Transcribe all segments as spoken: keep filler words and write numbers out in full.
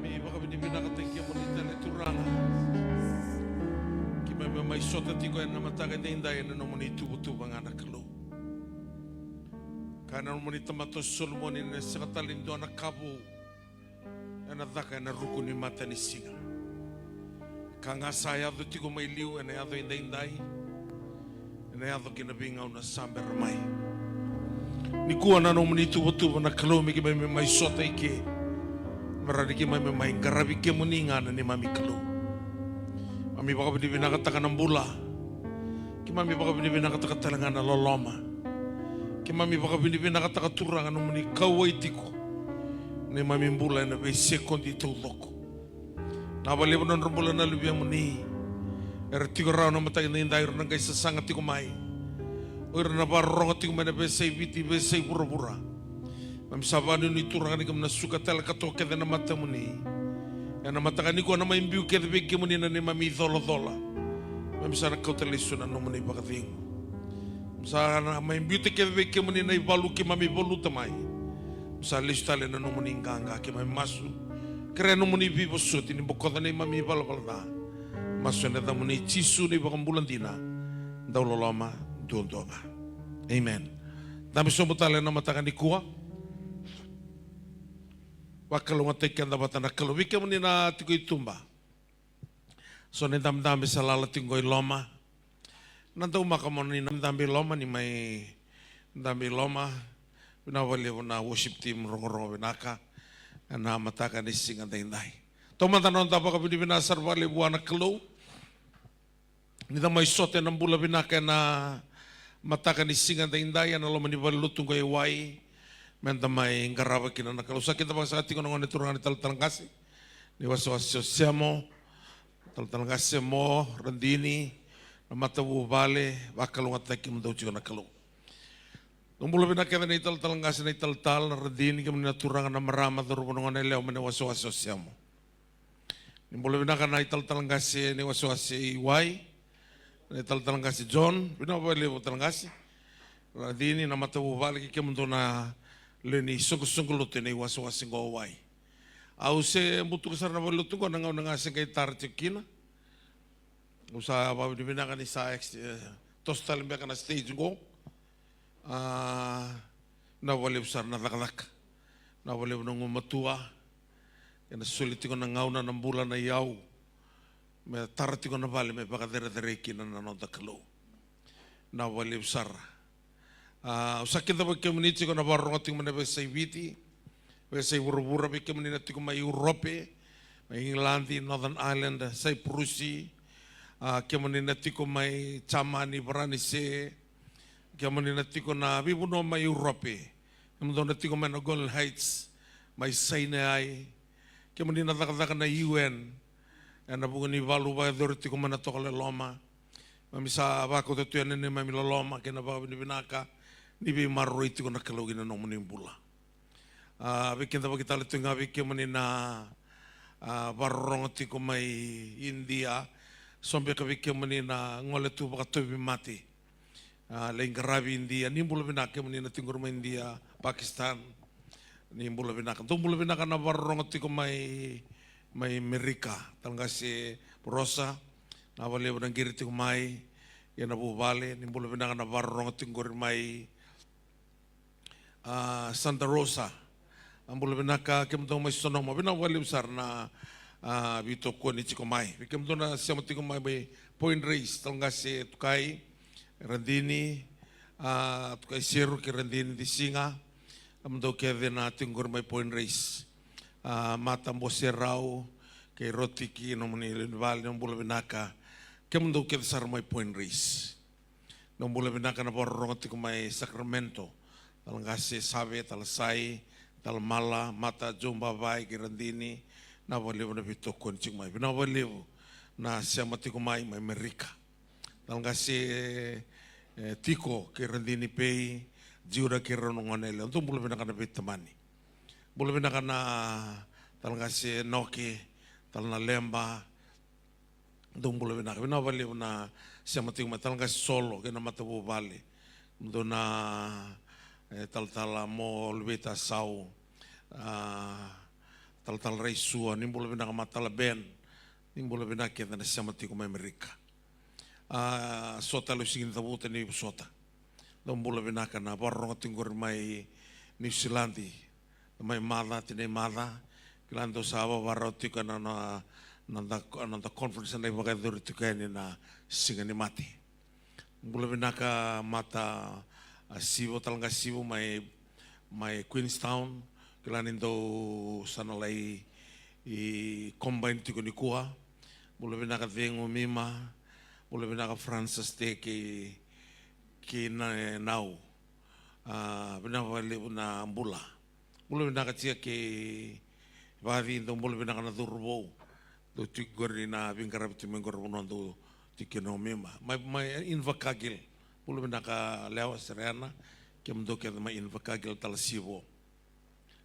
Mi vakavinavinakataki kemuni tale Turaga. Keimami mai sota tiko ena mataka edaidai ena nomuni tuvatuva ga na Kalou. Kaya na nomuni tamata o Solomoni, ena sega tale ni dua na ka vou ena caka ena ruku ni matanisiga. Ka ga sa yaco tiko mai liu ena yaco edaidai, ena yaco ki na veigauna sa bera mai. Nikua na nomuni tuvatuva na Kalou me keimami mai sota i ke, me rawa ni keimami mai qaravi kemuni ga na neimami Kalou. Keimami vakavinavinakataka na bula. Keimami vakavinavinakataka tale ga na loloma. Keimami vakavinavinakataka Turaga nomuni kauwai tiko neimami bula ena veisekodi taucoko. Vinaka vakalevu na nodra bula na luvemuni era tiko rawa na mataka edaidai, ira na qai sasaga tiko mai, o ira na vakarorogo tiko mai na veiyasai Viti, veiyasai vuravura. Keimami sa vakanuinui Turaga ni keimami na suka tale katoa kece na matamuni ena mataka nikua, na mai biu kece vei kemuni na neimami icolacola. Keimami sa na kauta lesu na nomuni vakacegu. Keimami sa na mai biuta kece vei kemuni na ivalu keimami valuta mai. Keimami sa lesu tale na nomuni qaqa, keimami masu, kerea nomuni veivosoti ni bokoca neimami ivalavala ca. Masu ena yacamuni Jisu na iVakabula dina, dauloloma duadua ga. Amen. Dabe sobu tale na mataka nikua. Vakalougatataki keda vata na Kalou. Vei kemuni na tiko i tuba, so na idabedabe sa lala tiko qo i loma, na daumaka mo ni na dabe i loma, ni mai dabe i loma. Vinaka vakalevu na worship team, rogorogo vinaka ena mataka ni siga daidai. Taumada na noda vakavinavinaka sara vakalevu vua na Kalou ni da mai sota ena bula vinaka ena mataka ni siga daidai ena loma ni valelotu qo e Wai, me da mai qarava kina na Kalou. Sa kidavaka saka tiko na gone turaga na italatala qase ni wasewase o Semo, talatala qase Mo, Radini, na matavuvale, vakalougatataki kemudou tiko na Kalou. Dou bula vinaka kece na italatala qase, na italatala, na Radini, kemuni na turaga, na marama, cauravou, na goneyalewa mai na wasewase o Semo. Ni bula vinaka na italatala qase ni wasewase i Wai, na italatala qase John, vinaka vakalevu talatala qase. Radini, na matavuvale kei kemudou na lewe ni soqosoqo lotu ena iwasewase qo o Wai. Au se butuka sara na valelotu qo na gauna ga se qai tara tiko kina. Au sa vakavinavinaka ni sa ex-, eh, toso tale beka na stage qo. Ah, vinaka vakalevu sara na cakacaka. Vinaka vakalevu na gumatua. Ena soli tiko na gauna, na bula, na iyau me tara tiko na vale me vakacerecerei kina na noda Kalou. Vinaka vakalevu sara. Ah, au sa kidavaki kemuni tiko na vakarorogo tiko mai na veiyasai Viti, veiyasai vuravura, vei kemuni na tiko mai Europe, mai Igiladi, Northern Ireland, Saipurusi, ah, kemuni na tiko mai Jamani, Varanise, kemuni na tiko na veivanua mai Europe, kemudou na tiko mai na Golan Heights, mai Sinai, kemuni na cakacaka na U N ena vuku ni valu vakayacori tiko mai na Tokalau e Loma. Keimami sa vakauta tu yani na neimami loloma kei na vakavinavinaka ni veimaroroi tiko na Kalou ki na nomuni bula. Ah, veikidavaki tale tu ga vei kemuni na, ah, vakarorogo tiko mai Idia, so beka vei kemuni na gole tu vakatauvimate. Ah, lai qaravi Idia, ni bula vinaka kemuni na tiko qori mai Idia, Pakistan. Ni bula vinaka. Dou bula vinaka na vakarorogo tiko mai, mai Merika, talatala qase Rosa, vinaka vakalevu na qiri tiko mai, ia na vuvale. Ni bula vinaka na vakarorogo tiko qori mai, ah, Santa Rosa. Ah, bula vinaka kemudou mai Sonoma, vinaka vakalevu sara na, ah, veitokoni tiko mai. Vei kemudou na sema tiko mai, mai Point Reyes, talatala qase Tukai, Radini, ah, Tukai Seru kei Radini Disiga. Kemudou kece na tiko qori mai Point Reyes. Ah, Mata Boserau kei Rotiki, nomuni lewe ni vale, dou bula vinaka. Kemudou kece sara mai Point Reyes. Dou bula vinaka na vakarorogo tiko mai Sacramento, talatala qase Save, talatala Sai, talatala Mala, Mata, Joe Bavai kei Radini, vinaka vakalevu na veitokoni tiko mai. Vinaka vakalevu na sema tiko mai, mai Merika, talatala qase, eh, Tiko kei Radini Pei, Jiura kei rau na goneyalewa. Dou bula vinaka na veitamani. Bula vinaka na talatala qase Noke, talatala Leba, dou bula vinaka. Vinaka vakalevu na sema tiko mai, talatala qase Solo kei na matavuvale. Dou na, eh, talatala Mo Luveita Sau, ah, Talatala Raisua, ni bula vinaka Matala Ben, ni bula vinaka kece na sema tiko mai Amerika. A, so tale au sega ni cavuta ni vosota. Dou bula vinaka na vakarorogo tiko qori mai Niusiladi, mai Maca, tinai Maca. Kila dou sa vavarau tiko na, na, na, na, na conference na ivakayacori tiko yani na Siga ni Mate. Bula vinaka Mata, a, Sivo, Tala Qase Sivo mai, mai Queenstown. Kila ni dou sa na lai, i, combine tiko nikua. Bula vinaka Cegu Mima. Bula vinaka Francis Te kei, kei na, Nau. A, vinaka vakalevu na bula. Bula vinaka tia kei Vaci, dou bula vinaka na cauravou. Dou tiko qori na veiqaravi tiko mai qori vanua dou tiko kina o Mima. Mai, mai Invercargill. Bula vinaka Lewa Serena. Kemudou kece mai Invercargill, Tala Sivo.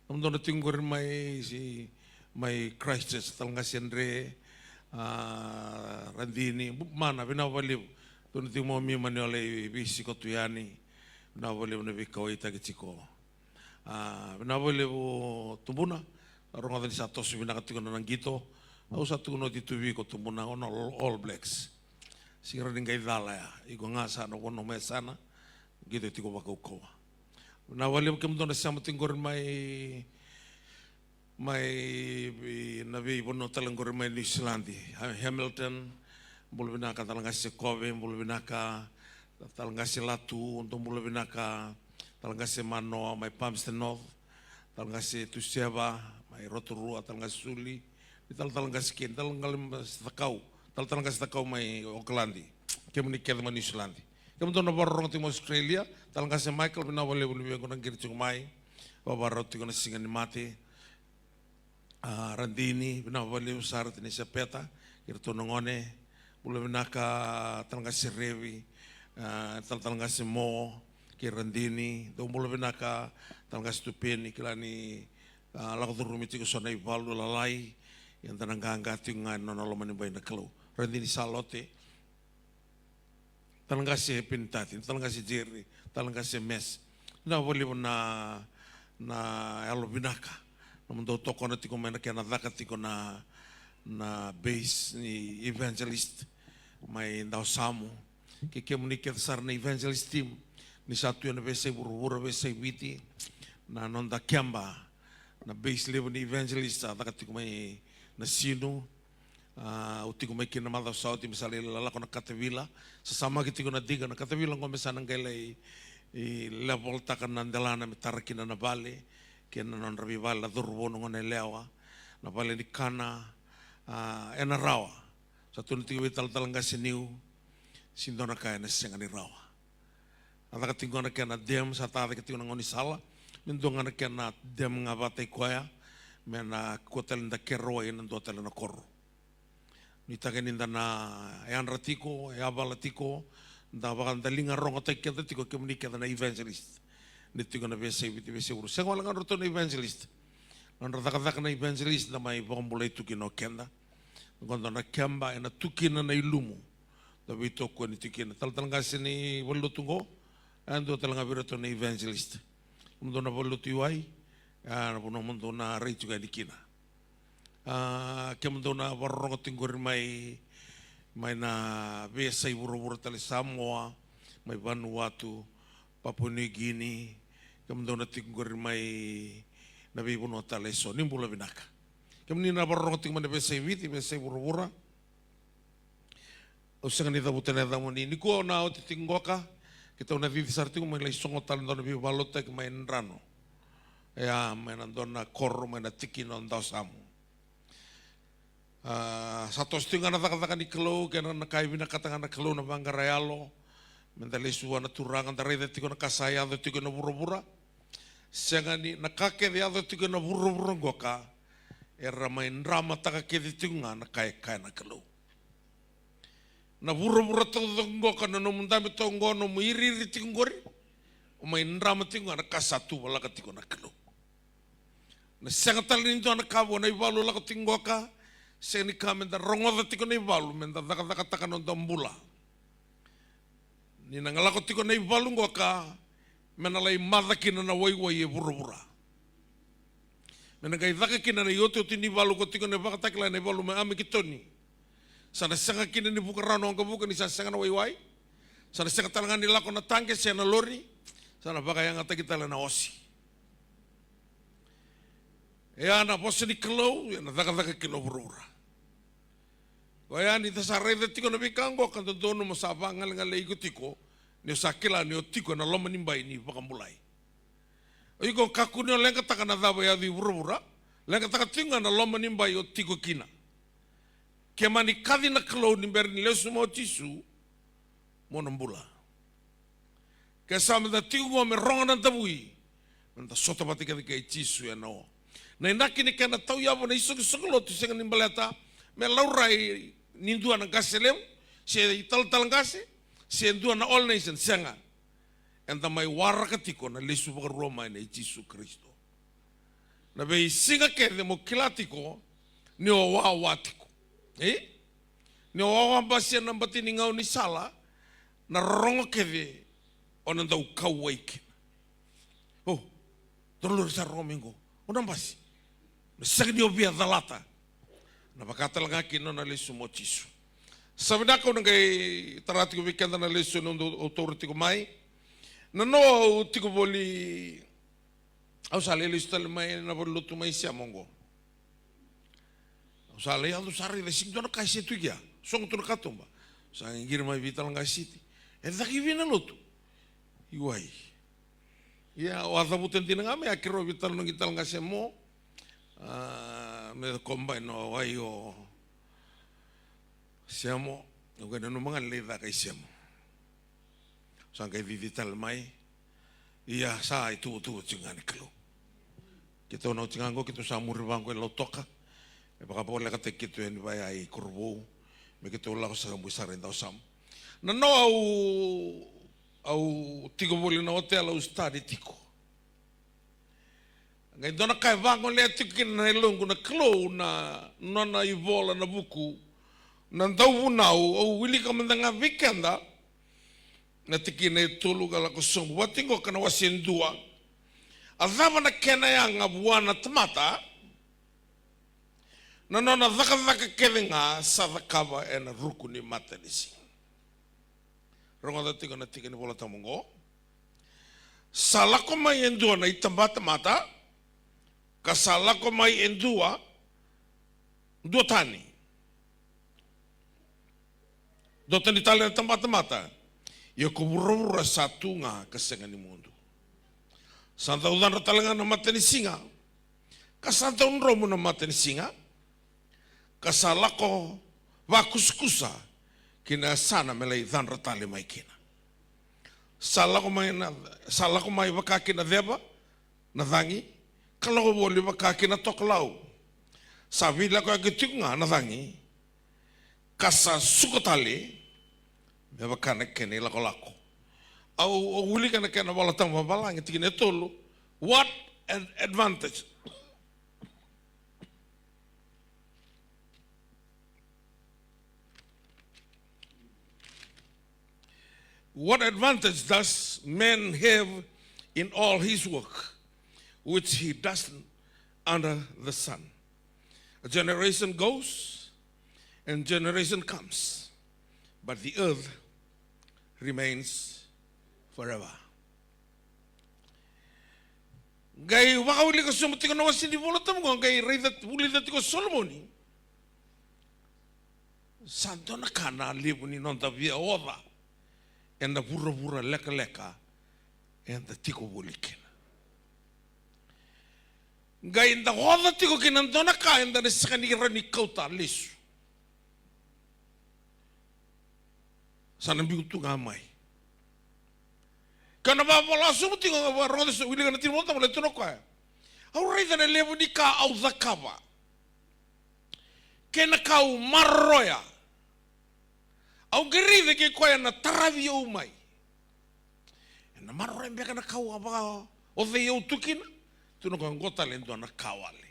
Nomudou na tiko qori mai, si, mai Christchurch, Tala Qase Dre, a, Radini, bu-, mana, vinaka vakalevu. Dou na tiko mai o Mima ni o lai veisiko tu yani. Vinaka vakalevu na veikauwaitaki tiko. A, vinaka vakalevu Tubuna, rogoca ni sa toso vinaka tiko na, na qito. Au sa tukuna oti tu vei iko Tubuna, o na All, All Blacks. Sega ni qai cala ya, iko ga sa na vanua mai yasana, qito tiko vakaukauwa. Vinaka vakalevu kemudou na sema tiko qori mai, mai, i, na veivanua tale qori mai Niusiladi. Ha-, Hamilton, bula vinaka Tala Qase Kove, bula vinaka Tala Qase Latu, dou bula vinaka Tala Qase Manoa mai Palmerston North, Tala Qase Tuseva mai Rotorua, Tala Qase Suli, ni Tala, Tala Qase Keni, Tala Qase Cakau, Tala, Tala Qase Cakau mai Okaladi, kemuni kece mai Niusiladi. Kemudou na vakarorogo tiko mai Australia, Tala Qase Michael, vinaka vakalevu ni vei iko na qiri tiko mai, vavarau tiko na Siga ni Mate. A, Radini, vinaka vakalevu sara tinai Sepeta, kei iratou na gone. Bula vinaka Tala Qase Revi, a, Tala, Tala Qase Mo, kei Radini. Dou bula vinaka Tala Qase Tupeni, kila ni, a, lako curumi tiko so na ivalu lalai, ia da na qaqa tiko ga ena nona loma ni bai na Kalou. Radini Salote, Tala Qase Penitati, Tala Qase Jerry, Tala Qase Mes. Vinaka vakalevu na, na yalo vinaka. Nomudou tokona tiko mai na kena caka tiko na, na base ni evangelist mai Dawasamu. Kei kemuni kece sara na evangelist team. Ni sa tu ena veiyasai vuravura, veiyasai Viti. Na noda keba, na base levu ni evangelist sa caka tiko mai Nasinu. A, au tiko mai kina na macawa sa oti me sa lai lako na katavila. Sa samaki tiko na diga na katavila qo me sa na qai lai, i, level taka na delana me tara kina na vale. Kei na nodra veivale na cauravou, na goneyalewa, na vale ni kana, a, ena rawa. Sa tukuna tiko vei Tala, Tala Qase Niu, se dua na ka ena sega ni rawa. A caka tiko ga na kena dam, sa tacake tiko na gaunisala, me dua ga na kena dam ga vata i koya, me na kua tale da kerawai ena dua tale na koro. Nuitaka ni da na yadra tiko, yavala tiko, da vaka, da liga rogotaki keda tiko, kemuni kece na evangelist. Ni tiko na veiyasai Viti, veiyasai vuravura. Sega wale ga nodratou na evangelist. Nodra cakacaka na evangelist, da mai vakabulai tu kina o keda. Qo dua na keba ena tu kina na ilumu. Da veitokoni tiko kina. Talatala qase ni valenilotu qo, e dua tale ga vei iratou na evangelist. Kemudou na valenilotu i wai, e na vanua mo dou na rai tiko yani kina. A, kemudou na vakarorogo tiko qori mai, mai na veiyasai vuravura tale, Samoa, mai Vanuatu, Papua New Guinea, kemudou na tiko qori mai na veivanua tale eso. Ni bula vinaka. Kemuni na vakarorogo tiko mai na veiyasai Viti, veiyasai vuravura. Au sega ni cavuta na yacamuni. Nikua au na oti tiko qoka, keitou na cici sara tiko mai lai sogo tale dua na veivakalotutaki mai Drano. Ia, mai na dua na koro, mai na tikina o Dawasamu. A, sa toso tiko ga na cakacaka ni Kalou, kei na, na ka e vinakata ga na Kalou, na vaqara yalo. Meda lesu vua na Turaga, da raica tiko na ka sa yaco tiko ena vuravura. Sega ni, na ka kece yaco tiko ena vuravura qoka, era mai dramataka kece tiko ga na ka e kaya na Kalou. Na vuravura taucoko qoka, na nomu dabe toka qo, nomu iriiri tiko qori, o mai drama tiko ga na ka sa tuvalaka tiko na Kalou. Na sega tale ni dua na ka vua na ivalu lako tiko qoka, sega ni ka meda rogoca tiko na ivalu, meda cakacakataka noda bula. Ni na lako tiko na ivalu qoka, me na lai maca kina na waiwai e vuravura. Me na qai caka kina na iotioti ni valu ko tiko na ivakatakila ena ivalu mai Amekitoni. Sa na sega kina ni vuka rawa na waqavuka ni sa sega na waiwai. Sa na sega tale ga ni lako na taqe se na lori. Sa na vakayagataki tale na osi. E a na vosa ni Kalou, e na cakacaka kina o vuravura. Oya ni da sa raica tiko na veika oqo ka dodonu mo sa vagalegalei iko tiko, ni o sa kila ni o tiko ena loma ni bai ni vakabulai. O iko kakua ni o leqataka na cava e yaco i vuravura, leqataka tiko ga na loma ni bai o tiko kina. Ke mani kaci na Kalou ni bera ni lesu mai o Jisu, mo na bula. Ke sa meda tiko qo me rogo na davui, meda sota vata kece kei Jisu ena o. Na inaki ni kena tauyavu na isoqosoqo lotu sega ni baleta me laurai ni dua na qase levu, se italatala qase, se dua na All Nation, sega. Eda mai waraka tiko na lesu vakarua mai nei Jisu Karisito. Na veisiga kece mo kila tiko ni o wawa tiko. E? Ni o wawa basia na bati ni gau ni sala, na rorogo kece o na dau kauwai kina. O, dou lori sa rogo mai qo. O na basi. Na sega ni o via calata. Na vaka tale ga kina o na lesu mai o Jisu. Sa vinaka au na qai tara tiko vei keda na lesu na dau au taura tiko mai. Na noa au tiko voli Au sa lai lesu tale mai na valenilotu mai Sema oqo. Au sa lai yaco sa raica sega ni dua na ka e se tu i kea. Sogo tu na katuba. Sa qiri mai vei tale ga Siti. E caka i vei na lotu? I wai. Ia, au a cavuta dina ga mai, a keirau vei tale noqi tale ga Sema. A, me kobai na wai o Sema. Au qai nanuma ga ni lai caka i Sema. Sa qai cici tale mai. Ia sa ituvatuva tiko ga ni Kalou. Keitou na oti ga oqo, keitou sa muri vaqo e Lautoka. Me vakavolekataki keitou yani vaya i Korovou. Me keitou lako saka bui sara i Dausama. Na noa au, au tiko voli na otela au study tiko. Qai dua na ka e vagolea tiko kina na yaloqu na Kalou na nona ivola na vuku. Na dauvunau, au wilika mada ga vei keda. Na tikina e tolu ka lako sobu vata qo ka na wase dua. A cava na kena yaga vua na tamata? Na nona cakacaka kece ga sa cakava ena ruku ni matanisiga. Rogoca tiko na tikina ni Vola Tabu oqo. Sa lako mai e dua na itabatamata, ka sa lako mai e dua, dua tani. Dua tani tale na tabatamata. Ia ko vuravura sa tu ga ka sega ni mudu. Sa dau cadra tale ga na matanisiga. Ka sa dau dromu na matanisiga. Ka sa lako vakusakusa ki na yasana me lai cadra tale mai kina. Sa lako mai na, sa lako mai vaka ki na ceva na cagi, ka lako voli vaka ki na tokalau. Sa veilakoyaki tiko ga na cagi, ka sa suka tale me vaka na kena ilakolako. Au, au wilika na kena Vola Tabu vavalagi, tikina e tolu. What an advantage? What advantage does man have in all his work, which he does under the sun? A generation goes and generation comes, but the earth remains forever. Qai vakawilika sobu tiko na wase ni Vola Tabu qo, qai raica, vulica tiko o Solomoni. Sa dua na ka na levu ni noda via oca ena vuravura lekaleka eda tiko voli kina. Qai da oca tiko kina dua na ka eda na sega ni rawa ni kauta lesu. Sa na biu tu ga mai. Ka na vavola sobu tiko ga, vakarogoca sobu, wilika na tini Vola Tabu, lai tu na koya. Au raica na levu ni ka au cakava kei na ka au maroroya. Au qai raica kei koya na taravi au mai. Ena maroroya beka na ka au a vakaocei au tu kina. Tu na koya, oqo tale e dua na ka wale.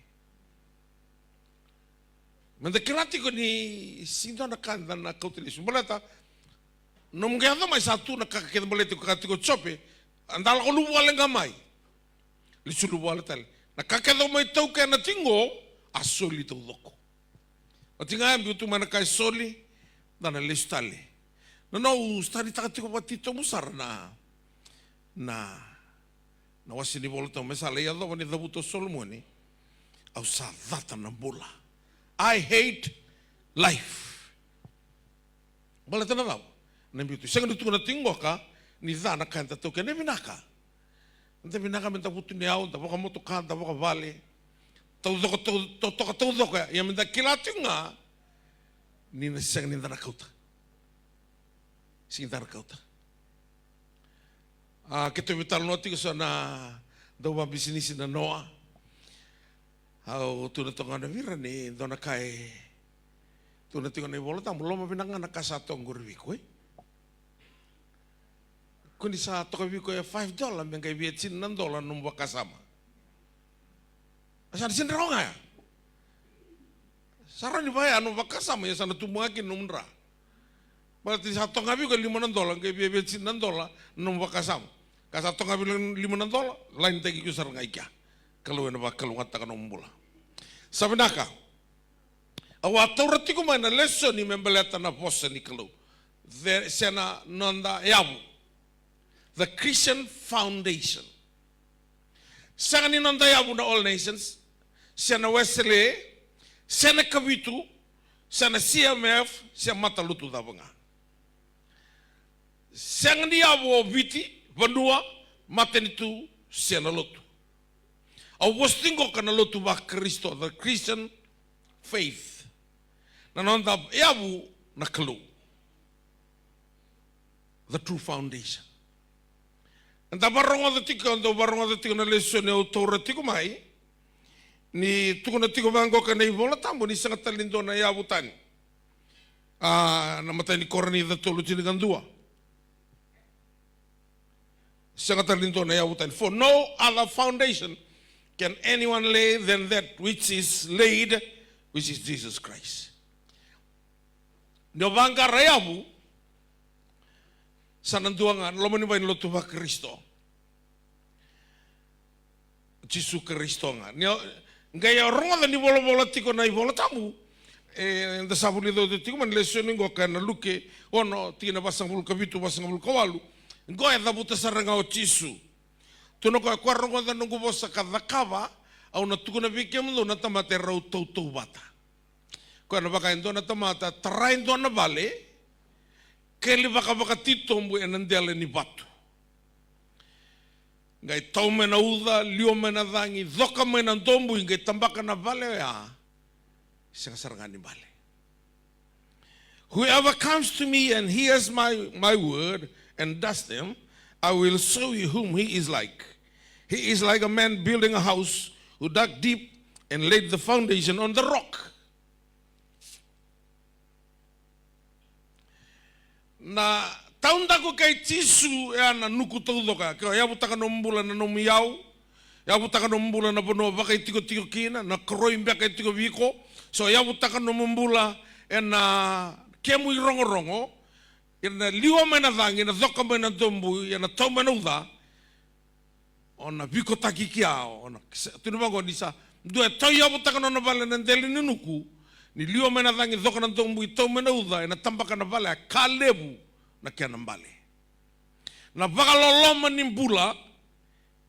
Meda kila tiko ni sega ni dua na ka eda na kauta lesu. Baleta nomu qai yaco mai sa tu na ka kece, baleta tiko ka tiko Jope, a da lako luvu wale ga mai. Lesu luvu wale tale. Na ka kece o mai taukena tiko qo, a soli taucoko. Oti ga e biu tu mai na ka e soli, da na lesu tale. Na noqu study-taka tiko vakatitobu sara na, na, na wase ni Vola Tabu me sa lai yacova ni cavuta o Solomoni, au sa cata na bula. I hate life. Baleta na cava? Na biu tu. Sega ni tukuna tiko qoka ni ca na ka eda taukena, e vinaka. Eda vinaka me da vutuniyau, da vakamotoka, da vakavale. Taucoko, tau, totoka taucoko ya. Ia me da kila tiko ga ni na sega ni da na kauta. Sega ni da na kauta. A, keitou veitalanoa tiko so na dau vabisinisi na noa. Au tukuna toka ga vei ira ni dua na ka e tukuna tiko na iVola Tabu, loma vinaka ga na ka sa toka qori vei iko, e? Ko ni sa toka vei iko e five dollar, me qai via tini na dola na nomu vakasama. A sa na sega ni rawa ga ya. Sa rawa ni vaya na nomu vakasama, ia sa na tubu ga kina na nomu dra. Baleta ni sa toka ga vei iko e lima na dola, qai via via tini na dola na nomu vakasama. Ka sa toka ga vei iko e lima na dola, lainitaki iko sara ga i kea. Kalou ena vakalougatataka nomu bula. Sa vinaka. Au a taura tiko mai na lesoni me baleta na vosa ni Kalou. The, se na noda yavu. The Christian foundation. Sega ni noda yavu na All Nations, se na Wesele, se na Kavitu, se na C M F, se matalotu cava ga. Sega ni yavu o Viti, vanua, matanitu, se na lotu. Au vosa tiko qoka na lotu vaKarisito, the Christian faith. Na noda yavu na Kalou. The true foundation. Eda vakarogoca tiko, eda vakarogoca tiko na lesoni au taura tiko mai. Ni tukuna tiko vaqoka na iVola Tabu ni sega tale ni dua na yavu tani. A, na matai ni Korinica tolu tinikadua. Sega tale ni dua na yavu tani. For no other foundation can anyone lay than that which is laid, which is Jesus Christ. Ni o vaqara yavu, sa na dua ga, loma ni bai ni lotu vaKarisito. Jisu Karisito ga. Ni o, qai o rogoca ni volavola tiko na iVola Tabu. E, da sa vulica oti tiko mai na lesoni qoka ena Luke ono, tikina vasagavulu ka vitu, vasagavulu ka walu. Qo e cavuta sara ga o Jisu. Tukuna o koya, ko a rogoca noqu vosa ka cakava, au na tukuna vei kemudou na tamata e rau tautauvata. Koya na vaka e dua na tamata tara e dua na vale, keli vakavakatitobu ena dela ni vatu. Qai tau mai na uca, liwa mai na cagi, coka mai na dobui, qai tabaka na vale oya. Sega sara ga ni bale. Whoever comes to me and hears my, my word and does them, I will show you whom he is like. He is like a man building a house who dug deep and laid the foundation on the rock. Na taudaku kei Jisu e a na nuku taucoko ya. Ke o yavutaka nomu bula na nomu iyau, yavutaka nomu bula na vanua vakaitikotiko kina, na koroi beka e tiko vei iko. So yavutaka nomu bula ena kemu irogorogo, ena liwa mai na cagi, na coka mai na dobui, ena tau mai na uca. O na vikotaki kea, o na se-, tukuna vaqo ni sa dua e tauyavutaka nona vale na dela ni nuku, ni liwa mai na cagi, coka na dobui, tau mai na uca, ena tabaka na vale, a ka levu na kena bale. Na vakaloloma ni bula,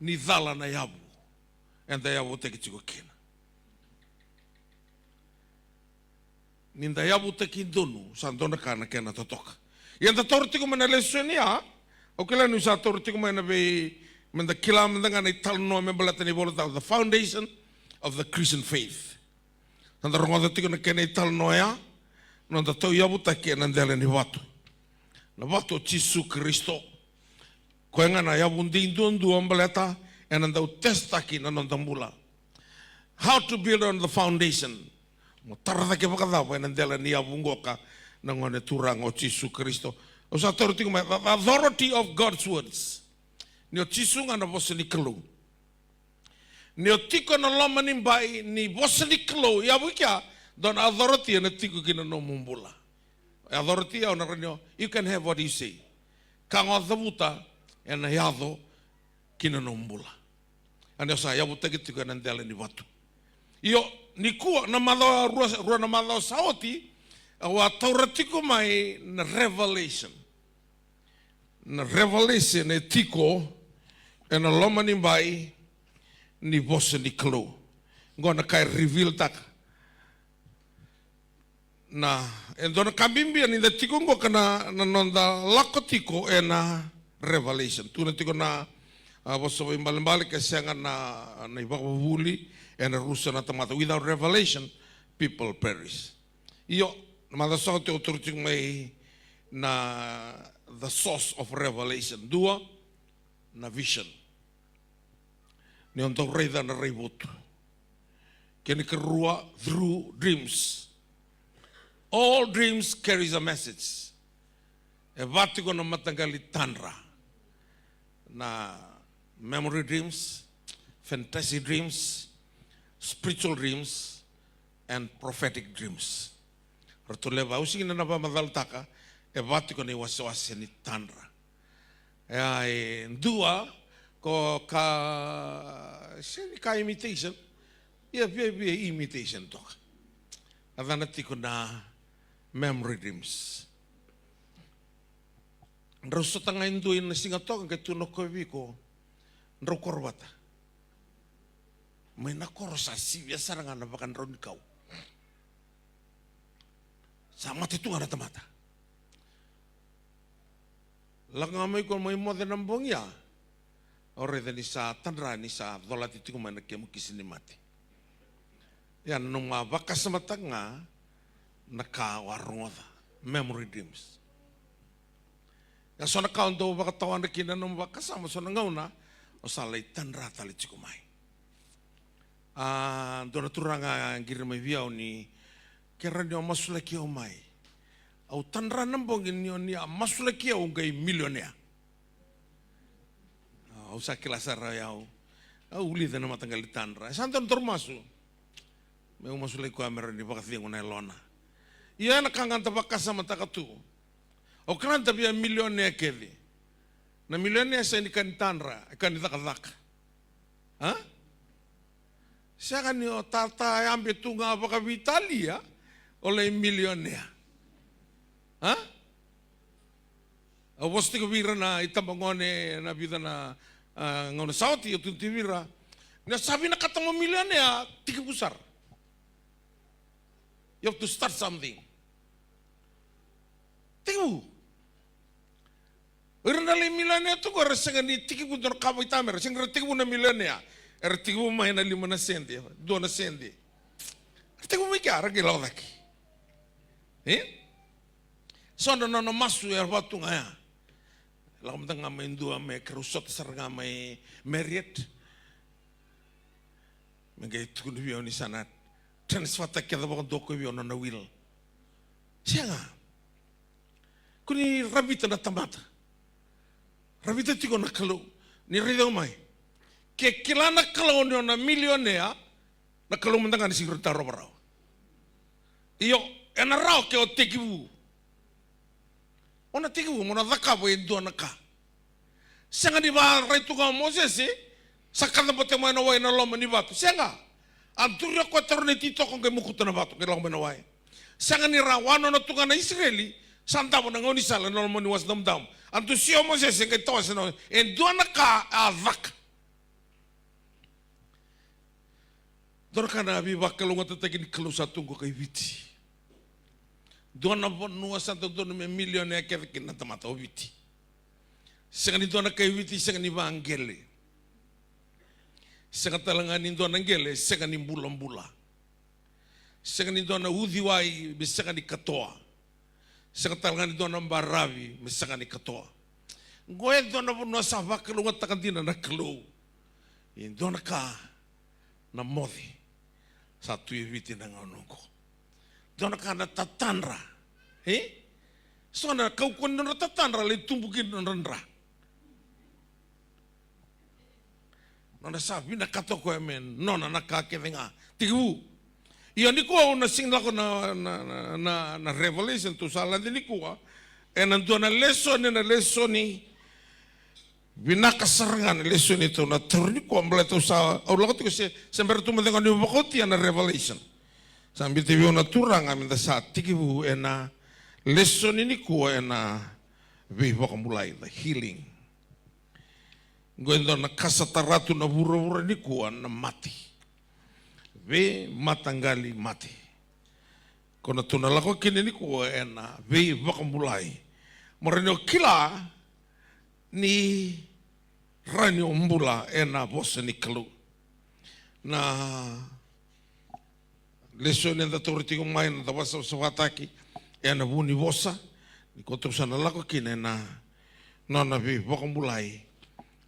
ni cala na yavu eda yavutaki tiko kina. Ni da yavutaki donu, sa dua na ka na kena totoka. Ia da taura tiko mai na lesoni ya, au kila niu sa taura tiko mai na vei, me da kila mada ga na italanoa me baleta na iVola Tabu, the foundation of the Christian faith. Sa da rogoca tiko na kena italanoa ya, na noda tauyavutaki ena dela ni vatu. Na vatu o Jisu Karisito. Koya ga na yavu dei duadua baleta ena dau testaki na noda bula. How to build on the foundation. Mo tara cake vakacava ena dela ni yavu qoka na Gone Turaga o Jisu Karisito. Au sa taura tiko mai, the, the authority of God's words. Ni o Jisu ga na vosa ni Kalou. Ni o tiko ena loma ni bai ni vosa ni Kalou, yavu i kea, dua na authority ena tiko kina nomu bula. E authority ya o na rawa ni o, you can have what you say. Ka ga o cavuta, ena yaco kina nomu bula. Ani o sa yavutaki tiko ena dela ni vatu. Io, nikua na macawa rua, rua na macawa sa oti, au a taura tiko mai na revelation. Na revelation e tiko ena loma ni bai ni vosa ni Kalou. Qo na ka e reveal taka. Na, e dua na ka bibi ni da tiko qo ka na, na noda lako tiko ena revelation. Tu na tiko na, a, vosa vaibalebale ke sega na, na ivakavuvuli, ena rusa na tamata. Without revelation, people perish. Io, na macawa sa oti au taura tiko mai na the source of revelation. Dua, na vision. Ni o dau raica na raivotu. Kena ikarua, through dreams. All dreams carries a message. E va tiko na mataqali tadra. Na memory dreams, fantasy dreams, spiritual dreams, and prophetic dreams. Ratou levu, au sega ni na vakamacalataka, e va tiko na iwasewase ni tadra. E a, e dua ko ka, sega ni ka imitation. Ia, via, via imitation toka. A cana tiko na memory dreams. Drau sota ga e dua ina siga toka, qai tukuna o koya vei iko, drau koro vata. Mai na koro sa sivia sara ga na vakadraunikau. Sa mate tu ga na tamata. Lako ga mai ko mai moce na bogi ya. Au raica ni sa tadra ni sa colati tiko mai na kemu kisi ni mate. Ia na nomu a vakasamataka ga na ka o a rogoca. Memory dreams. Ia so na ka o dau vakatawana kina na nomu vakasama, so na gauna o sa lai tadra tale tiko mai. A, dua na turaga a qiri mai vei au ni, ke rawa ni o masulaki au mai. Au tadra na bogi ni o ni a masulaki au qai milionea. Au sa kila sara o yau. Au vulica na mataqali tadra. E sa dua na taro masu. Meu masulaki koya me rawa ni vakacegu na yalona. Ia na ka ga da vakasamataka tu. O kila da via milionea kece. Na milionea sega ni ka ni tadra, e ka ni cakacaka. A? Sega ni o tata yabe tu ga vakaveitalia, o lai milionea. A? Au vosa tiko vei ira na itabagone na vica na, a, gauna sa oti, au tukuna tiko vei ira. Ni o sa vinakata mo milionea, tekivu sara. You have to start something. Tekivu. O ira na lai milionea tu qo era sega ni tekivu dua na ka vakatamera, sega ni ra tekivu na milionea. Era tekivu mai na lima na sede, dua na sede. Era tekivu mai kea, ra qai lako cake. E? So na nona masu era vaka tu ga ya. Lako mada ga mai dua me keirau sota sara ga mai Marriott. Me qai tukuna vei au ni sa na transfer-taka kece vakadua ko vei au na nona will. Sega. Ko ni ravita na tamata. Ravita tiko na Kalou. Ni raica mai. Ke kila na Kalou ni o na milionea, na Kalou mada ga ni sega ni tarova rawa. Io, ena rawa ke o tekivu. O na tekivu mo na cakava e dua na ka. Sega ni vakarai tu ga o Mosese, sa kacabote mai na wai na loma ni vatu. Sega. A duri o koya taro na ititoko qai mokuta na vatu, qai lako mai na wai. Sega ni ra wanona tu ga na Isireli, sa davo na gaunisala na loma ni Wasa Damudamu. A dusia o Mosese qai tawase na wai. E dua na ka a caka. Dua na ka na veivakalougatataki ni Kalou sa tu qo kai Viti. Dua na vanua sa dodonu me milionea kece kina na tamata o Viti. Sega ni dua na kai Viti sega ni vaqele. Sega tale ga ni dua na qele sega ni bulabula. Sega ni dua na uciwai me sega ni katoa. Sega tale ga ni dua na baravi me sega ni katoa. Qo e dua na vanua sa vakalougatataka dina na Kalou. E dua na ka na moce sa tu e Viti na gauna oqo. Dua na ka na tatadra. E? So na kaukauwa ni nodra tatadra lai tubu kina nodra dra. Nona sa vinakata o koya me nona na ka kece ga. Tekivu. Ia nikua au na sega ni lako na, na, na, na, na Revelation, tou sa lade nikua ena dua na lesoni, na lesoni Vinaka sara ga na lesoni tou na tauri nikua, baleta au sa, au lako tiko se, se bera tu mada ga ni vakaotia na Revelation. Sa biuta vei au na Turaga meda sa tekivu ena lesoni nikua ena veivakabulai, the healing. Qo e dua na ka sa tara tu na vuravura nikua na mate. Veimataqali mate. Ko na tou na lako kina nikua ena veivakabulai. Mo rawa ni o kila ni rawa ni o bula ena vosa ni Kalou. Na lesoni eda taura tiko mai na da vakasavasavataki ena vu ni vosa. Ni ko tou sa na lako kina ena nona veivakabulai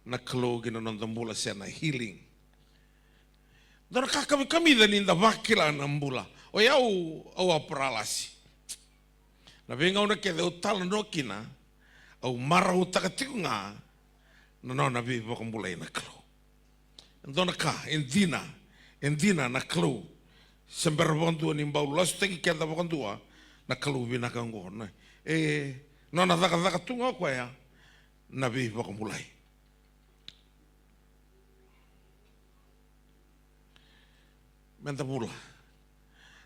na Kalou ki na noda bula se na healing. Dua na ka kamikamica ni da vakila na bula. O yau, au a paralasi. Na veigauna kece au talanoa kina, au marautaka tiko ga na nona veivakabulai na Kalou. E dua na ka, e dina, e dina na Kalou. Se bera vakadua ni bau lasutaki keda vakadua na Kalou vinaka oqo. Na, e, nona cakacaka tu ga o koya na veivakabulai. Meda bula.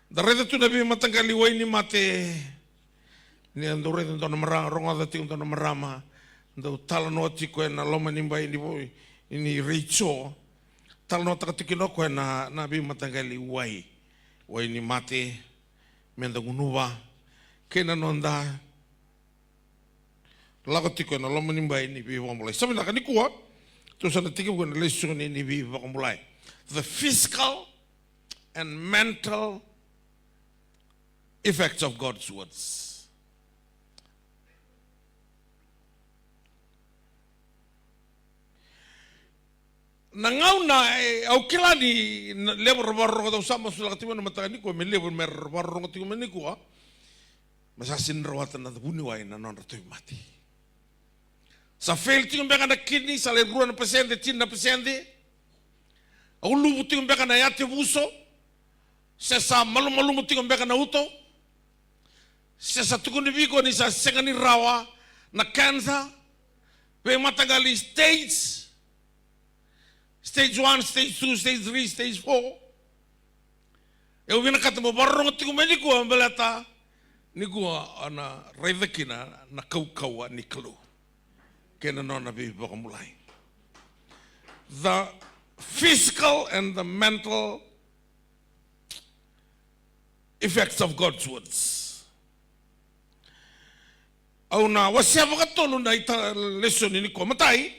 Da raica tu na veimataqali wai ni mate. Ni dau raica dua na marama, rogoca tiko dua na marama dau talanoa tiko ena loma ni bai ni vo-, ni retio. Talanoataka tiko kina o koya na, na veimataqali wai. Wai ni mate, meda gunuva. Kei na noda lako tiko ena loma ni bai ni veivakabulai. Sa vinaka nikua, tou sa na tekivu ena lesoni ni veivakabulai. The physical and mental effects of God's words. Na gauna, e, au kila ni na levu era vakarorogo, au sa masulaka tiko mai na mataka nikua me levu me ra vakarorogo tiko mai nikua. Me sa sega ni rawata na vuniwai na nodra tauvimate. Sa fail tiko beka na kidney, sa lai rua na pasede, tini na pasede. Au luvu tiko beka na yatevuso. Se sa malumalumu tiko beka na uto. Se sa tukuni vei iko ni sa sega ni rawa na cancer. Veimataqali stage. Stage one, stage two, stage three, stage four. Au vinakata mo vakarorogo tiko mai nikua, baleta nikua o na raica kina na kaukauwa ni Kalou kei na nona veivakabulai. The physical and the mental effects of God's words. Au na wasea vakatolu na ita lesoni nikua. Matai,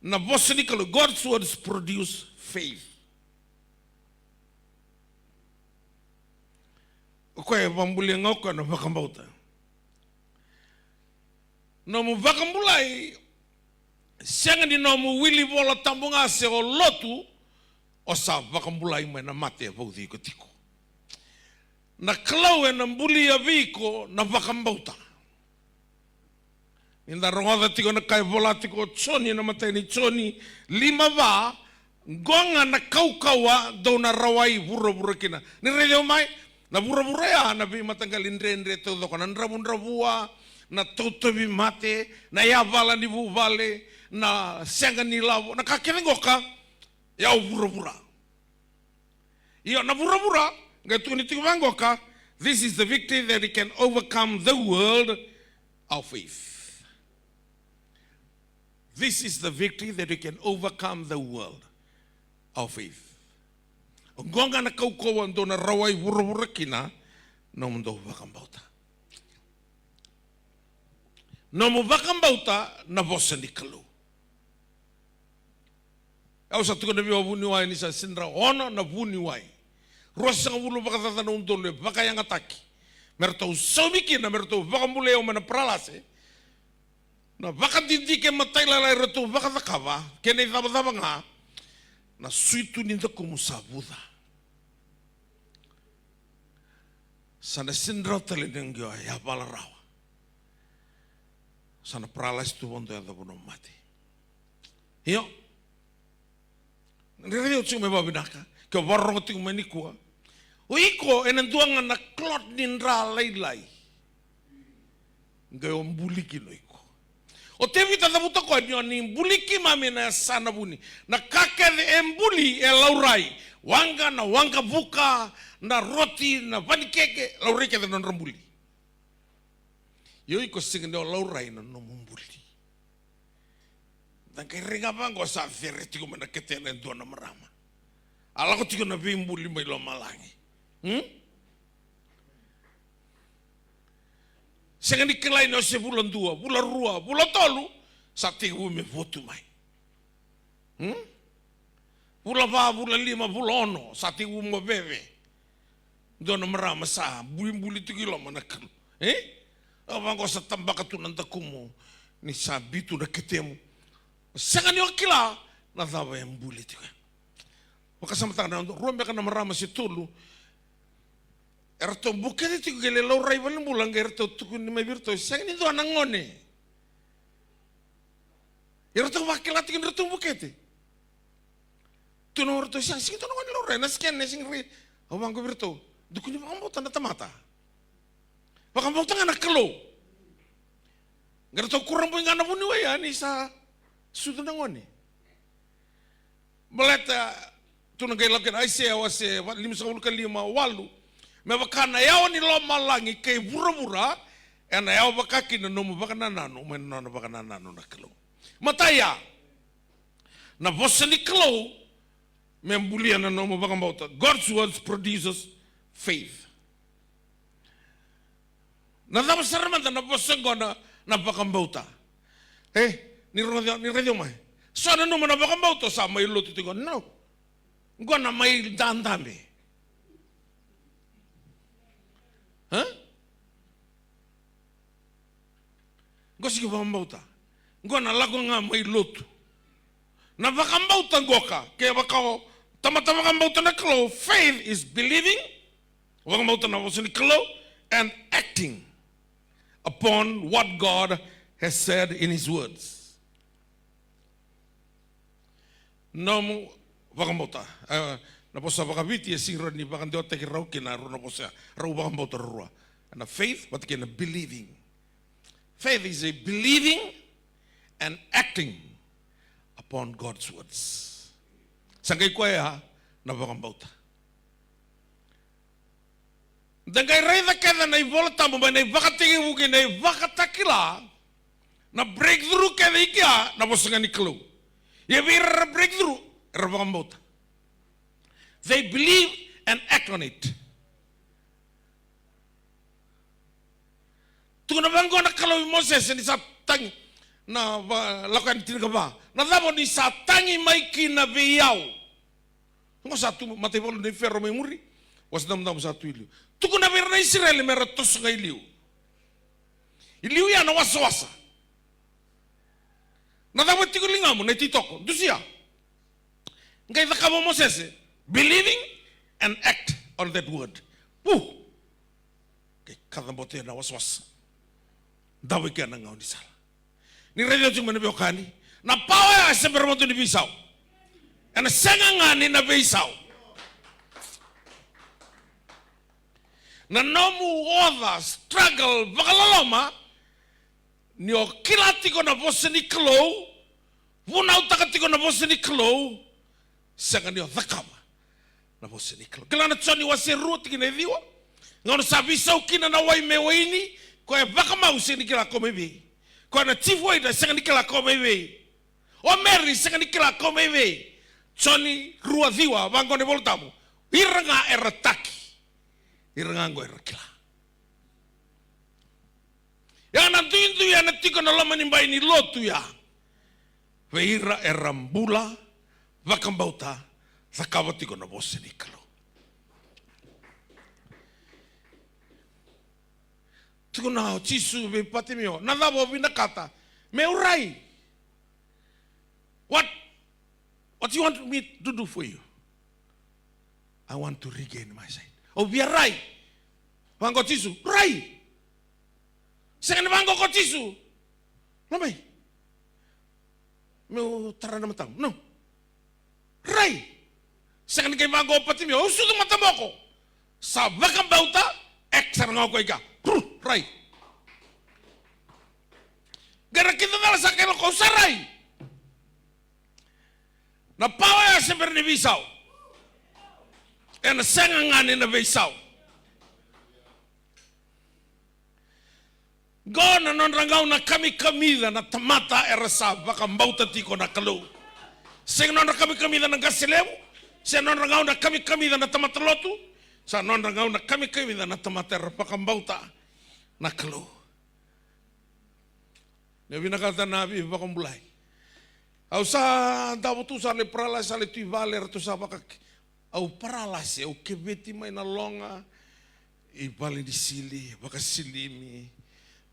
na vosa ni Kalou, God's words produce faith. O koya e vakabulia ga o koya na vakabauta. Nomu vakabulai, sega ni nomu wili Vola Tabu ga se o lotu, o sa vakabulai mai na mate e vauci iko tiko. Na Kalou ena bulia vei iko na vakabauta. Ni da rogoca tiko na ka e vola tiko o Joni, na matai ni Joni lima va, qo ga na kaukauwa dou na rawai vuravura kina. Ni raici au mai, na vuravura ya na veimataqali dredre taucoko, na dravudravua, na tautauvimate, na yavala ni vuvale, na sega ni lavo, na ka kece qoka, ya o vuravura. Io, na vuravura, qai tukuni tiko vaqoka, this is the victory that we can overcome the world, our faith. This is the victory that we can overcome the world, our faith. Oqo ga na kaukauwa dou na rawai vuravura kina, nomudou vakabauta. Nomu vakabauta na vosa ni Kalou. Au sa tukuna vei au vuniwai ni sa sega ni rawa, ono na vuniwai. Ruasagavulu vakacaca na udolu e vakayagataki me ratou saumi kina, me ratou vakabulai au mai na paralase. Na vakadidike matailalai ratou vakacakava, kei na icavacava ga, na suitu ni dakumu sa vuca. Sa na sega ni rawa tale ni qai o yavala rawa. Sa na paralasi tu vakadua, yacova na mate. Io. Rairai au tiko mai vakavinaka, ke o vakarorogo tiko mai nikua. O iko ena dua ga na clot ni dra lailai. Qai o buli kina o iko. O Tevita cavuta koya ni o ni buli keimami ena yasana vuni. Na ka kece e buli e laurai. Waqa, na waqavuka, na roti, na vanikeke, laurai kece na nodra buli. Io, iko sega ni o laurai na nomu buli. Da qai rai ga vaqo, sa cere tiko mai na ketena e dua na marama. A lako tiko na veibuli mai lomalagi. Hmm? Sega ni kilai ni o se vula dua, vula rua, vula tolu, sa tekivu me votu mai. Hmm? Vula va, vula lima, vula ono, sa tekivu mo veve. Dua na marama sa buibuli tiko i loma na Kalou. E? A vaqo sa tabaka tu na dakumu, ni sa bitu na ketemu. Sega ni o kila na cava e buli tiko. Vakasamataka na rua beka na marama se tolu. Eratou bukete tiko, qai lai laurai valenibula, qai ratou tukuni mai vei iratou, sega ni dua na gone. Eratou vakila tiko ni ratou bukete. Tukuna o ratou, sega, sega ni dua na gone laurai, na scan, sega ni rai. Au vaqo vei iratou, dukuni vakabauta na tamata. Vakabauta ga na Kalou. Qai ratou kurabui ga na vuniwai ya ni sa sucu na gone. Baleta tu na qai lako kina Aisea wase va-, limasagavulu ka lima, walu. Me vaka na yawa ni lomalagi kei vuravura, ena yawa vaka kina na nomu vakanananu mai na nona vakanananu na Kalou. Matai ya, na vosa ni Kalou me bulia na nomu vakabauta. God's words produces faith. Na cava sara mada na vosa qo na, na vakabauta? E, ni rogoci, ni raici au mai. So nanuma na vakabauta sa mai lotu tiko. No. Qo na mai dadabe. Ha? Qo sega ni vakabauta. Qo na lako ga mai lotu. Na vakabauta qoka, kevaka o tamata vakabauta na Kalou, faith is believing, vakabauta na vosa ni Kalou, and acting upon what God has said in his words. Nomu vakabauta. E, na vosa vakaviti e sega ni vakadewataki rau kina e rua na vosa ya. Rau vakabauta ruarua. Na faith vata kei na believing. Faith is a believing and acting upon God's words. Sa qai koya na vakabauta. Da qai raica kece na iVola Tabu mai na iVakatekivu kei na iVakatakila, na breakthrough kece i kea na vosa ga ni Kalou. Ia vei ira era breakthrough, era vakabauta. They believe and act on it. Tukuna vaqo na Kalou vei Mosese ni sa tagi, na va-, Lako Yani tinikava. Na cava o ni sa tagi mai kina vei au? Oqo sa tu mataivalu nei Fero mai muri, Wasa Damudamu sa tu i liu. Tukuna vei ira na Isireli me ra toso ga i liu. I liu ya na wasawasa. Na cava tiko i ligamu, na ititoko, dusia. Qai cakava o Mosese, believing and act on that word. Pu! Qai kacabote na wasawasa. Davo i kea na gaunisala. Ni raica tiko mai na veiwekani, na pawa ya e se bera mada ni veisau. Ena sega ga ni na veisau. Na nomu oca, struggle, vakaloloma, ni o kila tiko na vosa ni Kalou, vunautaka tiko na vosa ni Kalou, sega ni o cakava na vosa ni Kalou. Kila na Joni wase rua tikina e ciwa. Gauna sa veisau kina na wai me waini, koya e vakamau sega ni kila ko mai vei. Koya na chief waiter sega ni kila ko mai vei. O Meri sega ni kila ko mai vei. Joni rua ciwa, vaqo na iVola Tabu. Ira ga era taki. Ira ga qo era kila. Ya na duidui ena tiko na loma ni bai ni lotu ya. Vei ira era bula, vakabauta, cakava tiko na vosa ni Kalou. Tukuna o Jisu vei Patimeo, na cava o vinakata meu rai? What, what do you want me to do for you? I want to regain my sight. Au via rai. Vaqo o Jisu, rai. Sega ni vaqo o Jisu, lomai, meu tara na matamu. No. Rai. Sega ni qai vaqo o Patimeo, au sucu mataboko. Sa vakabauta, ek sara ga o koya i kea. Ru, rai. Qai na kidacala sa qai lako, au sa rai. Na pawa ya se bera ni veisau. Ena sega ga ni na veisau. Qo na nodra gauna kamikamica na tamata era sa vakabauta tiko na Kalou. Sega nodra kamikamica na qase levu, sega nodra gauna kamikamica na tamata lotu, sa nodra gauna kamikamica na tamata era vakabauta na Kalou. Ni vinakata na veivakabulai. Au sa davo tu, sa lai paralasi, sa lai tu i vale, ratou sa vaka, au paralasi, au keveti mai na loga, i vale ni sili, vakasilimi,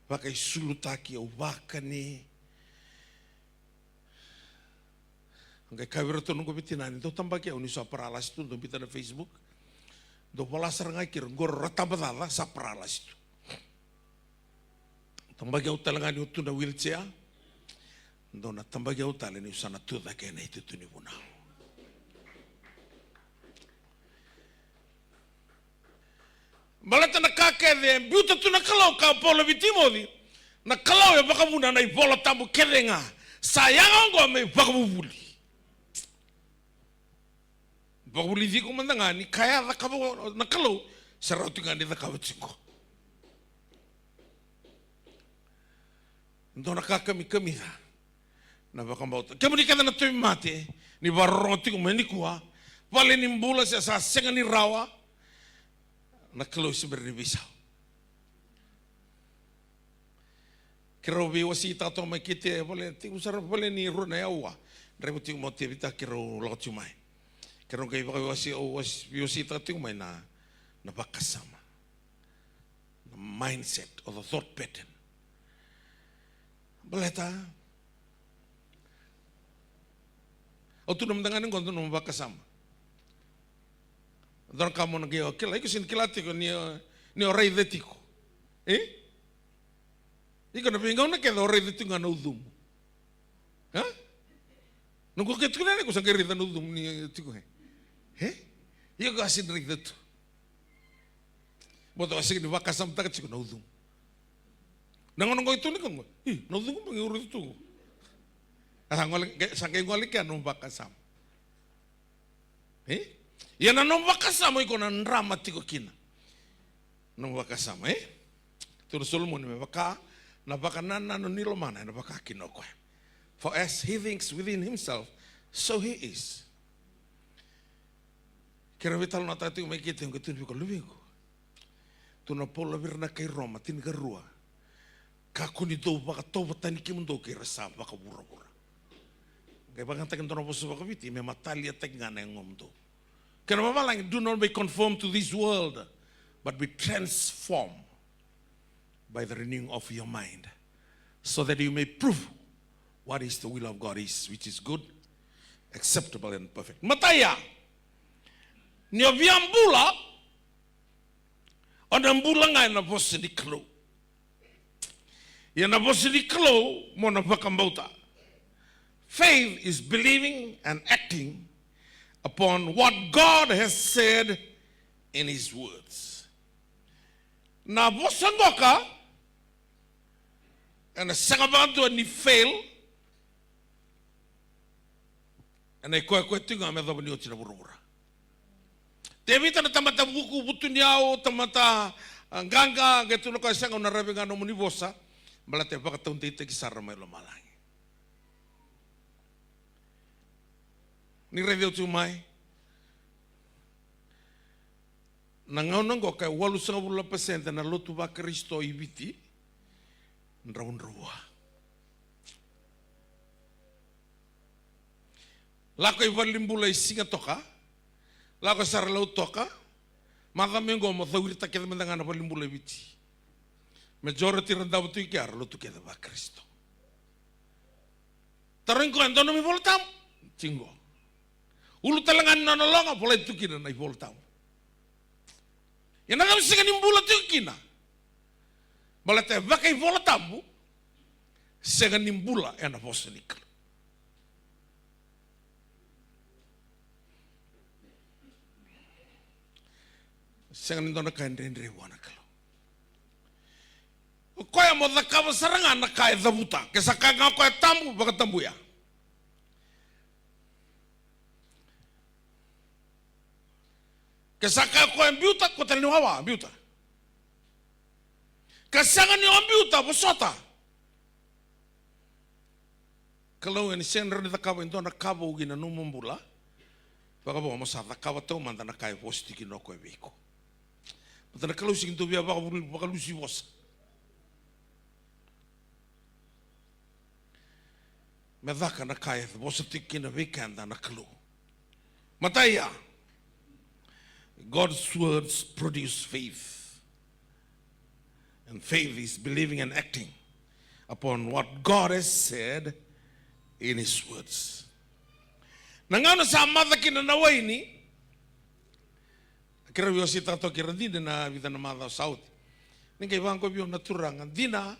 vakaisulutaki, au vakani. Au qai kaya vei iratou na noqu vetinani, dou tabaki au niu sa paralasi tu, dou biuta na Facebook. Dou vola sara ga kei ira, qori ra tabacaca, sa paralasi tu. Tabaki au tale ga niu tu na wheelchair. Dou na tabaki au tale niu sa na tu cake ena itutu ni vunau. Baleta na ka kece e biuta tu na Kalou, kaya o Paula vei Timoci, na Kalou e vakavuna na iVola Tabu kece ga. Sa yaga oqo me ivakavuvuli. Vakavulici iko mada ga ni ka e a cakava na Kalou, sa rawa tiko ga ni cakava tiko. Dua na ka kamikamica na vakabauta. Kemuni kece na tauvimate ni vakarorogo tiko mai nikua, vale ni bula se sa sega ni rawa, na Kalou e se bera ni veisau. Keirau veiwaseitaka toka mai kei Tevita, vale tiko sara, vale ni rua na aua. Draiva tiko mai o Tevita, keirau lako tiko mai. Keirau qai vakawase-, au wase-, veiwaseitaka tiko mai na, na vakasama. Na mindset or the thought pattern. Baleta au tu na mada ga ni qo dua na nomu vakasama. Dua na ka mo na qai o kila, iko sega ni kila tiko ni o, ni o raica tiko. E? Iko na veigauna kece o raica tiko ga na ucumu. A? Noqu ke tukuna yani, iko sa qai raica na ucumu ni tiko e. E? Iko a sega ni raica tu. Baleta o sega ni vakasamataka tiko na ucumu. Na gauna qo e tu na ka qo, i, na ucumu beka e raica tu. A sa gole, sa qai gole kea na nomu vakasama. E? Ia na nomu vakasama iko na drama tiko kina. Nomu vakasama, e? Tukuna o Solomoni me vaka na vakanananu ni lomana ena vaka kina o koya. For as he thinks within himself, so he is. Keirau veitalanoataka tiko mai kei Tevita, tukuna vei iko, luvequ. Tukuna o Paula vei ira na kai Roma tinikarua. Kakua ni dou vakatauvatani kemudou kei ira sa vakavuravura. Qai vakayagataki dua na vosa vakaviti, me mataliataki ga na yagomudou. Kena vavalagi, do not be conformed to this world, but be transformed by the renewing of your mind, so that you may prove what is the will of God is, which is good, acceptable and perfect. Matai ya, ni o via bula, o na bula ga ena vosa ni Kalou. Ia na vosa ni Kalou mo na vakabauta. Faith is believing and acting upon what God has said in his words. Na vosa qoka ena sega vakadua ni fail. Ena ikoyakoya tiko ga me yacova ni oti na vuravura. Tevita na tamata vuku, vutuniyau, tamata, a, qaqa, qai tukuna o koya, sega, au na ravi ga nomuni vosa, baleta e vakataudeitaki sara mai lomalagi. Ni raici au tiko mai. Na gauna oqo ka e walusagavulu na pasede na lotu vaKarisito i Viti draudrau. Lako i valenibula i Sigatoka, lako sara i Lautoka, macawa mai oqo mo cauritaka kece mada ga na valenibula i Viti. Majority ra davo tu i kea ra lotu kece vaKarisito. Tarogi koya, dua nomu iVola Tabu? Tiko qo. Ulu tale ga ni nona loga, volai tu kina na iVola Tabu. Ia na cava sega ni bula tiko kina? Baleta e vakaiVola Tabu, sega ni bula ena vosa ni Kalou. Sega ni dua na ka e dredre vua na Kalou. O koya Mo cakava sara ga na ka e cavuta. Ke sa kaya ga o koya tabu, vakatabuya. Ke sa kaya o koya biuta, kua tale ni wawa, biuta. Ke sega ni o biuta, vosota. Kalou, e ni sega ni rawa ni cakava e dua na ka vou ki na nomu bula. Vakavo mo sa cakava taumada na ka e vosa tiko kina o koya vei iko. Baleta na Kalou sega ni dau via vakavuli, vakalusi vosa. Me caka na ka e vosa tiko kina vei keda na Kalou. Matai ya. God's words produce faith. And faith is believing and acting upon what God has said in his words. Na gauna sa maca kina na waini, keirau veiwaseitaka toka kei ira dina na vica na macawa sa oti. Ni qai vaqo vei au na Turaga, dina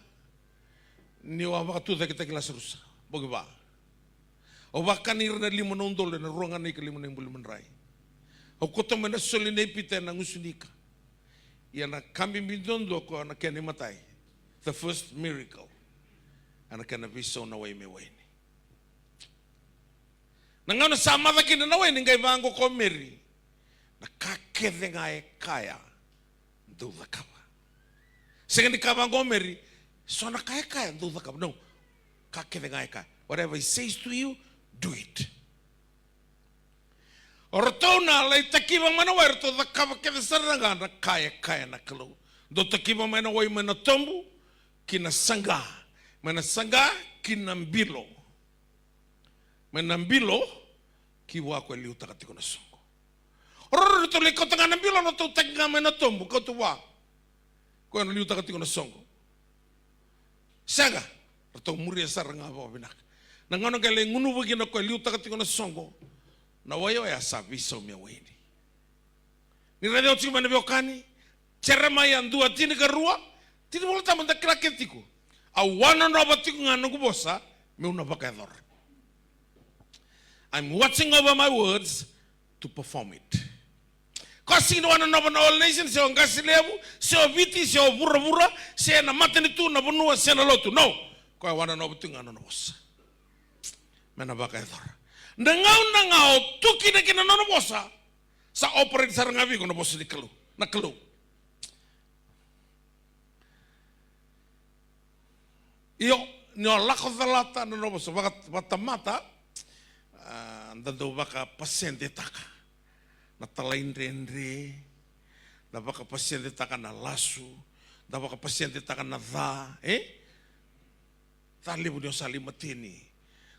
niu a vakatucaketaki Lasarusa, bogi va. Au vakani ira na lima na udolu ena rua ga na ika lima na ibuli madrai. Au kauta mai na soli nei Pita ena gusu ni ika. Ia na ka bibi duadua ko na kena imatai. The first miracle. Ena kena veisau na wai me waini. Na gauna sa maca kina na waini, qai vaqo ko Meri. Na ka kece ga e kaya, dou cakava. Sega ni kaya vaqo o Meri, so na ka e kaya, dou cakava. No. Ka kece ga e kaya. Whatever he says to you, do it. O ratou na lai takiva mai na wai, ratou cakava kece sara ga na ka e kaya na Kalou. Dou takiva mai na wai mai na tobu ki na saqa, mai na saqa ki na bilo, mai na bilo ki vua ko e liutaka tiko na soqo. O ratou lai kauta ga na bilo, ratou taki ga mai na tobu, kauta vua ko e na liutaka tiko na soqo. Sega, ratou muria sara ga vakavinaka. Na gauna qai lai gunuva kina ko e liutaka tiko na soqo, na wai oya sa veisau me waini. Ni raica oti tiko mai na veiwekani, Jeremaia dua tinikarua, tini vola tabu da kila kece tiko. Au wanonova tiko ga noqu vosa meu na vakayacora. I'm watching over my words to perform it. Ko sega ni wanonova na All Nation, se o qase levu, se o Viti, se o vuravura, se na matanitu, na vanua, se na lotu. No. Ko e wanonova tu ga nona vosa me na vakayacora. Na gauna ga o tu kina kina nona vosa, sa operate sara ga vei iko na vosa ni Kalou, na Kalou. Io, ni o lako calata na nona vosa, vaka, vakatamata, a, da dau vakapasedetaka na talaidredre, da vakapasedetaka na lasu, da vakapasedetaka na ca, e? Ca levu ni o sa lai mateni,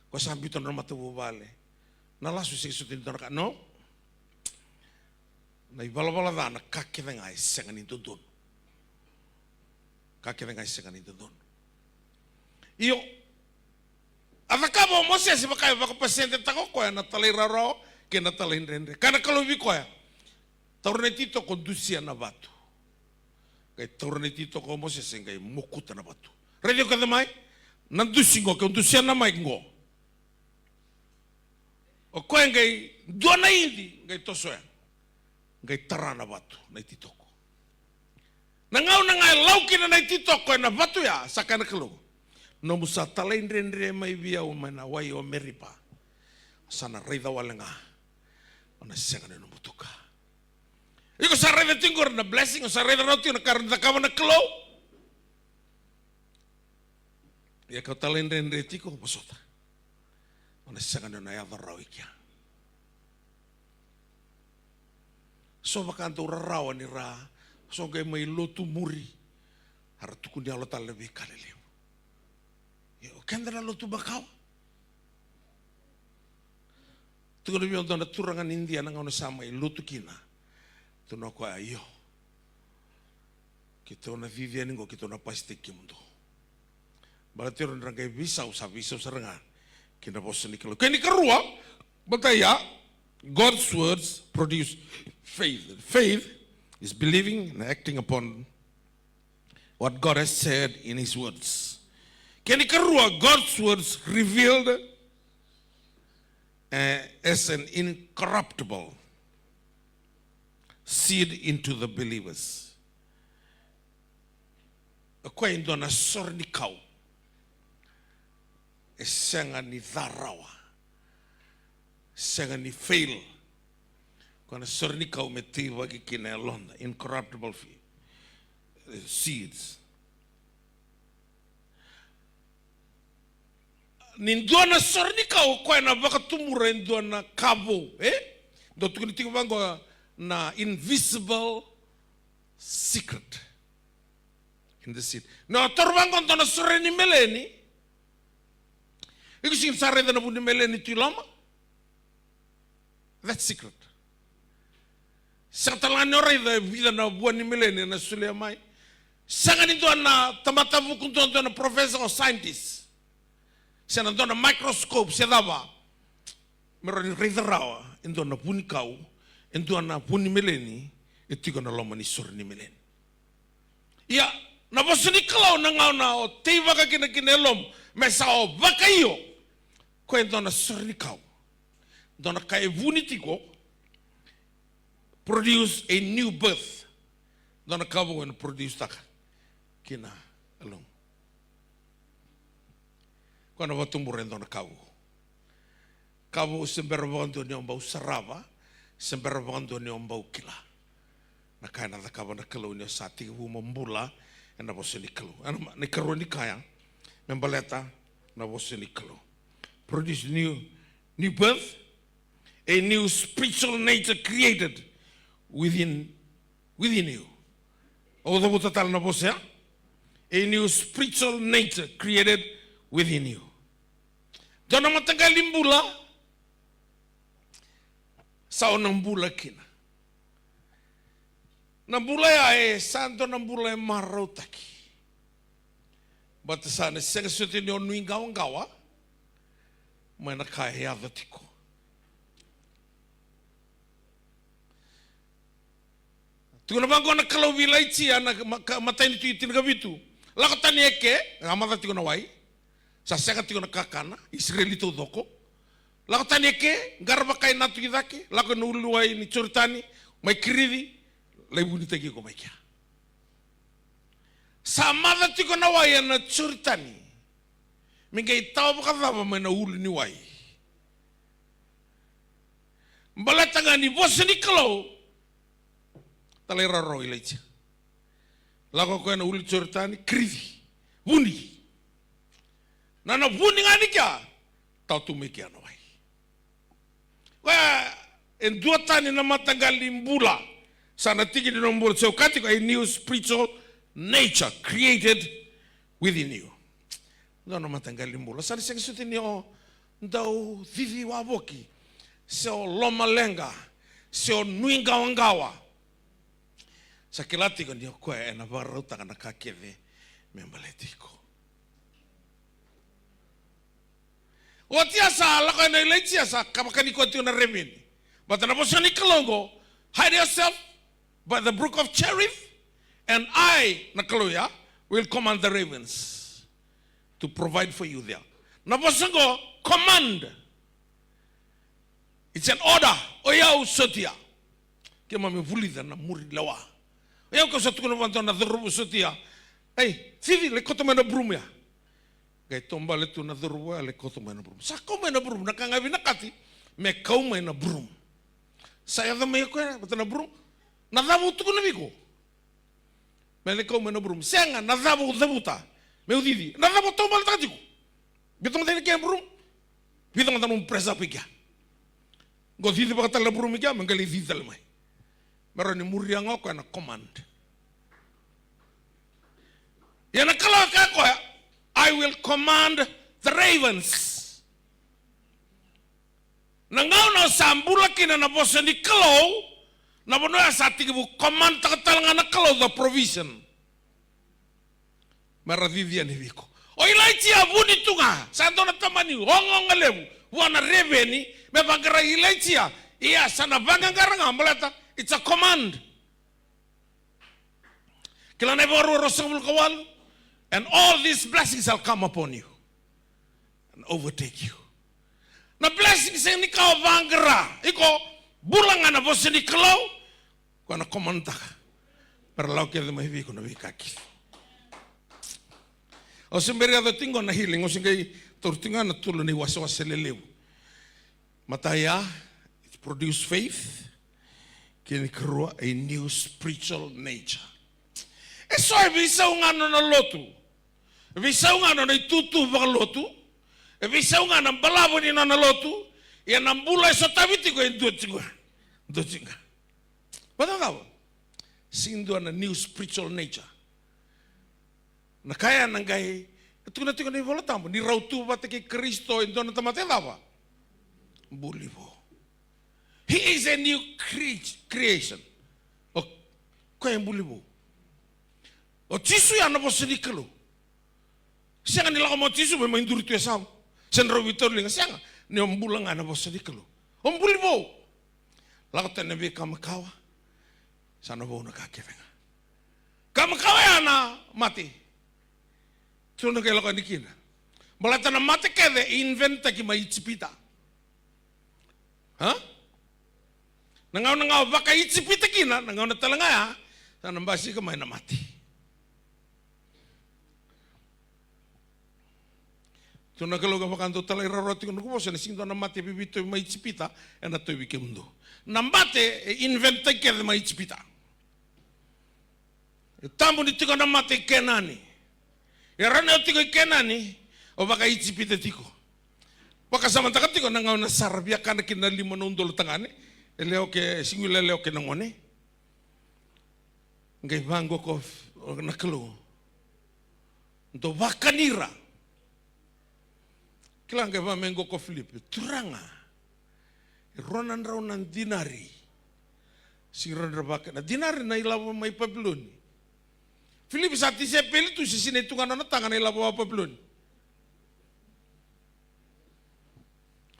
ko sa biuta na nona matavuvale. Na lasu sega soti ni dua na ka, no? Na ivalavala ca na ka kece ga e sega ni dodonu. Ka kece ga e sega ni dodonu. Io, a cakava o Mosese vaka e vakapasedetaka o koya na talairawarawa kei na talaidredre. Kaya na Kalou vei koya, taura na ititoko, dusia na vatu. Qai taura na ititoko o Mosese, qai mokuta na vatu. Raici au kece mai, na dusi qo, keu dusia na mai qo. O koya qai dua na idi, qai tosoya. Qai tara na vatu, na ititoko. Na gauna ga e lau kina na ititoko ena vatu ya, sa kaya na Kalou, nomu sa talaidredre mai vei au mai na wai o Meripa, o sa na raica wale ga, o na sega ni nomu tuka. Iko sa raica tiko qori na blessing, o sa raica rawa tiko na ka rawa ni cakava na Kalou. Ia kau talaidredre tiko, vosota. O na sega ni o na yaco rawa i kea. So vaka dau rarawa ni ra, so qai mai lotu muri, a ra tukuni yalo tale na veika lelevu. Io, o keda na lotu makawa. Tukuna vei au dua na turaga ni Idia na gauna sa mai lotu kina. Tukuna o koya, io. Keitou na cici yani qo, keitou na pasitaki kemudou. Baleta o ira ni ra qai veisau, sa veisau sara ga ki na vosa ni Kalou. Kena ikarua, baleta ya, God's words produce faith. Faith is believing and acting upon what God has said in his words. Kena ikarua, God's words revealed, eh, as an incorruptible seed into the believers. O koya e dua na sore ni kau. E sega ni ca rawa. Sega ni fail. Koya na sore ni kau me teivaki kina e yaloda, incorruptible fi-, eh, seeds. Ni dua na sore ni kau, o koya na vakatubura e dua na ka vou, e? Dau tukuni tiko vaqo na invisible secret in the seed. Na o taura vaqo dua na sore ni meleni. Iko sega ni sa raica na vu ni meleni tu i loma. That's secret. Sega tale ga ni o raica e vica na vua ni meleni ena solia mai. Sega ni dua na tamata vuku, dua, dua na professor or scientist, se na dua na microscope se cava, me rawa ni raica rawa e dua na vunikau, e dua na vu ni meleni e tiko na loma ni sore ni meleni. Ia, na vosa ni Kalou na gauna o teivaka kina ki na yalomu me sa o vakaio, koya e dua na sore ni kau, dua na ka e vuni tiko, produce a new birth. Dua na ka vou ena produce taka ki na yalomu. Koya na vakatubura e dua na ka vou. Ka vou se bera vakadua ni o bau sarava, se bera vakadua ni o bau kila. Na ka ena cakava na Kalou ni o sa tekivu mo bula ena vosa ni Kalou. Ena ma-, na ikarua ni ka ya, me baleta na vosa ni Kalou. Produce new, new birth, a new spiritual nature created within, within you. Au cavuta tale na vosa ya. A new spiritual nature created within you. Dua na mataqali bula sa o na bula kina. Na bula ya e sa dua na bula e marautaki. Baleta sa na sega soti ni o nuiqawaqawa mai na ka e yaco tiko. Tukuna vaqo na Kalou vei Ilaija na ma-, ka-, matai ni Tui tinikavitu. Lako tani eke, a maca tiko na wai. Sa sega tiko na kakana, Isireli taucoko. Lako tani eke, qara vaka e na tu i cake, lako ena ulu ni wai ni Joritani, mai kirici, lai vunitaki iko mai kea. Sa maca tiko na wai ena Joritani. Me qai tawa vakacava mai na ulu ni wai? Baleta ga ni vosa ni Kalou. Talairawarawa o Ilaija. Lako o koya ena ulu ni Joritani, kirici. Vuni. Na, na vuni ga ni kea, tawa tu mai kea na wai. Koya e dua tani na mataqali bula. Sa na tiki ni nomu bula, se o kati ko a new spiritual nature created within you. Dua na mataqali bula. Sa na sega soti ni o dau cici wavoki, se o lomaleqa, se o nuiqawaqawa. Sa kila tiko ni o koya ena vakarautaka na ka kece me baleti iko. Oti ya sa lako ena Ilaija, sa ka vakani koya tiko na reveni. Baleta na vosa ni Kalou qo, hide yourself by the brook of Cherith, and I, na Kalou ya, will command the ravens to provide for you there. Na vosa qo, command. It's an order. O yau sotia. Keimami vulica na muri lewa. O yau kau sa tukuna vua na cauravou sotia. Ei, cici, lai kauta mai na broom ya. Qai taubale tu na cauravou ya, lai kauta mai na broom. Sa kau mai na broom, na ka ga vinakati, me kau mai na broom. Sa yaco mai o koya vata na broom. Na cava au tukuna vei iko? Me lai kau mai na broom. Sega, na cava au cavuta meu cici? Na cava au taubaletaka tiko? Biuta mada i kea na broom. Biuta mada nomu press up i kea. Qo cici vakatale na broom i kea, me qai lai cici tale mai. Me rawa ni muria ga o koya na command. Ia na Kalou e kaya o koya, I will command the ravens. Na gauna o sa bula kina na vosa ni Kalou, na vanua ya sa tekivu command taka tale ga na Kalou the provision. Me ra cici yani vei iko. O Ilaija vuni tu ga, sa dua na tamani ogaoga levu vua na reveni me vaqarai Ilaija. Ia sa na vaqaqara ga baleta it's a command. Kila na iVakarua ruasagavulu ka walu, and all these blessings shall come upon you and overtake you. Na blessing sega ni ka o vaqara. Iko bula ga na vosa ni Kalou, koya na command taka. Me ra lako kece mai vei iko na veika kece. Au se bera yaco tiko qo na healing, au se qai taura tiko ga na tolu na iwasewase lelevu. Matai ya, it produce faith. Kena ikarua, a new spiritual nature. E so e veisau ga nona lotu. E veisau ga nona itutu vakalotu. E veisau ga na balavu ni nona lotu. Ia na bula e sotavi tiko e dua tiko ga. Dua tiko ga. Vata cava? Sega ni dua na new spiritual nature. Na ka ya na qai, e tukuna tiko na iVola Tabu, ni rau tu vata kei Karisito e dua na tamata e cava? Buli vou. He is a new crea-, creation. O koya e buli vou. O Jisu ya na vosa ni Kalou. Sega ni lako mai o Jisu me mai duri tu e yasamu. Se na rau veitauriliga, sega. Ni o bula ga na vosa ni Kalou. O buli vou. Lako tani na veika makawa. Sa na vou na ka kece ga. Ka makawa ya na mate. Tukuna qai lako yani kina. Baleta na mate kece e inventaki mai Ijipita. Ha? Na gauna ga o vaka-Ijipita kina, na gauna tale ga ya, sa na basika mai na mate. Tukuna na Kalou, kevaka dou talairawarawa tiko na noqu vosa, ena sega ni dua na mate e veiveitauvi mai Ijipita ena tauvi kemudou. Na mate e inventaki kece mai Ijipita. E tabu ni tiko na mate i Kenani. E rawa ni o tiko i Kenani, o vaka-Ijipita tiko. Vakasamataka tiko na gauna sara viakana kina na lima na udolu tagane, e lewe ke, siguila e lewe ke na gone. Qai vaqo ko F-, na Kalou. Dou vakani ira. Kila qai vaka mai qo ko Filipi, Turaga, e rua na drau na dinari. Sega ni rawa ni ra vaka na dinari na ilavo mai Papiloni. Filipi sa tisaipeli tu, se sinai tu ga na nona taga na ilavo vaka-Papiloni.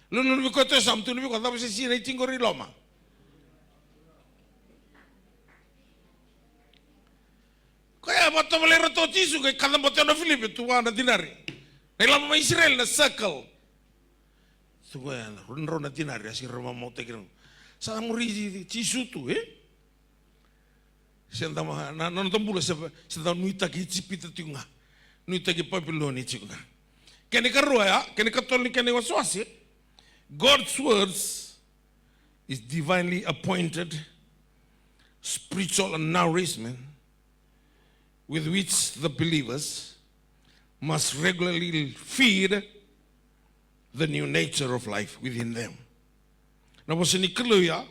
Lululu vei koya tu e yasamu, tukuna vei koya, cava se sinai tiko qori i loma? Koya e vakatovolei iratou o Jisu, qai kacabote o Filipi, tu vua na dinari. Na ilavo mai Isireli na shekel. Tukuna o koya, na rua na drau na dinari, a sega ni rawa ni mamautaki ira. Sa muri Jisu tu, e? Se da ma, na, na noda bula se, se da nuitaki Ijipita tiko ga. Nuitaki Papiloni tiko ga. Kena ikarua ya, kena ikatolu ni kena iwasewase. God's words is divinely appointed spiritual nourishment with which the believers must regularly feed the new nature of life within them. Na vosa ni Kalou ya,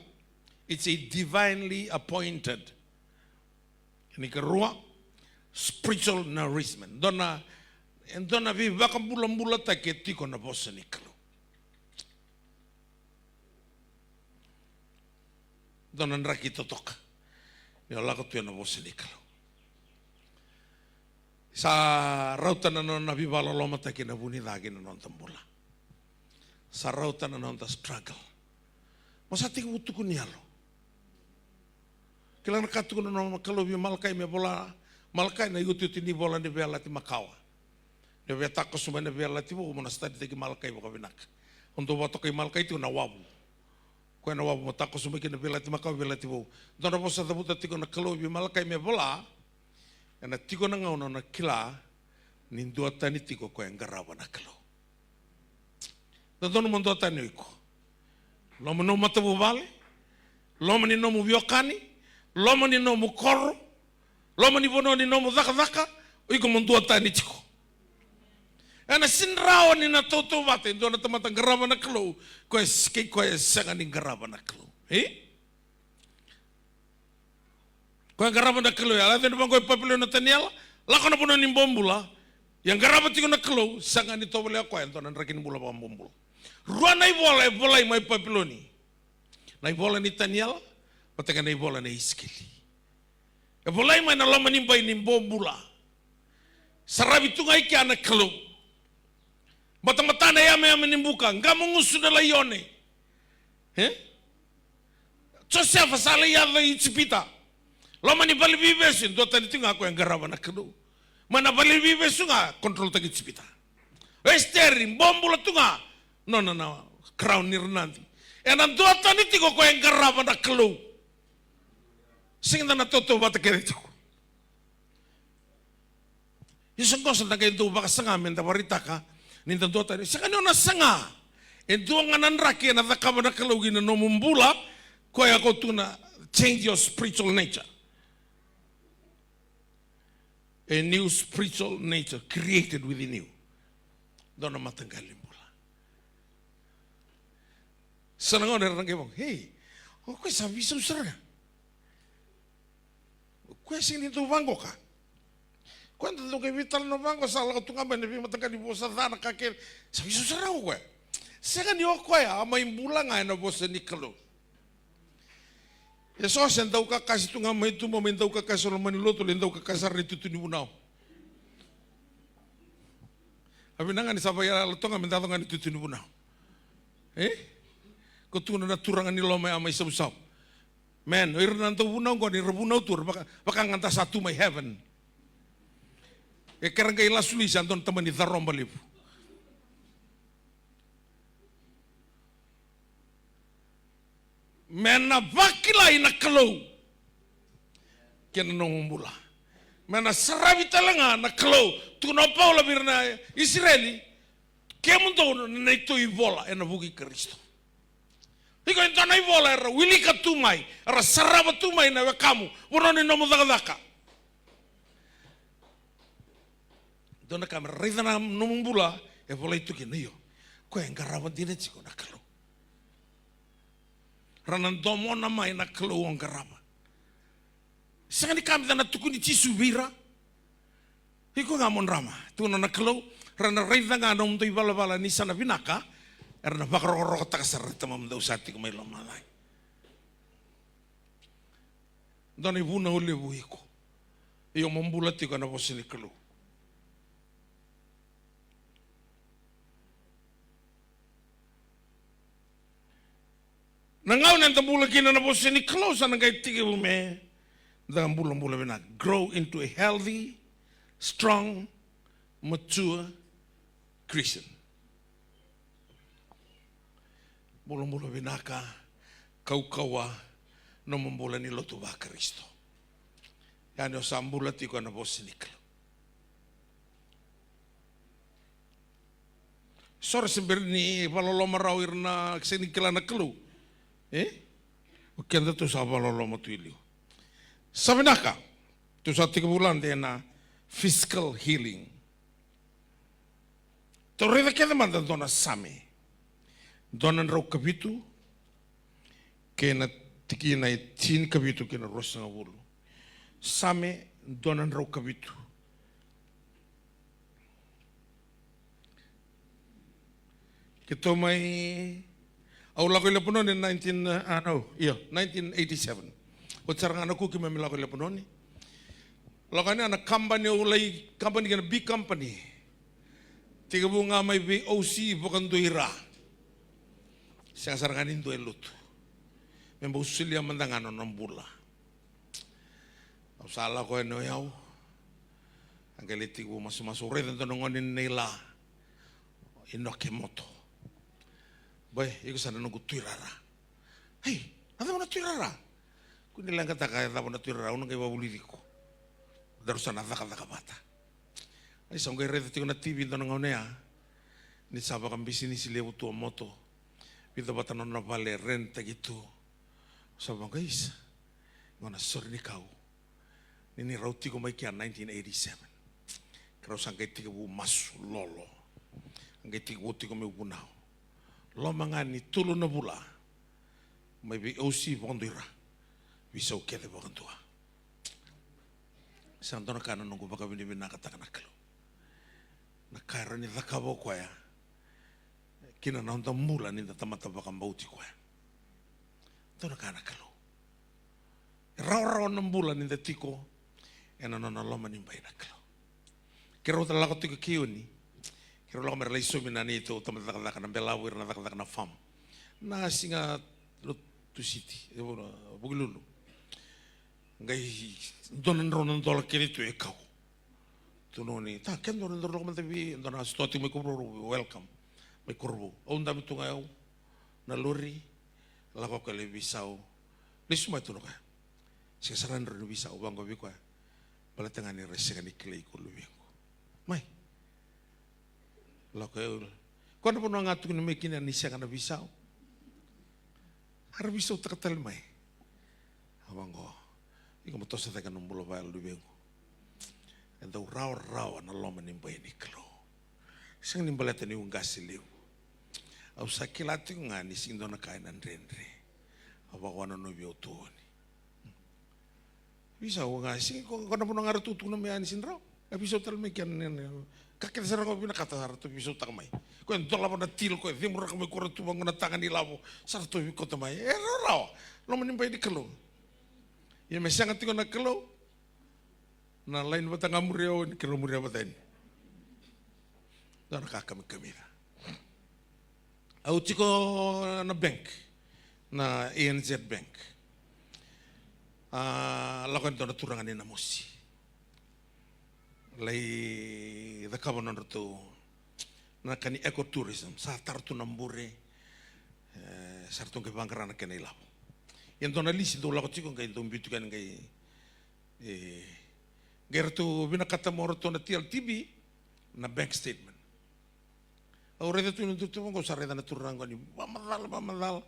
it's a divinely appointed. Kena ikarua, spiritual nourishment. Dua na, e dua na veivakabulabulataki e tiko na vosa ni Kalou. Dua na draki totoka ni o lako tu ena vosa ni Kalou. Sa rauta na nona veivakalolomataki ena vunica kei na noda bula. Sa rauta na noda struggle. Mo sa tekivu tukuni yalo. Kila na ka tukuna na nona Kalou vei Malakai me vola, Malakai na iotioti ni vola ni Veiyalayalati Makawa. Ni o via takoso mai na Veiyalayalati Vou, mo na studytaki Malakai vakavinaka. O dou vakatokai Malakai tiko na wavu. Koya na wavu mo takoso mai kina na Veiyalayalati Makawa, Veiyalayalati Vou. Dua na vosa cavuta tiko na Kalou vei Malakai me vola, ena tiko na gauna o na kila ni duatani tiko o koya e qarava na Kalou. Dodonu mo duatani o iko. Loma ni nomu matavuvale, loma ni nomu veiwekani, loma ni nomu koro, loma ni vanua ni nomu cakacaka, o iko mo duatani tiko. Ena sega ni rawa ni na tautauvata e dua na tamata qarava na Kalou, koya s-, kei koya e sega ni qarava na Kalou. E? Koya qarava na Kalou, e a yaco ena vaqo i Papiloni o Taniela, lako na vanua ni bobula, ia qarava tiko na Kalou, sega ni tovolea o koya e dua na draki ni bula vakabobula. Rua na ivola e volai mai Papiloni. Na ivola nei Taniela, vata kei na ivola nei Isikeli. E volai mai na loma ni bai ni bobula. Saravi tu ga i kea na Kalou. Batabata na yameyame ni buka, qamugusu na laione. E? Josefa sa lai yaco i Ijipita. Loma ni vale ni veivesu, e duatani tu ga o koya e qarava na Kalou. Mai na vale ni veivesu ga, controltaki Ijipita. O Esiteri, bobula tu ga, nona na crown ni ranadi. Ena duatani tiko o koya e qarava na Kalou. Sega ni da na tautauvata kece tiko. Isa qo sa da qai dau vakasaga me da vakaraitaka ni da duatani. Sega ni o na saga. E dua ga na draki ena cakava na Kalou ki na nomu bula, koya ko tu na change your spiritual nature. A new spiritual nature created within you. Dua na mataqali bula. Sa na gauna era na qai vaqo, "Ei, o koya sa veisau sara ga. O koya sega ni dau vaqo ka. Koya da dau qai veitalanoa vaqo, sa lako tu ga mai na veimataqali vosa ca na ka kece. Sa veisau sara ga o koya." Sega ni o koya, a mai bula ga ena vosa ni Kalou. E so se dau kakasi tu ga mai tuba, mai dau kakasi o loma ni lotu, lai dau kakasi sara na itutu ni vunau. A vinaka ga ni sa vakayala toka ga me dau yaco ga na itutu ni vunau. E? Ko tukuna na turaga ni loma ya mai Savusavu. Man, o ira na dau vunau qo ni ra vunau tu, ra vaka, vaka ga da sa tu mai heaven. E kera qai lasu lisi a dua na tamani caroba levu. Me na vakilai na Kalou kei na nomu bula. Me na saravi tale ga na Kalou. Tukuna o Paula vei ira na Isireli, kemudou na neitou ivola ena vuku i Karisito. Iko e dua na ivola era wilika tu mai, era sarava tu mai na wekamu, vanua ni nomu cakacaka. Dua na ka me ra raica na nomu bula, e volai tu kina, io, koya e qarava dina tiko na Kalou. Ra na domona mai na Kalou o qarava. Sega ni ka me da na tukuni Jisu vei ira. Iko ga mo drama. Tukuna na Kalou, ra na raica ga na nomudou ivalavala ni sa na vinaka, era na vakarokorokotaka sara na Tamamudou sa tiko mai lomalagi. Dua na ivunau levu iko. Io, mo bula tiko ena vosa ni Kalou. Na gauna eda bula kina na vosa ni Kalou, sa na qai tekivu me da bulabula vinaka. Grow into a healthy, strong, mature Christian. Bulabula vinaka, kaukauwa, nomu bula ni lotu vaKarisito. Ia ni o sa bula tiko ena vosa ni Kalou. So ra se bera ni vakaloloma rawa ira na sega ni kila na Kalou. E? O keda tou sa vakaloloma tu i liu. Sa vinaka. Tou sa tekivu lade ena physical healing. Tou raica kece mada dua na Same. Dua na drau ka vitu, kei na tikina e tinikavitu kei na ruasagavulu. Same dua na drau ka vitu. Keitou mai, au lako i Lepanoni nineteen, ah, no, io, nineteen eighty-seven. Oti sara ga na kuki mai me lako i Lepanoni. Lako yani na kabani, au lai kabani kei na B company. Tekivu ga mai vei O C vakadua i ra. Sega sara ga ni dua e lotu. Me bau solia mada ga na nona bula. Au sa lako yani o yau. A qai lai tekivu masumasu, au raica dua na gone ni Neila. Inoke Moto. Boy, iko sa na noqu tuirara. Ei, na cava na tuirara? Kua ni leqataka e cava na tuirara, au na qai vakavulici iko. Daru sa na cakacaka vata. Ai sa qai raica tiko na T V dua na gauna ya. Ni sa vakabisinisi levu tu o Moto. Vica vata na nona vale e rent-taki tu. Sa vaqo, isa. Qo na sore ni kau. Ni ni rau tiko mai kea nineteen eighty-seven. Ke rau sa qai tekivu masu lolo. Qai tekivu tiko meu vunau. Loma ga ni tolu na vula. Mai vei O C vakadua i ra. Veisau kece vakadua. Sa dua na ka na noqu vakavinavinakataka na Kalou. Na ka e rawa ni cakava o koya. Kina na noda bula ni da tamata vakabauti koya. Dua na ka na Kalou. E rawarawa na bula ni da tiko ena nona loma ni bai na Kalou. Keirau ta lako tiko kei oni. Keirau lako me ra lai saumi na neitou tamata cakacaka na belavu, ira na cakacaka na farm. Na siga Lotusiti, e, Vukelulu. Qai dua na drau na dola kece tu e kau. Tukuna o ni, ta, ke dua na drau lako mada vei, dua na sitoa tiko mai Korovou, Welcome. Mai Korovou. Au dami tu ga au na lori, lako o koya lai veisau. Lesu mai, tukuna o koya. Sega sara ni drau ni veisau, vaqo vei koya. Baleta ga ni ra sega ni kilai iko luvequ. Mai. Lako e ulu. Ko na vanua ga tukuni mai kina ni sega na veisau. A ra veisautaka tale mai. A vaqo. Iko mo toso cake na bula vaya luvequ. E dau rawarawa na loma ni bai ni Kalou. Sega ni baleta niu qase levu. Au sa kila tiko ga ni sega ni dua na ka ena dredre. A vaqo na novi au tu oni. Veisau ga, sega ko, ko na vanua ga ratou tukuna mai yani sega ni rawa. A veisau tale mai kena, ne, ne. Ka kece sara ga vinakata sa ratou veisautaka mai. Ko e dolava na tilo, ko e cemuraka mai ko ratou vaqo na taga ni lavo. Sa ratou veikauta mai. E rawarawa. Loma ni bai ni Kalou. Ia me sega tiko na Kalou. Na laini vata ga muria oni, keirau muria vata yani. Dua na ka kamikamica. Au tiko na bank, na A N Z Bank. A, lako e dua na turaga ni Namosi. Lai cakava nodratou na ka ni ecotourism. Sa tara tu na bure, e, sa ratou qai vaqara na kena ilavo. Ia dua na lisi dau lako tiko qai dau biu tu kena qai E, qai ratou vinakata mo ratou na T L T B, na bank statement. Au raica tu na tu, tu, au sa raica na turaga ni vamacala, vamacala.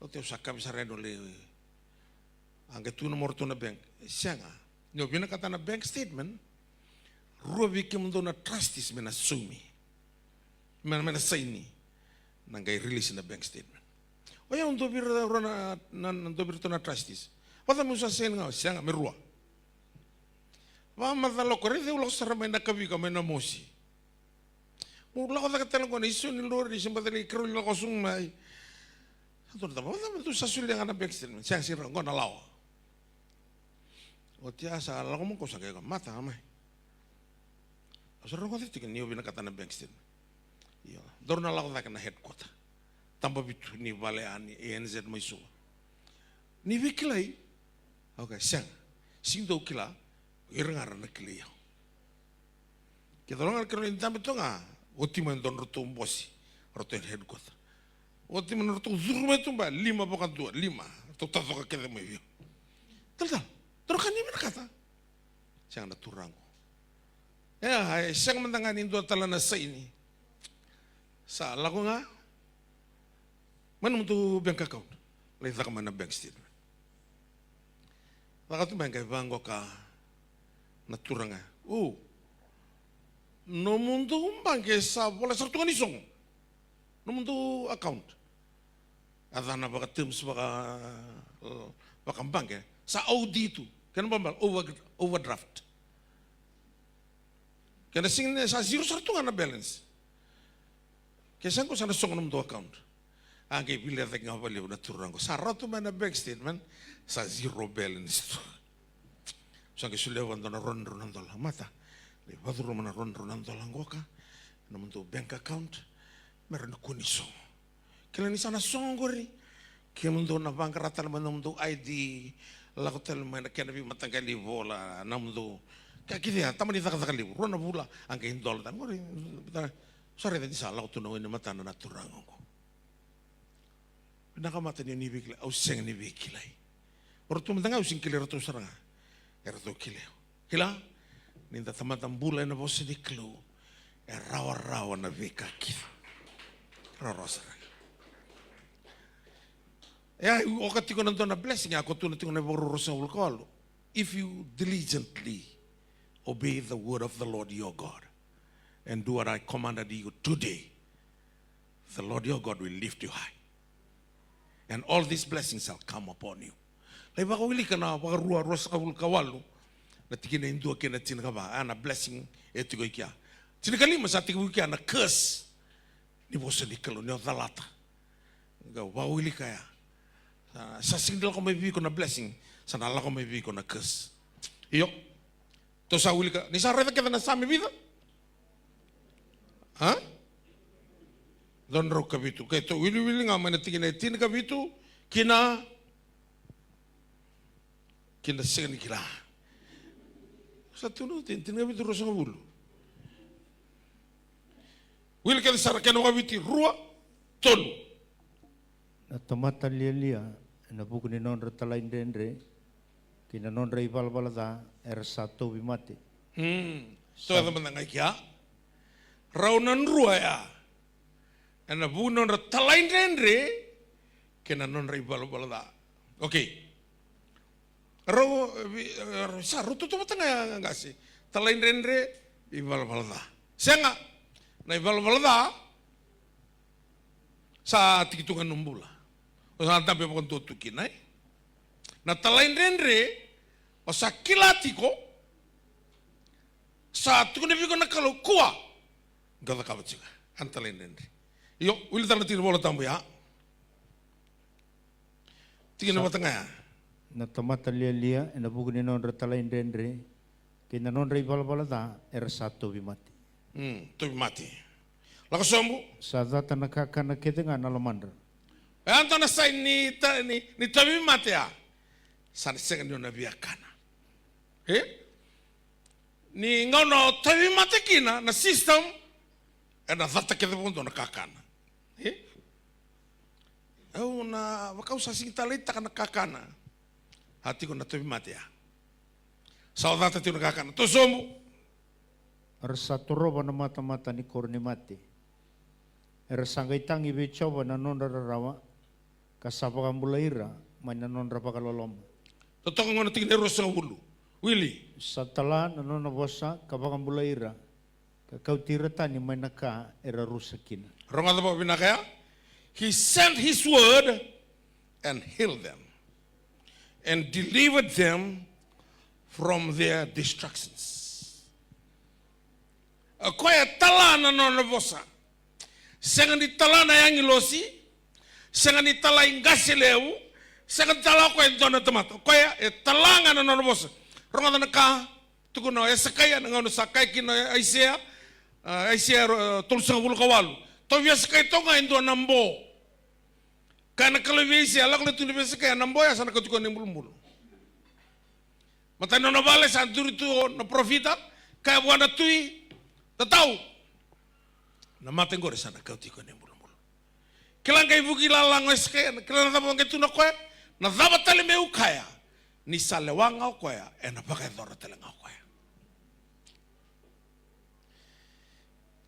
Au te au sa kavi sara yani o le. A qai tu na mo ratou na bank. E sega. Ni o vinakata na bank statement. Rua vei kemudou na trustees me na saumi. Me, me na saini. Na qai release na bank statement. Oya au dua vei ira na, na, na dua vei iratou na trustees. Vata meu sa saini ga, sega, me rua. Vamacala ko raica au lako sara mai na kavika mai Namosi. Meu lako cake tale qo na iso ni lori, se bata lai karau ni lako sogo mai. Sa dua na taba, vata meu sa solia ga na bank statement. Sega, sega, qo na lawa. Oti a sa lako mai qo sa qai qo, mata, a mai. Au sa rogoca tiko ni o vinakata na bank statement. Io, daru na lako cake na headquarter. Taba vitu ni vale a ni A N Z mai Suva. Ni veikilai. Okay, sega. Sega dau kila. Ira ga ra na kilai au. Ke dau ga na kena dabe toga. Oti mai dua na ratou bosi. Ratou headquarter. Oti mai na ratou curu mai tu ba. Lima vakadua, lima. Ratou tacoka kece mai vei au. Talatala. Daru ka ni vinakata. Sega na turaga. E, a, e sega mada ga ni dua tale na saini. Sa lako ga. Mai nomudou bank account. Lai caka mai na bank statement. Caka tu mai qai vaqo ka na turaga. O. Nomudou baqe sa vola sara tu ga ni sogo. Nomudou account. A cana vaka terms vaka, vakabaqe. Sa O D tu. Kena balebale, over, overdraft. Kena sega ni sa zero sara tu ga na balance. Ke sa qo sa na sogo nomudou account. A qai vilecaki ga vakalevu na turaga qo. Sa rawa tu mai na bank statement, sa zero balance tu. Sa qai solia vua dua na rua na drau na dola. Mata, lai vacuruma na rua na drau na dola qoka. Nomudou bank account. Me rawa ni kua ni sogo. Kila ni sa na sogo qori. Kemudou na vaqara tale mai nomudou I D, lako tale mai na kena veimataqali vola, nomudou. Ka kece ya, tamani cakacaka levu, rua na vula, a qai dola tale qori. Sa raica ni sa lako tu na wainimatana na turaga qo. Vinaka mata ni o ni veikilai, au sega ni veikilai. O ratou mada ga au sega ni kilai ratou sara ga. E ratou kilai au. Kila, ni da tamata bula ena vosa ni Kalou, e rawarawa na veika kece. Rawarawa sara. E a, oka tiko na dua na blessing, a ko tukuna tiko na Vakarua ruasagavulu ka walu. If you diligently obey the word of the Lord your God and do what I commanded you today, the Lord your God will lift you high. And all these blessings shall come upon you. Lai vakawilika na Vakarua ruasagavulu ka walu, na tikina e dua kei na tinikava, a na blessing e tiko i kea. Tinikalima sa tekivu i kea na curse. Ni vosa ni Kalou, ni o calata. Qai vakawilika ya. Sa, sa sega ni lako mai vei iko na blessing, sa na lako mai vei iko na curse. Io. Tou sa wilika, ni sa raica kece na Same vica? A? Dua na drau ka vitu. Keitou wiliwili ga mai na tikina e tinikavitu, ki na, ki na sega ni kila. Sa tukuna oti, tinikavitu ruasagavulu. Wili kece sara kena vakaviti, rua, tolu. Na tamata lialia, ena vuku ni nodra talaidredre, kei na nodra ivalavala ca, era sa tauvi mate. Hmm. Sa- Tou yaco mada ga i kea. Rau na drua ya ena vuku ni nodra talaidredre kei na nodra ivalavala ca. Okay. Rau, vi-, rau, sa rau tautauvata ga ya, qase. Talaidredre, ivalavala ca. Sega, na ivalavala ca sa tiki tu ga na nomu bula. O sa dabe vakadua tu kina, e? Na talaidredre, o sa kila tiko, sa tukuna vei iko na Kalou, kua. Qai cakava tiko. A na talaidredre. Io, wili tale na tikina Vola Tabu ya. Tikina vata ga ya. Na tamata lialia ena vuku ni nodra talaidredre kei na nodra ivalavala ca era sa tauvimate. Mm, tauvimate. Lako sobu. Sa cata na kakana kece ga na lomadra. E a dua na saini ni ta-, ni, ni tauvimate ya. Sa na sega ni o na via kana. E? Ni gauna o tauvimate kina, na system ena cata kece vakadua na kakana. E? Au na, vakau sa sigi taleitaka na kakana. A tiko na tauvimate ya. Sa o cata tiko na kakana. Toso sobu. Era sa torova na matamata ni koro ni mate. Era sa qai tagi vei Jiova na nodra rarawa, ka sa vakabulai ira mai na nodra vakaloloma. Totoka gona tikina e ruasagavulu. Wili. Sa tala na nona vosa ka vakabulai ira, ka kauti ira tani mai na ka era rusa kina. Rogoca vakavinaka ya. He sent his word and healed them and delivered them from their destructions. O koya e tala na nona vosa. Sega ni tala na agilosi, sega ni tala i qase levu, sega ni tala o koya e dua na tamata. O koya e tala ga na nona vosa. Rogoca na ka tukuna o Esekaia, na gauna sa kaya kina o Aisea, a, Aisea, a, tolusagavulu ka walu. Tauvi Esekaia toka ga e dua na bo. Kaya na Kalou vei Aisea, lako lai tukuna vei Esekaia, na bo ya sa na kauti koya na ibulubulu. Matai ni nona vale sa duri tu na parofita, kaya vua na tui, tatau. Na mate qori sa na kauti koya na ibulubulu. Kila qai vuki lalaga o Esekaia, kila na cava qai tukuna o koya, na cava tale meu kaya, ni sa lewa ga o koya, ena vakayacora tale ga o koya.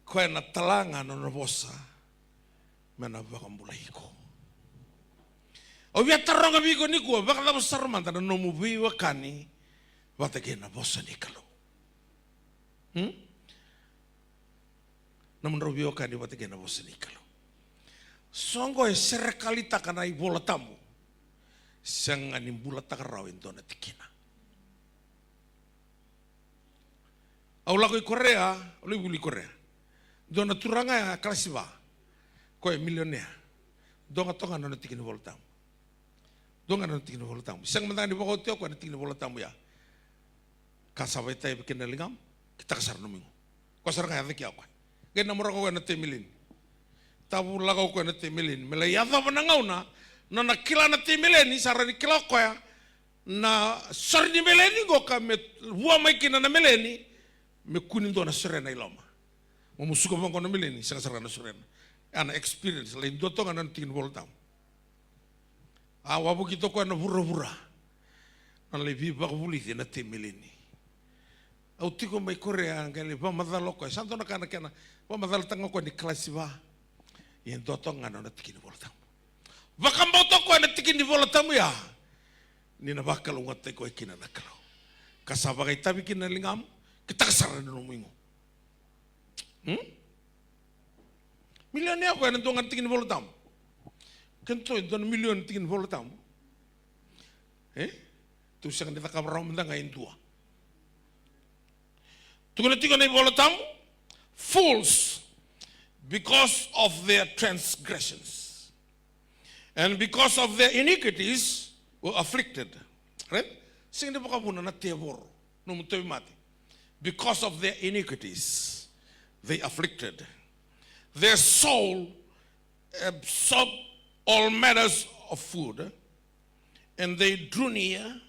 Koya na tala ga na nona vosa me na vakabulai iko. Au via taroga vei iko nikua, vakacava sara mada na nomu veiwekani vata kei na vosa ni Kalou? Hmm? Nomudrau veiwekani vata kei na vosa ni Kalou. Soqo e serekalitaka na iVola Tabu. Sega ni bulataka rawa e dua na tikina. Au lako i Korea, au lai vuli i Korea. Dua na turaga ya kalasi va. Koya e milionea. Dua ga toka na nona tiki ni Vola Tabu. Dua ga na nona tiki ni Vola Tabu. Sega mada ga ni vakaoti o koya na tiki ni Vola Tabu ya. Ka sa vakaitavi kina na ligamu, kitaka sara na nomu igu. Koya sara ga yaco kina o koya. Qai namoraka o koya na temeleni. Tavulaka o koya na temeleni. Me lai yacova na gauna, nona kila na temeleni, sa rawa ni kila o koya na sore ni meleni qo ka me vua mai kina na meleni, me kua ni dua na sorena i loma. Mo musuka vaqo na meleni, sega sara ga na sorena. Ya na experience, lai dua toka na tiki ni Vola Tabu. A wavoki toka o koya na vuravura. Na lai veivakavulici ena temeleni. Au tiko mai Korea, qai lai vakamacala o koya. Sa dua na ka na kena vakamacalataka o koya ni kalasi va. Ia e dua toka ga na nona tiki ni Vola Tabu. Vakabauta o koya na tiki ni Vola Tabu ya. Ni na vakalougatataki koya kina na Kalou. Ka sa vakaitavi kina na ligamu, kitaka sara na nomu igu. Hmm? Milionea o koya ena dua ga na tiki ni Vola Tabu. Kedatou e dua na milioni na tiki ni Vola Tabu. E? Tou sega ni cakava rawa mada ga e dua. Tukuna tiko na iVola Tabu, fools, because of their transgressions. And because of their iniquities were afflicted. Right? Sega ni vakavuna na tevoro, nomu tauvimate. Because of their iniquities, they afflicted. Their soul absorbed all matters of food, and they drew near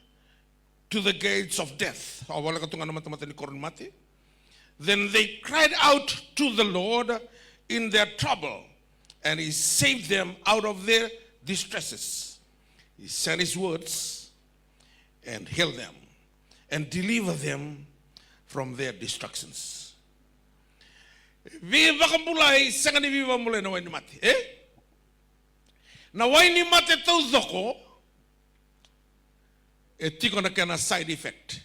to the gates of death. Au voleka tu ga na matamata ni koro ni mate. Then they cried out to the Lord in their trouble, and he saved them out of their distresses. He sent his words and healed them and delivered them from their destructions. Veivakabulai, sega ni veivakabulai na wai ni mate, e? Na wai ni mate taucoko, e tiko na kena side effect.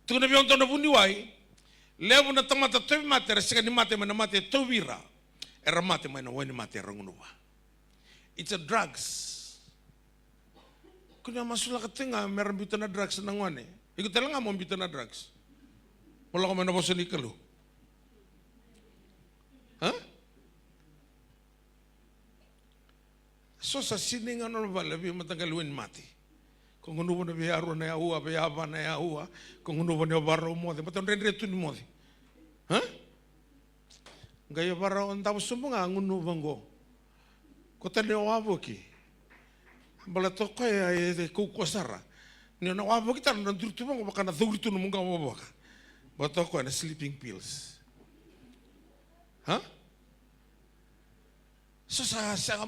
Tukuna vei au dua na vuniwai, levu na tamata tauvimate era sega ni mate mai na mate e tauvi ira, era mate mai na wai ni mate era gunuva. It's a drugs. Kua ni masulaka tiko ga me ra biuta na drugs na gone. Iko tale ga mo biuta na drugs. Mo lako mai na vosa ni Kalou. Ha? So sa sinai ga nona vale veimataqali wai ni mate. Ko gunuva na veiarua na yaua, veiava na yaua. Ko gunuva ni o varau moce, bata o dredre tu ni moce. Ha? Qai o varau davo sobu ga gunuva qo. Ko tani o wavoki. Baleta o koya e kaukauwa sara. Ni o na wavoki tara na duri tu vaqo vaka na cauri tu na muqa wavoka. Baleta o koya na sleeping pills. Ha? So sa sega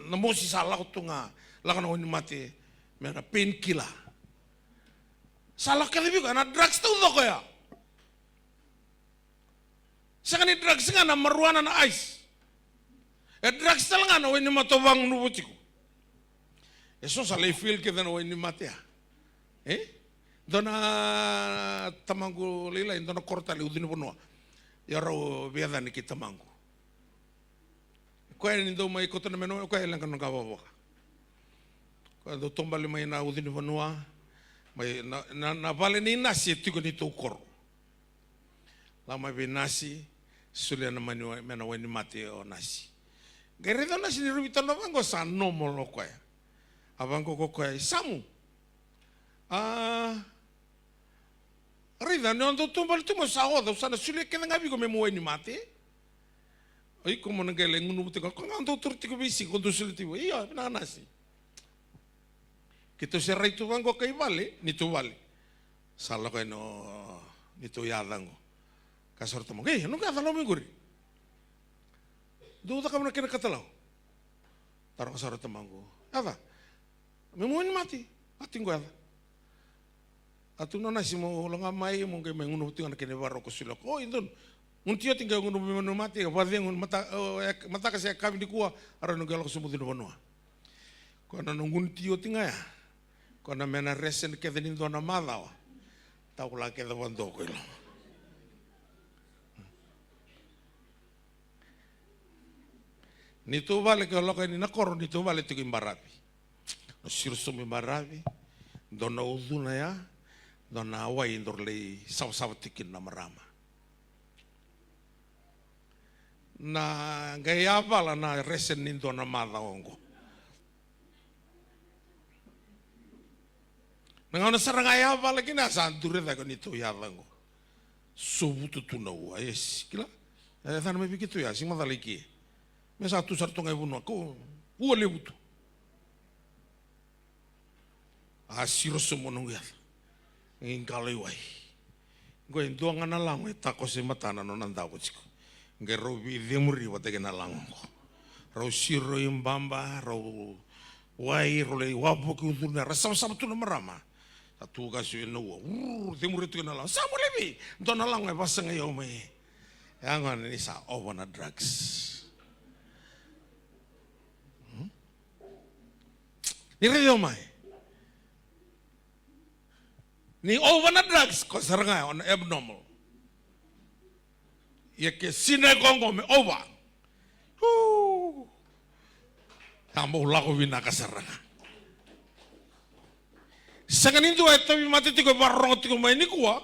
na mosi sa lako tu ga, lako na wai ni mate me na painkiller. Sa lako kece vei koya na drugs taucoko ya. Sega ni drugs ga na marijuana, na ice. E drugs tale ga na wai ni mate o vagunuva tiko. E so sa lai fail kece na wai ni mate ya. E? Dua na tamaqu lailai, dua na koro tale i ucu ni vanua. Ia rau veiyacani kei tamaqu. Koya ni dau mai kauta na menu, koya e leqa na noqu wavoka. Koya dau taubale mai na ucu ni vanua. Mai na, na, na vale ni nasi e tiko ni tou koro. Lako mai vei nasi, solia na mani wa-, me na wai ni mate o nasi. Qai raica o nasi ni rau veitalanoa vaqo sa normal o koya. A vaqo ko koya, i Samu. A, raica, ni o dau taubale tu mai, au sa oca, au sa na solia kece ga vei iko me mu wai ni mate. O iko mo na qai lai gunuva tiko, ko ga o dau taura tiko veisiga, ko dau solia tiko. Io, vinaka nasi. Keitou se rai tu vaqo kai vale, neitou vale. Sa lako yani o neitou yaca qo. Ka sara tamaqu, ei, noqu yaca, lako mai qori. Dou cakava na kena katalau. Taro ka sara tamaqu. Yaca. Me mu wai ni mate. A tiko qo yaca. A tu na nasi, mo lako ga mai, mo qai mai gunuva tiko ga na kena ivakarau ko solia. O, i donu. Gunu ti oti qai gunuva me wai ni mate, vakacegu, mata-, o, e, mataka se yakavi nikua, a rau na qai lako sobu tu na vanua. Ko na noqu gunu ti oti ga ya. Ko na me na ration kece ni dua na macawa. Tavula kece vadua ko i loma. Neitou vale ke o lako yani na koro, neitou vale tiko i baravi. Na siro sobu i baravi, dua na ucuna ya, dua na wai daru lai savasava tiko kina na marama. Na qai yavala na ration ni dua na macawa oqo. Na gauna sara ga e yavala kina sa duri cake o neitou yaca oqo. Sovutu tu na ua, esi, kila. E yacana mai vei keitou ya, sega ni macala i ke. Me sa tu sara tu ga i vanua, ko ua levu tu. A siro sobu na noqu yaca. Qai qalo i wai. Qo e dua ga na lago e takoso e matana nona davo tiko. Qai rau veicemuri vata kei na lago qo. Rau siro i baba, rau wai, rau lai wavoki ucuna, ra savasava tu na marama. Sa tu ka sui na ua. Ur, cemuri tu kei na lago. Sa mo levi. Dua na lago e vasagai au mai. Ya gona ni sa ova na drugs. Hmm? Ni raici au mai. Ni ova na drugs, ko sara ga o na abnormal. Ia ke sinai koya qo me ova. Hu. Sa bau lako vinaka sara ga. Sega ni dua e tauvimate tiko e vakarorogo tiko mai nikua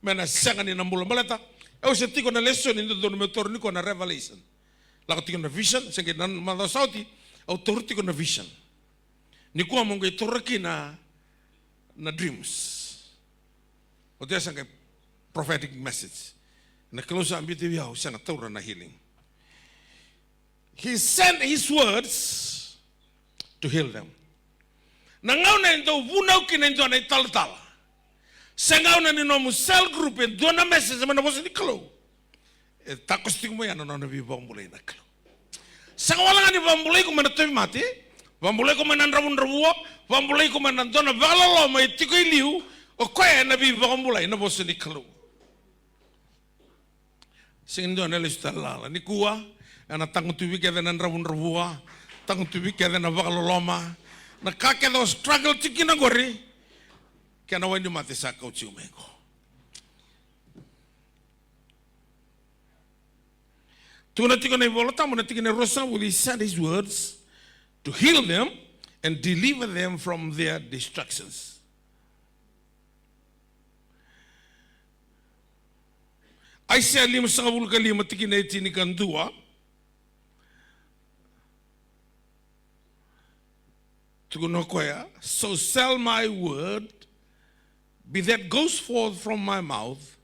me na sega ni na bula baleta. Au se tiko na lesoni dodonu meu taura nikua na revelation. Lako tiko na vision, se qai na macawa sa oti, au taura tiko na vision. Nikua mo qai taura kina na dreams. Oti ya sa qai prophetic message. Na Kalou sa biuta vei au, sega, taura na healing. He sent his words to heal them. Na gauna e dau vunau kina e dua na italatala, se gauna ni nomu cell group e dua na message mai na vosa ni Kalou, e takoso tiko mai ya na nona veivakabulai na Kalou. Sega wale ga ni vakabulai iko mai na tauvimate, vakabulai iko mai na dravudravua, vakabulai iko mai na dua na vakaloloma e tiko i liu, o koya ena veivakabulai na vosa ni Kalou. Sega ni dua na lesu tale lala. Nikua, ena tagutuvi kece na dravudravua, tagutuvi kece na vakaloloma. Na ka kece o struggle tiko kina qori, kena wainimate sa kauti au mai qo. Tukuna tiko na iVola Tabu na tikina e ruasagavulu, he sent his words to heal them and deliver them from their destructions. Aisea limasagavulu ka lima tikina e tinikadua. Tukuna o koya, so shall my word be that goes forth from my mouth,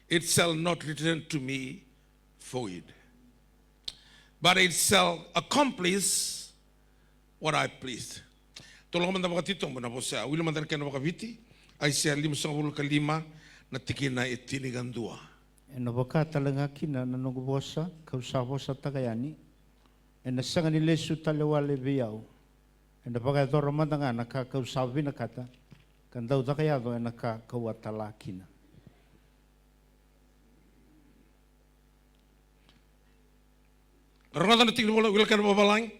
it shall not return to me void, but it shall accomplish what I pleased. Tou lako mada vakatitobu na vosa ya, wili mada na kena vakaviti, Aisea limasagavulu ka lima na tikina e tinikadua. Ena vaka tale ga kina na noqu vosa kau sa vosataka yani, ena sega ni lesu tale wale vei au. Ena vakayacora mada ga na ka kau sa vinakata, ka dau caka yaco ena ka kau a tala kina. Rogoca na tiki ni vola, wila kena vavalagi.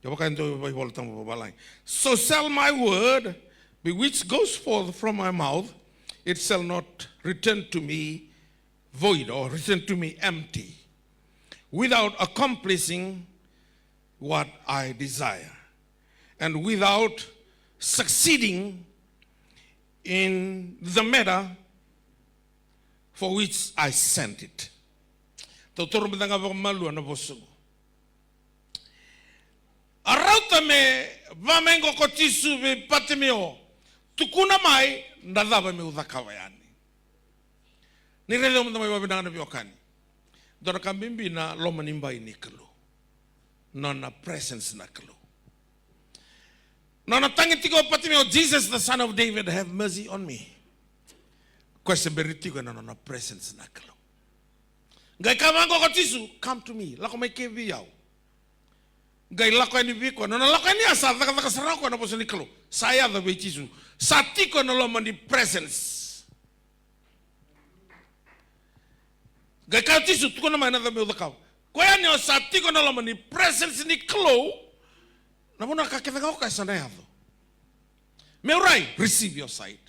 Ia vaka e dua vaivola tabu vavalagi. So shall my word be which goes forth from my mouth, it shall not return to me void or return to me empty, without accomplishing what I desire, and without succeeding in the matter for which I sent it. Tautoro mada ga vakamalua na vosa qo. A rauta me vamai qo ko Jisu vei Patimeo, tukuna mai na cava meu cakava yani. Ni raica mada mai vakavinaka na veiwekani. Dua na ka bibi na loma ni bai ni Kalou. Nona presence na Kalou. Nona tagi tiko o Patimeo, Jesus, the son of David, have mercy on me. Koya se bera tiko ena nona presence na Kalou. Qai kaya vaqo ko Jisu, come to me, lako mai ke vei au. Qai lako yani vei koya, nona lako yani ya sa cakacaka sara o koya na vosa ni Kalou. Sa yaco vei Jisu. Sa tiko ena loma ni presence. Qai kaya o Jisu, tukuna mai na cava meu cakava. Koya ni o sa tiko ena loma ni presence ni Kalou, na vanua ka kece ga o koya sa na yaco. Meu rai, receive your sight.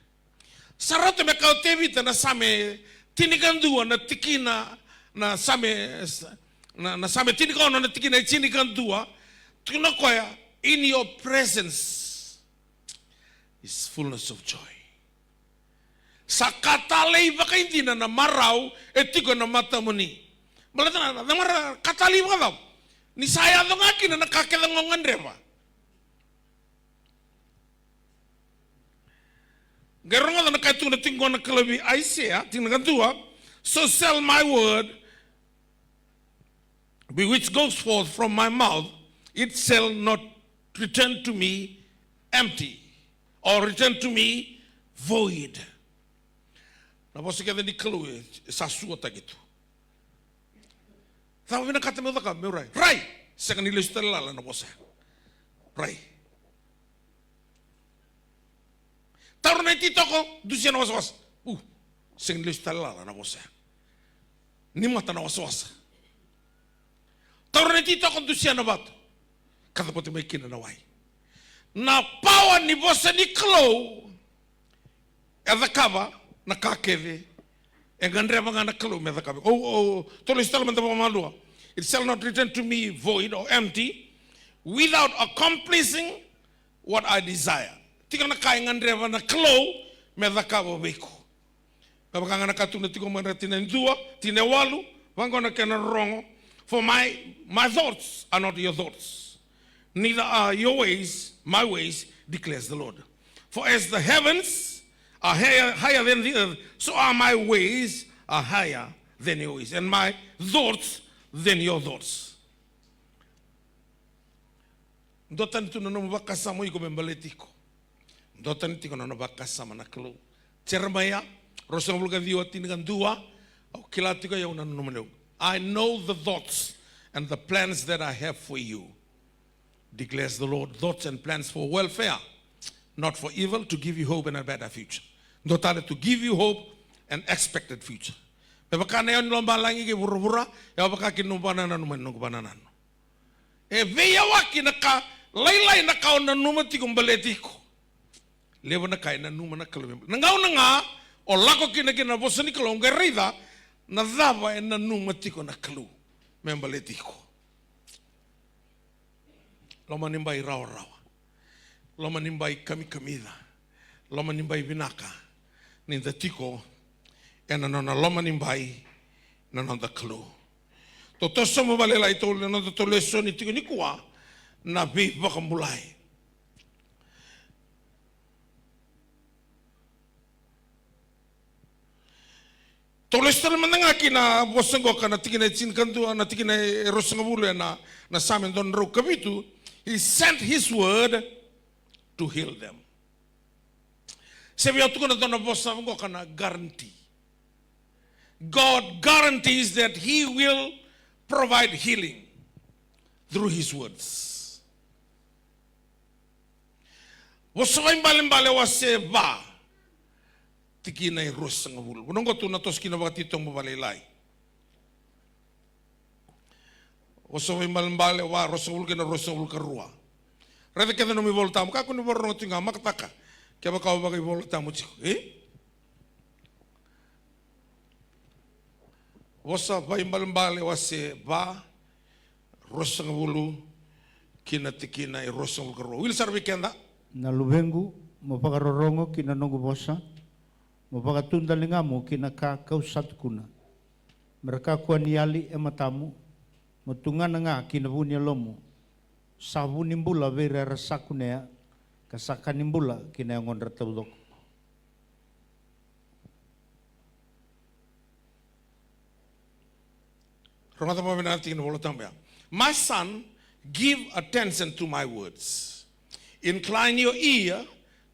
Sa rauta me kaya o Tevita na Same tinikadua na tikina, na Same, na, na Same tinikaono na tikina e tinikadua, tukuna o koya, in your presence is fullness of joy. Sa ka talei vakaidina na marau e tiko ena matamuni. Baleta na, na marau ka talei vakacava? Ni sa yaco ga kina na ka kece ga o gadreva. Qai rogoca na ka e tukuna tiko qo na Kalou vei Aisea, tinikadua, so shall my word be which goes forth from my mouth, it shall not return to me empty or return to me void. Na vosa kece ni Kalou e sa suataki tu. Cava vinakata meu cakava? Meu rai. Rai! Sega ni lesu tale lala na vosa. Rai. Taura na ititoko, dusia na wasawasa. U, sega ni lesu tale lala na vosa. Ni mata na wasawasa. Taura na ititoko, dusia na vatu. Kaca vata mai kina na wai. Na pawa ni vosa ni Kalou e cakava na ka kece e gadreva ga na Kalou me cakava. O, o, tou lesu tale mada vakamalua. It shall not return to me void or empty, without accomplishing what I desire. Tiko na ka e gadreva na Kalou me cakava vei iko. Me vaka ga na ka tukuna tiko mai na tikina e dua, tikina e walu, vaqo na kena rorogo. For my, my thoughts are not your thoughts, neither are your ways my ways, declares the Lord. For as the heavens are higher, higher than the earth, so are my ways are higher than your ways, and my thoughts than your thoughts. Duatani tu na nomu vakasama o iko me baleti iko. Duatani tiko na nona vakasama na Kalou. Jeremaia ruasagavulu ka ciwa, tinikadua. Au kila tiko au na nanuma ni au. I know the thoughts and the plans that I have for you, declares the Lord, thoughts and plans for welfare, not for evil, to give you hope and a better future. Dua tale, to give you hope and expected future. Me vaka na yawa ni lomalagi kei vuravura, e yawa vaka kina nomu vakanananu mai na noqu vakanananu. E veiyawaki na ka lailai na ka o nanuma tiko baleti iko. Levu na ka e nanuma na Kalou me baleti. Na gauna ga o lako kina kina na vosa ni Kalou, qai raica na cava e nanuma tiko na Kalou me baleti iko. Loma ni bai rawarawa. Loma ni bai kamikamica. Loma ni bai vinaka. Ni da tiko ena nona loma ni bai na noda Kalou. Tou toso mai vakalailai tou na noda tou lesoni tiko nikua, na veivakabulai. Tou lesu tale mada ga ki na vosa qoka na tikina e tinikadua, na tikina e ruasagavulu ena, na Same dua na drau ka vitu. He sent his word to heal them. Se via tukuna dua na vosa qoka na guarantee. God guarantees that he will provide healing through his words. Vosa Vaibalebale wase va, tikina e ruasagavulu. Vanua qo tou na toso kina vakatitobu vakalailai. Vosa Vaibalebale va, ruasagavulu kei na ruasagavulu ka rua. Raica kece nomu iVolatabu, kakua ni vakarorogo tiko ga, makataka kevaka o vakaivolatabu tiko, e? Vosa Vaibalebale wase va, ruasagavulu kei na tikina e ruasagavulu ka rua. Wili sara vei keda. Na luvequ, mo vakarorogo ki na noqu vosa, mo vakatudaligamu ki na ka kau sa tukuna. Me ra kakua ni yali e matamu, mo tugana ga ki na vu ni yalomu. Sa vu ni bula vei ira era sa kunea, ka sa ka ni bula ki na yagodra taucoko. Rogoca vakavinaka na tikina ni iVolatabu ya. My son, give attention to my words. Incline your ear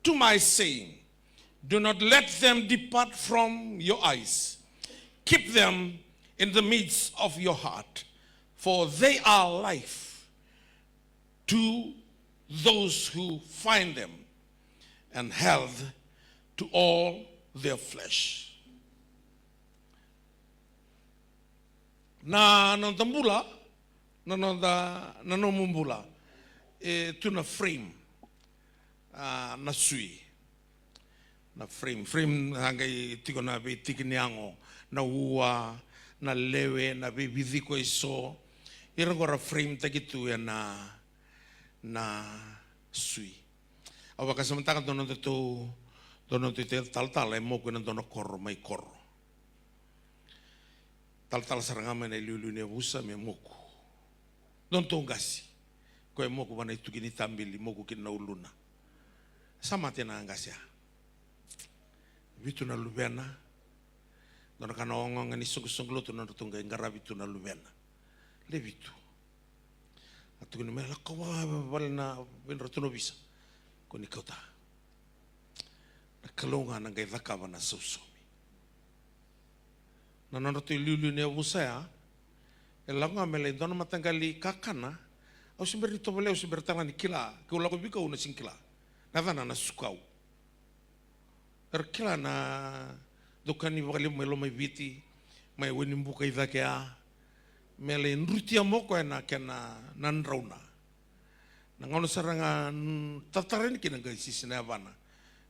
to my saying. Do not let them depart from your eyes. Keep them in the midst of your heart, for they are life to those who find them, and health to all their flesh. Na noda bula, na noda, na nomu bula, e tu na frame, a, na sui. Na frame, frame a qai tiko na veitiki ni yago, na ua, na lewe, na veiviciko eso. Ira qo ra frame taki tu ena, na sui. Au vakasamataka dua na nodatou, dua na nodatou talatala e moku ena dua na koro mai Koro. Talatala sara ga mai na iliuliu ni yavusa me moku. Dua na nodatou qase. Koya e moku vua na ituki ni tabili, moku kina na uluna. Sa mate na qase ya. Vitu na luvena. Dua na ka na ogaoga ni soqosoqo lotu na nodratou qai qaravi tu na luvena. Le vitu. A tukuni me lako vale na, vei iratou na ovisa. Ko ni kauta. Na Kalou ga na qai cakava na sausaumi. Na nodratou iliuliu ni yavusa ya, e lako ga me lai dua na mataqali kakana. Au se bera ni tovolea, au se bera tale ga ni kila. Keu lako vei kau na sega ni kila. Na yacana na sukau. Era kila na daukani vakalevu mai Lomaiviti, mai Wainibuka i cake ya, me lai drutia mai o koya na kena na drauna. Na gauna sara ga, n-, tatara yani kina qai sisi na yavana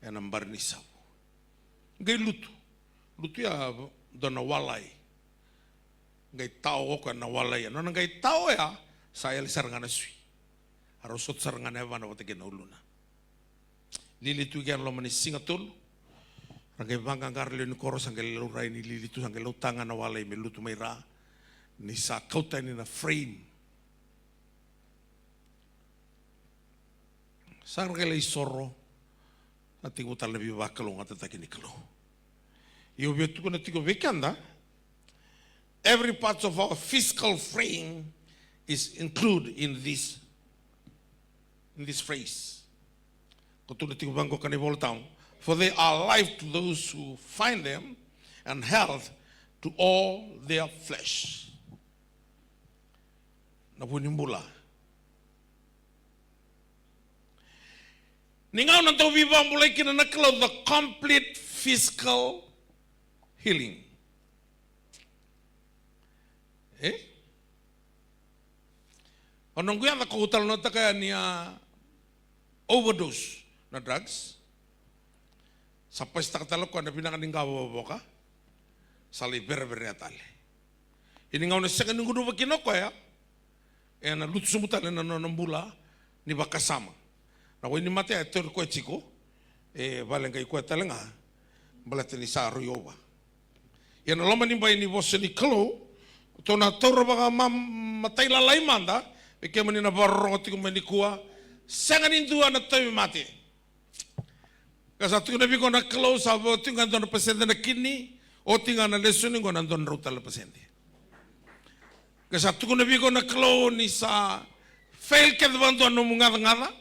ena bari ni savu. Qai lutu. Lutu ya dua na walai. Qai tao o koya na walai ya. Nona qai tao ya, sa yali sara ga na sui. A rau sota sara ga na yavana vata kei na uluna. Lili tu kina loma ni siga tolu. Ra qai vaqaqara lewe ni koro, sa qai laurai ni lili tu, sa qai lauta ga na walai me lutu mai ra. Ni sa kau tani na frame. Sa ra qai lai soro. Sa tekivu tale na veivakalougatataki ni Kalou. Io, via tukuna tiko vei keda, every part of our physical frame is included in this, in this phrase. Ko tukuna tiko vaqo ka na iVolatabu, for they are life to those who find them, and health to all their flesh. Na vu ni bula. Ni gauna dau veivakabulai kina na Kalou, the complete physical healing. E? O noqu yaca ko au talanoataka yani a overdose na drugs. Sa pasitaka tale o koya na vinaka ni qavokavoka. Sa lai vereverea tale. Ia ni gauna sega ni gunuva kina o koya, ena lutu sobu tale na nona bula ni vakasama. Na wainimate e tauri koya tiko, e vale qai koya tale ga, baleta ni sa rui ova. Ia na loma ni bai ni vosa ni Kalou, tou na taura vakamatailalai mada, vei kemuni na vakarorogo tiko mai nikua, sega ni dua na tauvimate. Ka sa tukuna vei iko na Kalou, sa vo tiko ga dua na pasede na kidney, oti ga na lesoni qo na dua na drau tale na pasede. Ka sa tukuna vei iko na Kalou ni sa fail kece vakadua nomu gacagaca,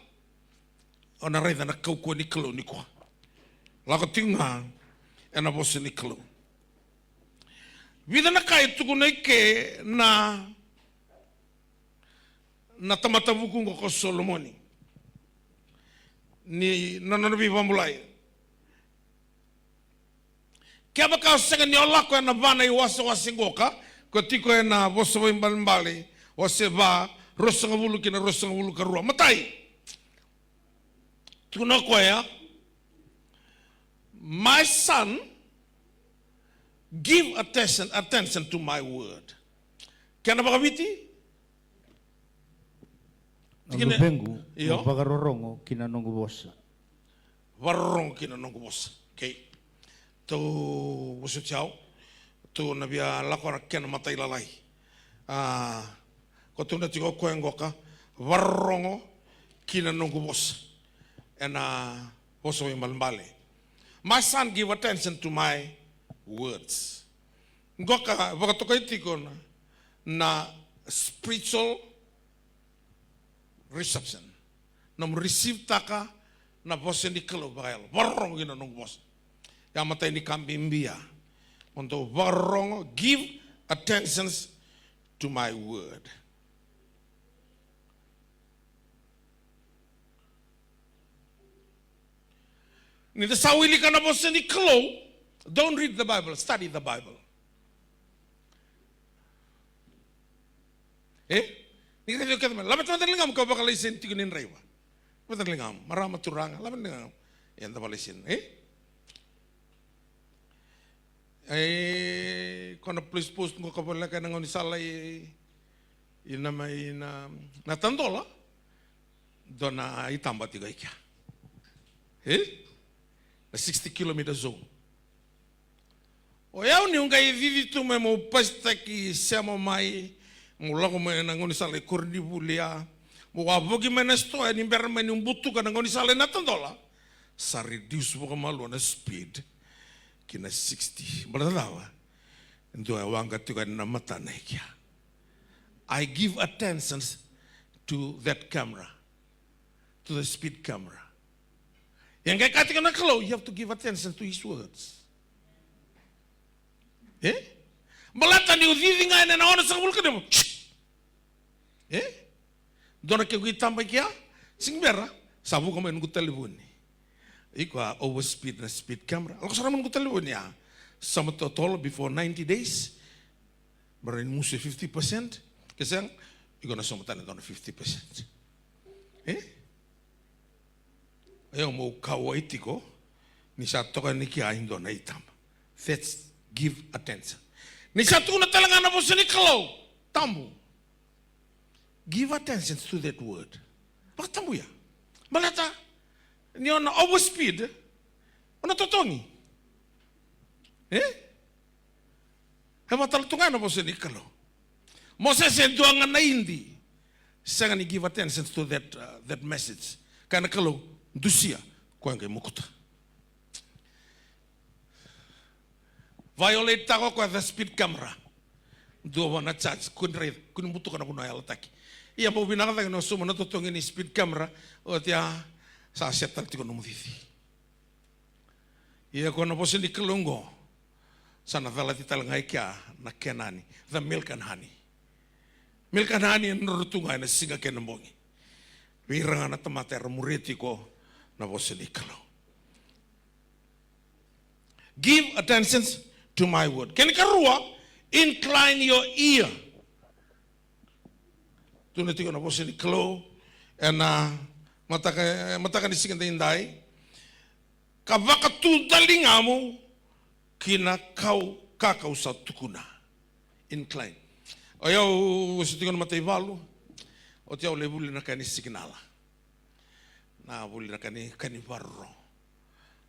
o na raica na kaukauwa ni Kalou nikua. Lako tiko ga ena vosa ni Kalou. Vica na ka e tukuna i ke na na tamata vuku qo ko Solomoni. Ni na nona veivabulai. Kevaka o sega ni o lako ena va na iwasewase qoka, ko tiko ena Vosa Vaibalebale, wase va, ruasagavulu ki na ruasagavulu ka rua. Matai. Tukuna o koya, "My son, give attention, attention to my word." Kena vakaviti? Na luvequ, io, mo vakarorogo ki na noqu vosa. Vakarorogo ki na noqu vosa. Okay. Tou vosoti au. Tou na via lako na kena matailalai. A, ko tou na tiko koya qoka. Vakarorogo ki na noqu vosa. Ena Vosa Vaibalebale. "My son, give attention to my words." Qoka, vakatokai tiko na, na spiritual reception. Nomu receive taka na vosa ni Kalou vakayalo. Vakarorogo ki na noqu vosa. Ia matai ni ka bibi ya. Mo dou vakarorogo, give attention to my word. Ni da sa wilika na vosa ni Kalou, don't read the Bible, study the Bible. E? Ni raica o kece mai, laveta na ligamu ka vakalaiseni tiko ni draiva. Laveta na ligamu, marama, turaga, laveta na ligamu. Eda vakalaiseni, e? E, ko na police post qo ka voleka ena gaunisala i, i na mai na, na Tadola. Dua na itaba tiko i kea. E? Na sixty kilometer zone. O yau niu qai cici tu mai meu pasitaki sema mai, meu lako mai na gaunisala i koronivuli ya, meu wavoki mai na sitoa ni bera mai niu butuka na gaunisala i na Tadola. Sa reduce vakamalua na speed ki na sixty. Baleta cava? Dua e waqa tiko yani na matana i kea. I give attention to that camera, to the speed camera. Ia qai kaya tiko na Kalou, you have to give attention to his words. E? Baleta niu cici ga ena onosagavulu ka lima. E? Dua na kequ itaba i kea, sega ni bera, sa vuka mai noqu talevoni. Iko a overspeed na speed camera. Lako sara mai noqu talevoni ya. Sauma totolo before ninety days. Bera ni musu e fifty percent. Ke sega, iko na sauma tale dua na fifty percent. E? Io, meu kauwai tiko ni sa toka yani kea e dua na itaba. That's give attention. Ni sa tukuna tale ga na vosa ni Kalou, tabu. Give attention to that word. Vakatabuya. Baleta ni o na overspeed, o na totogi. E? E vakatale tu ga na vosa ni Kalou. Mosese e dua ga na idi. Sega ni give attention to that, uh, that message. Kaya na Kalou, dusia, koya qai mokuta. Violate-taka o koya the speed camera. Dua vua na charge, kua ni raica, kua ni butuka na vanua e yalataki. Ia mo vinaka cake ni o sauma na totogi ni speed camera, oti ya sa set tale tiko nomu cici. Ia ko na vosa ni Kalou oqo, sa na calati tale ga i kea na Kenani, the milk and honey. Milk and honey e drodro tu ga ena siga kei na bogi. Vei ira ga na tamata era muria tiko na vosa ni Kalou. Give attention to my word. Kena ikarua, incline your ear. Tukuna tiko na vosa ni Kalou ena mataka, mataka ni siga daidai. Ka vakatudaligamu ki na kau, ka kau sa tukuna. Incline. O yau, au se tiko na mataivalu. Oti au lai vuli na ka ni signal. Na vuli na ka ni, ka ni varorogo.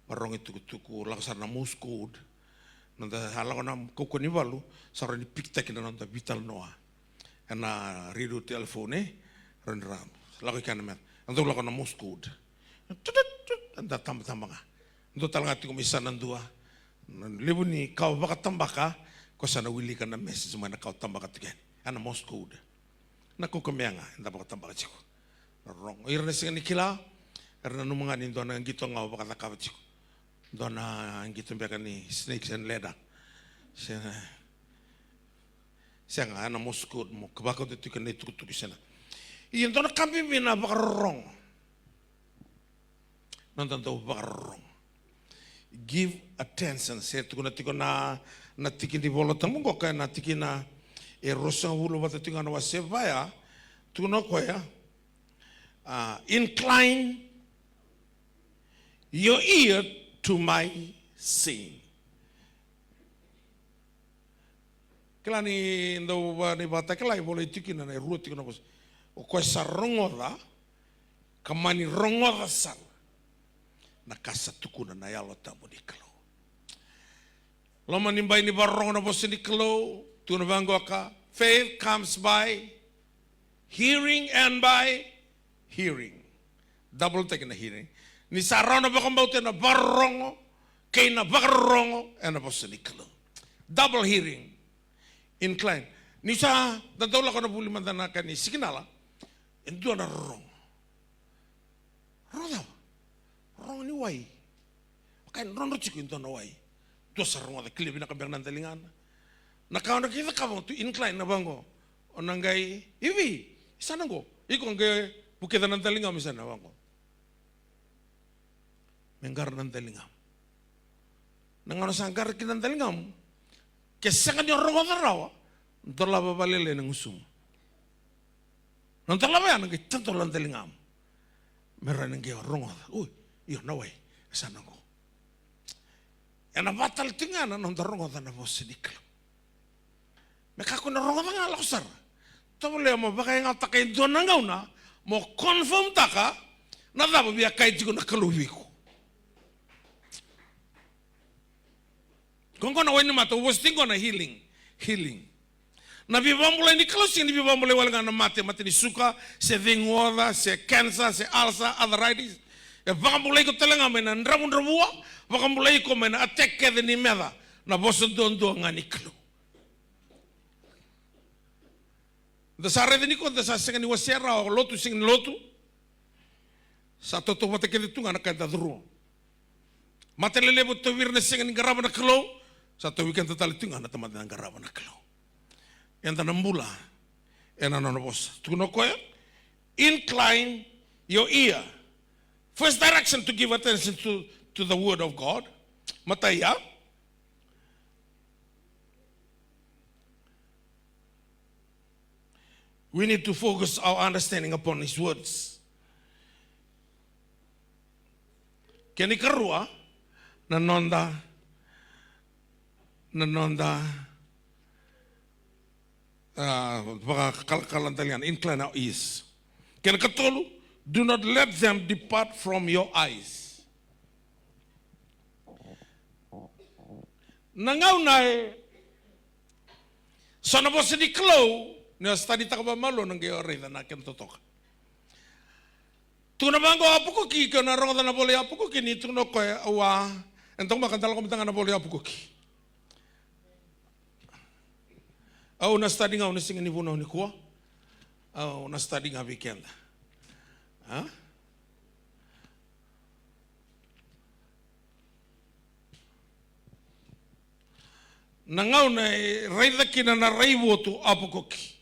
Varorogo i tukutuku, lako sara na Morse code. Noda a lako na kaukauwa ni valu, sa rawa ni pikitaki na noda veitalanoa. Ena radio, telephone, e? Rawa ni ra lako i kea na meca. Eda dau lako na Morse code. Tutut, tut, eda tabataba ga. Dua tale ga tiko mai sana dua. Na levu ni ka o vakatabaka, ko sa na wilika na message mai na ka o tabaka tiko yani. Ena Morse code. Na kaukamea ga eda vakatabaka tiko. Na rogo. Ira na sega ni kila, era nanuma ga ni dua na qito ga o vakacakava tiko. Dua na qito beka ni snakes and ladder. Se, sega, ena Morse code mo vakauta tiko na itukutuku sena. Ia dua na ka bibi na vakarorogo. Noda dau vakarorogo. Give attention. Se tukuna tiko na, na tiki ni Vola Tabu qoka, na tikina e ruasagavulu vata tiko ga na wase va ya, tukuna o koya, ah, incline your ear to my saying. Kila ni dau va, ni vakatakila e volai tiko kina na e rua tiko na vosa. O koya sa rogoca, ka mani rogoca sara na ka sa tukuna na Yalo Tabu ni Kalou. Loma ni bai ni vakarorogo na vosa ni Kalou, tukuna vaqoka, faith comes by hearing and by hearing. Double take na hearing. Ni sa rawa na vakabauta ena vakarorogo, kei na vakarorogo ena vosa ni Kalou. Double hearing. Incline. Ni sa da dau lako na vuli mada na ka ni signal, e dua na rorogo. Rorogo cava? Rorogo ni wai. Vaka e drodro tiko e dua na wai. Dua sa rogoca, kila vinaka beka na daligana. Na ka o na qai cakava, tu incline na vaqo. O na qai, i vei? I sana qo. Iko qai vukica na daligamu i sana vaqo. Me qara na daligamu. Na gauna sa qara kina na daligamu, ke sega ni o rogoca rawa, dolava vakalailai na gusumu. Na dolava ya na qai tadola na daligamu. Me rawa ni qai o rogoca. Ui, io na wai, e sa na qo. Ena vaka tale tiko ga na noda rogoca na vosa ni Kalou. Me kakua ni rogoca ga, lako sara. Tovolea mo vakayagataka e dua na gauna mo confirm-taka na cava via kaya tiko na Kalou vei iko. Ko qo na wainimata, au vosa tiko qo na healing. Healing. Na veivakabulai ni Kalou sega ni veivakabulai wale ga na mate, mate ni suka, se cegu oca, se cancer, se ulcer, arthritis. E vakabulai iko tale ga mai na dravudravua, vakabulai iko mai na attack kece ni meca, na vosa duadua ga ni Kalou. Da sa raica ni ko da sa sega ni wasea rawa, lotu sega ni lotu. Sa tautauvata kece tu ga na ka eda curu. Mate lelevu tauvi ira na sega ni qarava na Kalou, sa tauvi keda tale tu ga na tamata na qarava na Kalou. Eda na bula ena nona vosa. Tukuna o koya, incline your ear. First direction to give attention to, to the word of God. Matai ya. We need to focus our understanding upon his words. Kena ikarua, na noda, na noda, ah, vakakalakala daligana, incline our ears. Kena ikatolu, do not let them depart from your eyes. Na gauna e so na vosa ni Kalou, ni o study-taka vakamalua, na qai o raica na kena totoka. Tukuna vaqo o Apakuki, ke o na rogoca na vola i Apakuki, ni tukuna o koya, au a, ena taumaka da lako mada ga na vola i Apakuki. Au na study ga, au na sega ni vunau nikua. Au na study ga vei keda. A? Na gauna e raica kina na raivotu o Apakuki.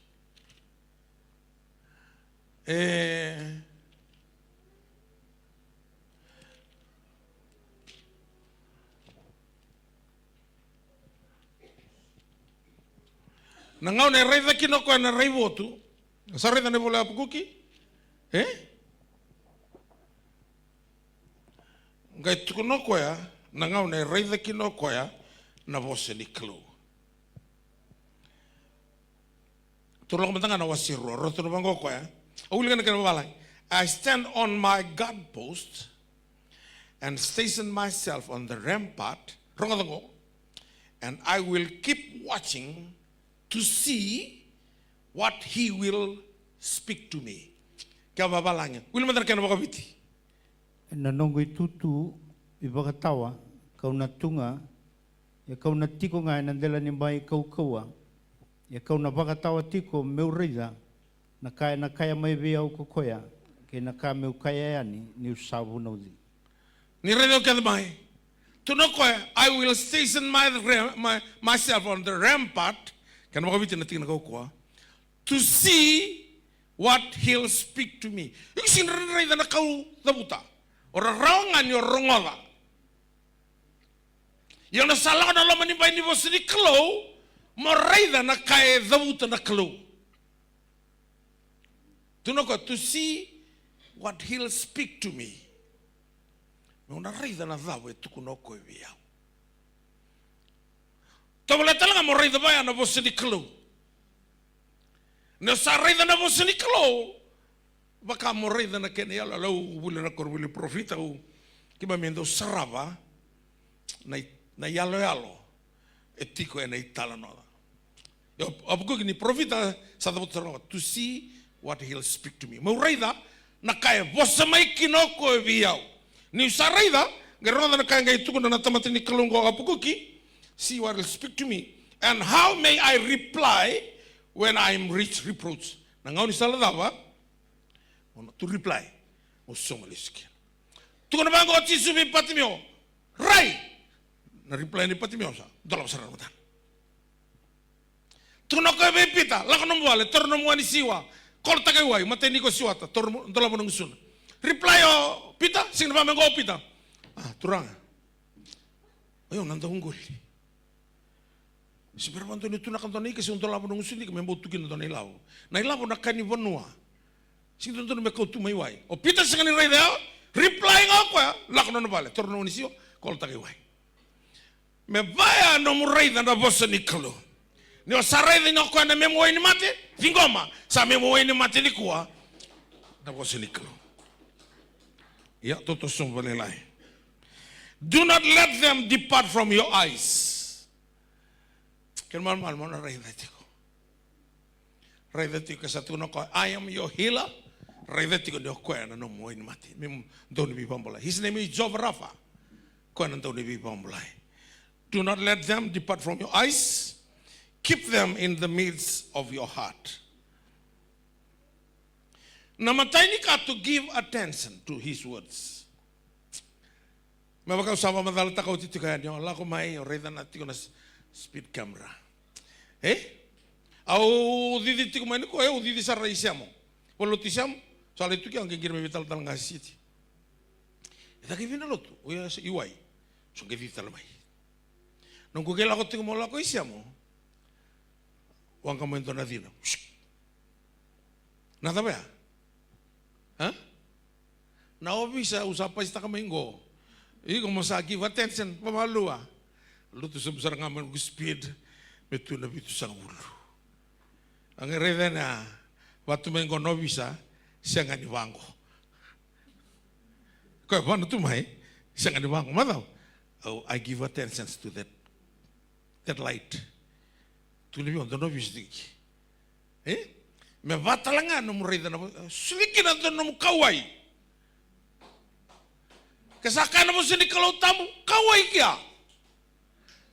E, na gauna e raica kina o koya na raivotu, Sa raica na ivola ya Apakuki? E? Qai tukuna o koya na gauna e raica kina o koya na vosa ni Kalou. Tou lako mada ga na wase rua, rau tukuna vaqo o koya. Au wilika na kena vavalagi. "I stand on my guard post and station myself on the rampart." Rogoca qo. "And I will keep watching to see what he will speak to me." Kena vavalagi. Wili mada na kena vakaviti. Na noqu itutu ivakatawa, kau na tu ga, ia kau na tiko ga ena dela ni bai kaukauwa, ia kau na vakatawa tiko meu raica na ka ena kaya mai vei au ko koya, kei na ka meu kaya yani niu sa vunauci. Ni raica au kece mai. Tukuna o koya, "I will station my, my, myself on the rampart." Kena vakaviti na tikina kaukauwa. "To see what he'll speak to me." Iko sega ni raica na ka au cavuta. O rarawa ga ni o rogoca. Ia o na sa lako na loma ni bai ni vosa ni Kalou, mo raica na ka e cavuta na Kalou. Tukuna o koya, "To see what he'll speak to me." Meu na raica na cava e tukuna o koya vei au. Tovolea tale ga mo raica vaya na vosa ni Kalou. Ni o sa raica na vosa ni Kalou, vaka mo raica na kena iyaloyalo. Au vuli na koronivuli parofita, au, keimami dau sarava na i-, na iyaloyalo e tiko ena italanoa. Io, Apakuki ni parofita sa cavuta sara ga, "To see what he'll speak to me." Meu raica na ka e vosa mai kina o koya vei au. Niu sa raica, qai rogoca na ka e qai tukuna na tamata ni Kalou qo o Apakuki. "See what he'll speak to me. And how may I reply when I am reached reproach?" Na gauna ni sala cava? Mo na tu reply. Mo sauma lesu kina. Tukuna vaqo o Jisu vei Patimeo. Rai! Na reply ni Patimeo sa dolava sara na matana. Tukuna o koya vei Pita, "Lako nomu vale, taura nomu wa ni siwa, kolotaka i wai, matai ni ko siwata, taura mo-, dolava na gusuna." Reply o Pita, sega ni vaka me qo o Pita. "A, Turaga, o yau na dauqoli. Se bera vakadua niu tunaka dua na ika se u dolava na gusuna ika me bau tu kina dua na ilavo. Na ilavo na ka ni vanua. Sega ni dodonu me kau tu mai wai." O Pita sega ni raica ya, reply ga o koya, "Lako nona vale, taura na wa ni siwa, kolotaka i wai." Me vaya nomu raica na vosa ni Kalou. Ni o sa raica ni o koya na memu wainimate, ciqoma, sa memu wainimate nikua na vosa ni Kalou. Ia, tou toso sobu vakalailai. "Do not let them depart from your eyes." Kena malumalumu mo na raica tiko. Raica tiko, ke sa tukuna o koya, "I am your healer." Raica tiko ni o koya na nomu wainimate. Me dau ni veivakabulai. His name is Jehovah Rapha. Koya na dau ni veivakabulai. "Do not let them depart from your eyes. Keep them in the midst of your heart." Na matai ni ka, to give attention to his words. Me vaka au sa vakamacalataka oti tiko yani, o lako mai, o raica na tiko na s-, speed camera. E? Au cici tiko mai nikua, au cici sara i Semo. Au lotu i Semo, sa lai tu ke, au qai qiri mai vei talatala ga Siti. E caka i vei na lotu? O ya i wai. Sa qai cici tale mai. Noqu qai lako tiko meu lako i Semo. Waqa mai dua na cina. Na cava ya? A? Na ovisa au sa pasitaka mai qo. Iko mo sa give attention, vamalua. Lutu sobu sara ga mai noqu speed, me tu na vitusagavulu. A qai raica yani, vatu mai qo na ovisa, sega ni vaqo. Koya vana tu mai, sega ni vaqo. Macau, au, I give attention to that, that light. Tukuna vei au dua na ovisa tiko. E? Me vaka tale ga nomu raica na vo-, soli kina dua na nomu kauwai. Ke sa kaya na vosa ni Kalou tabu, kauwai kea.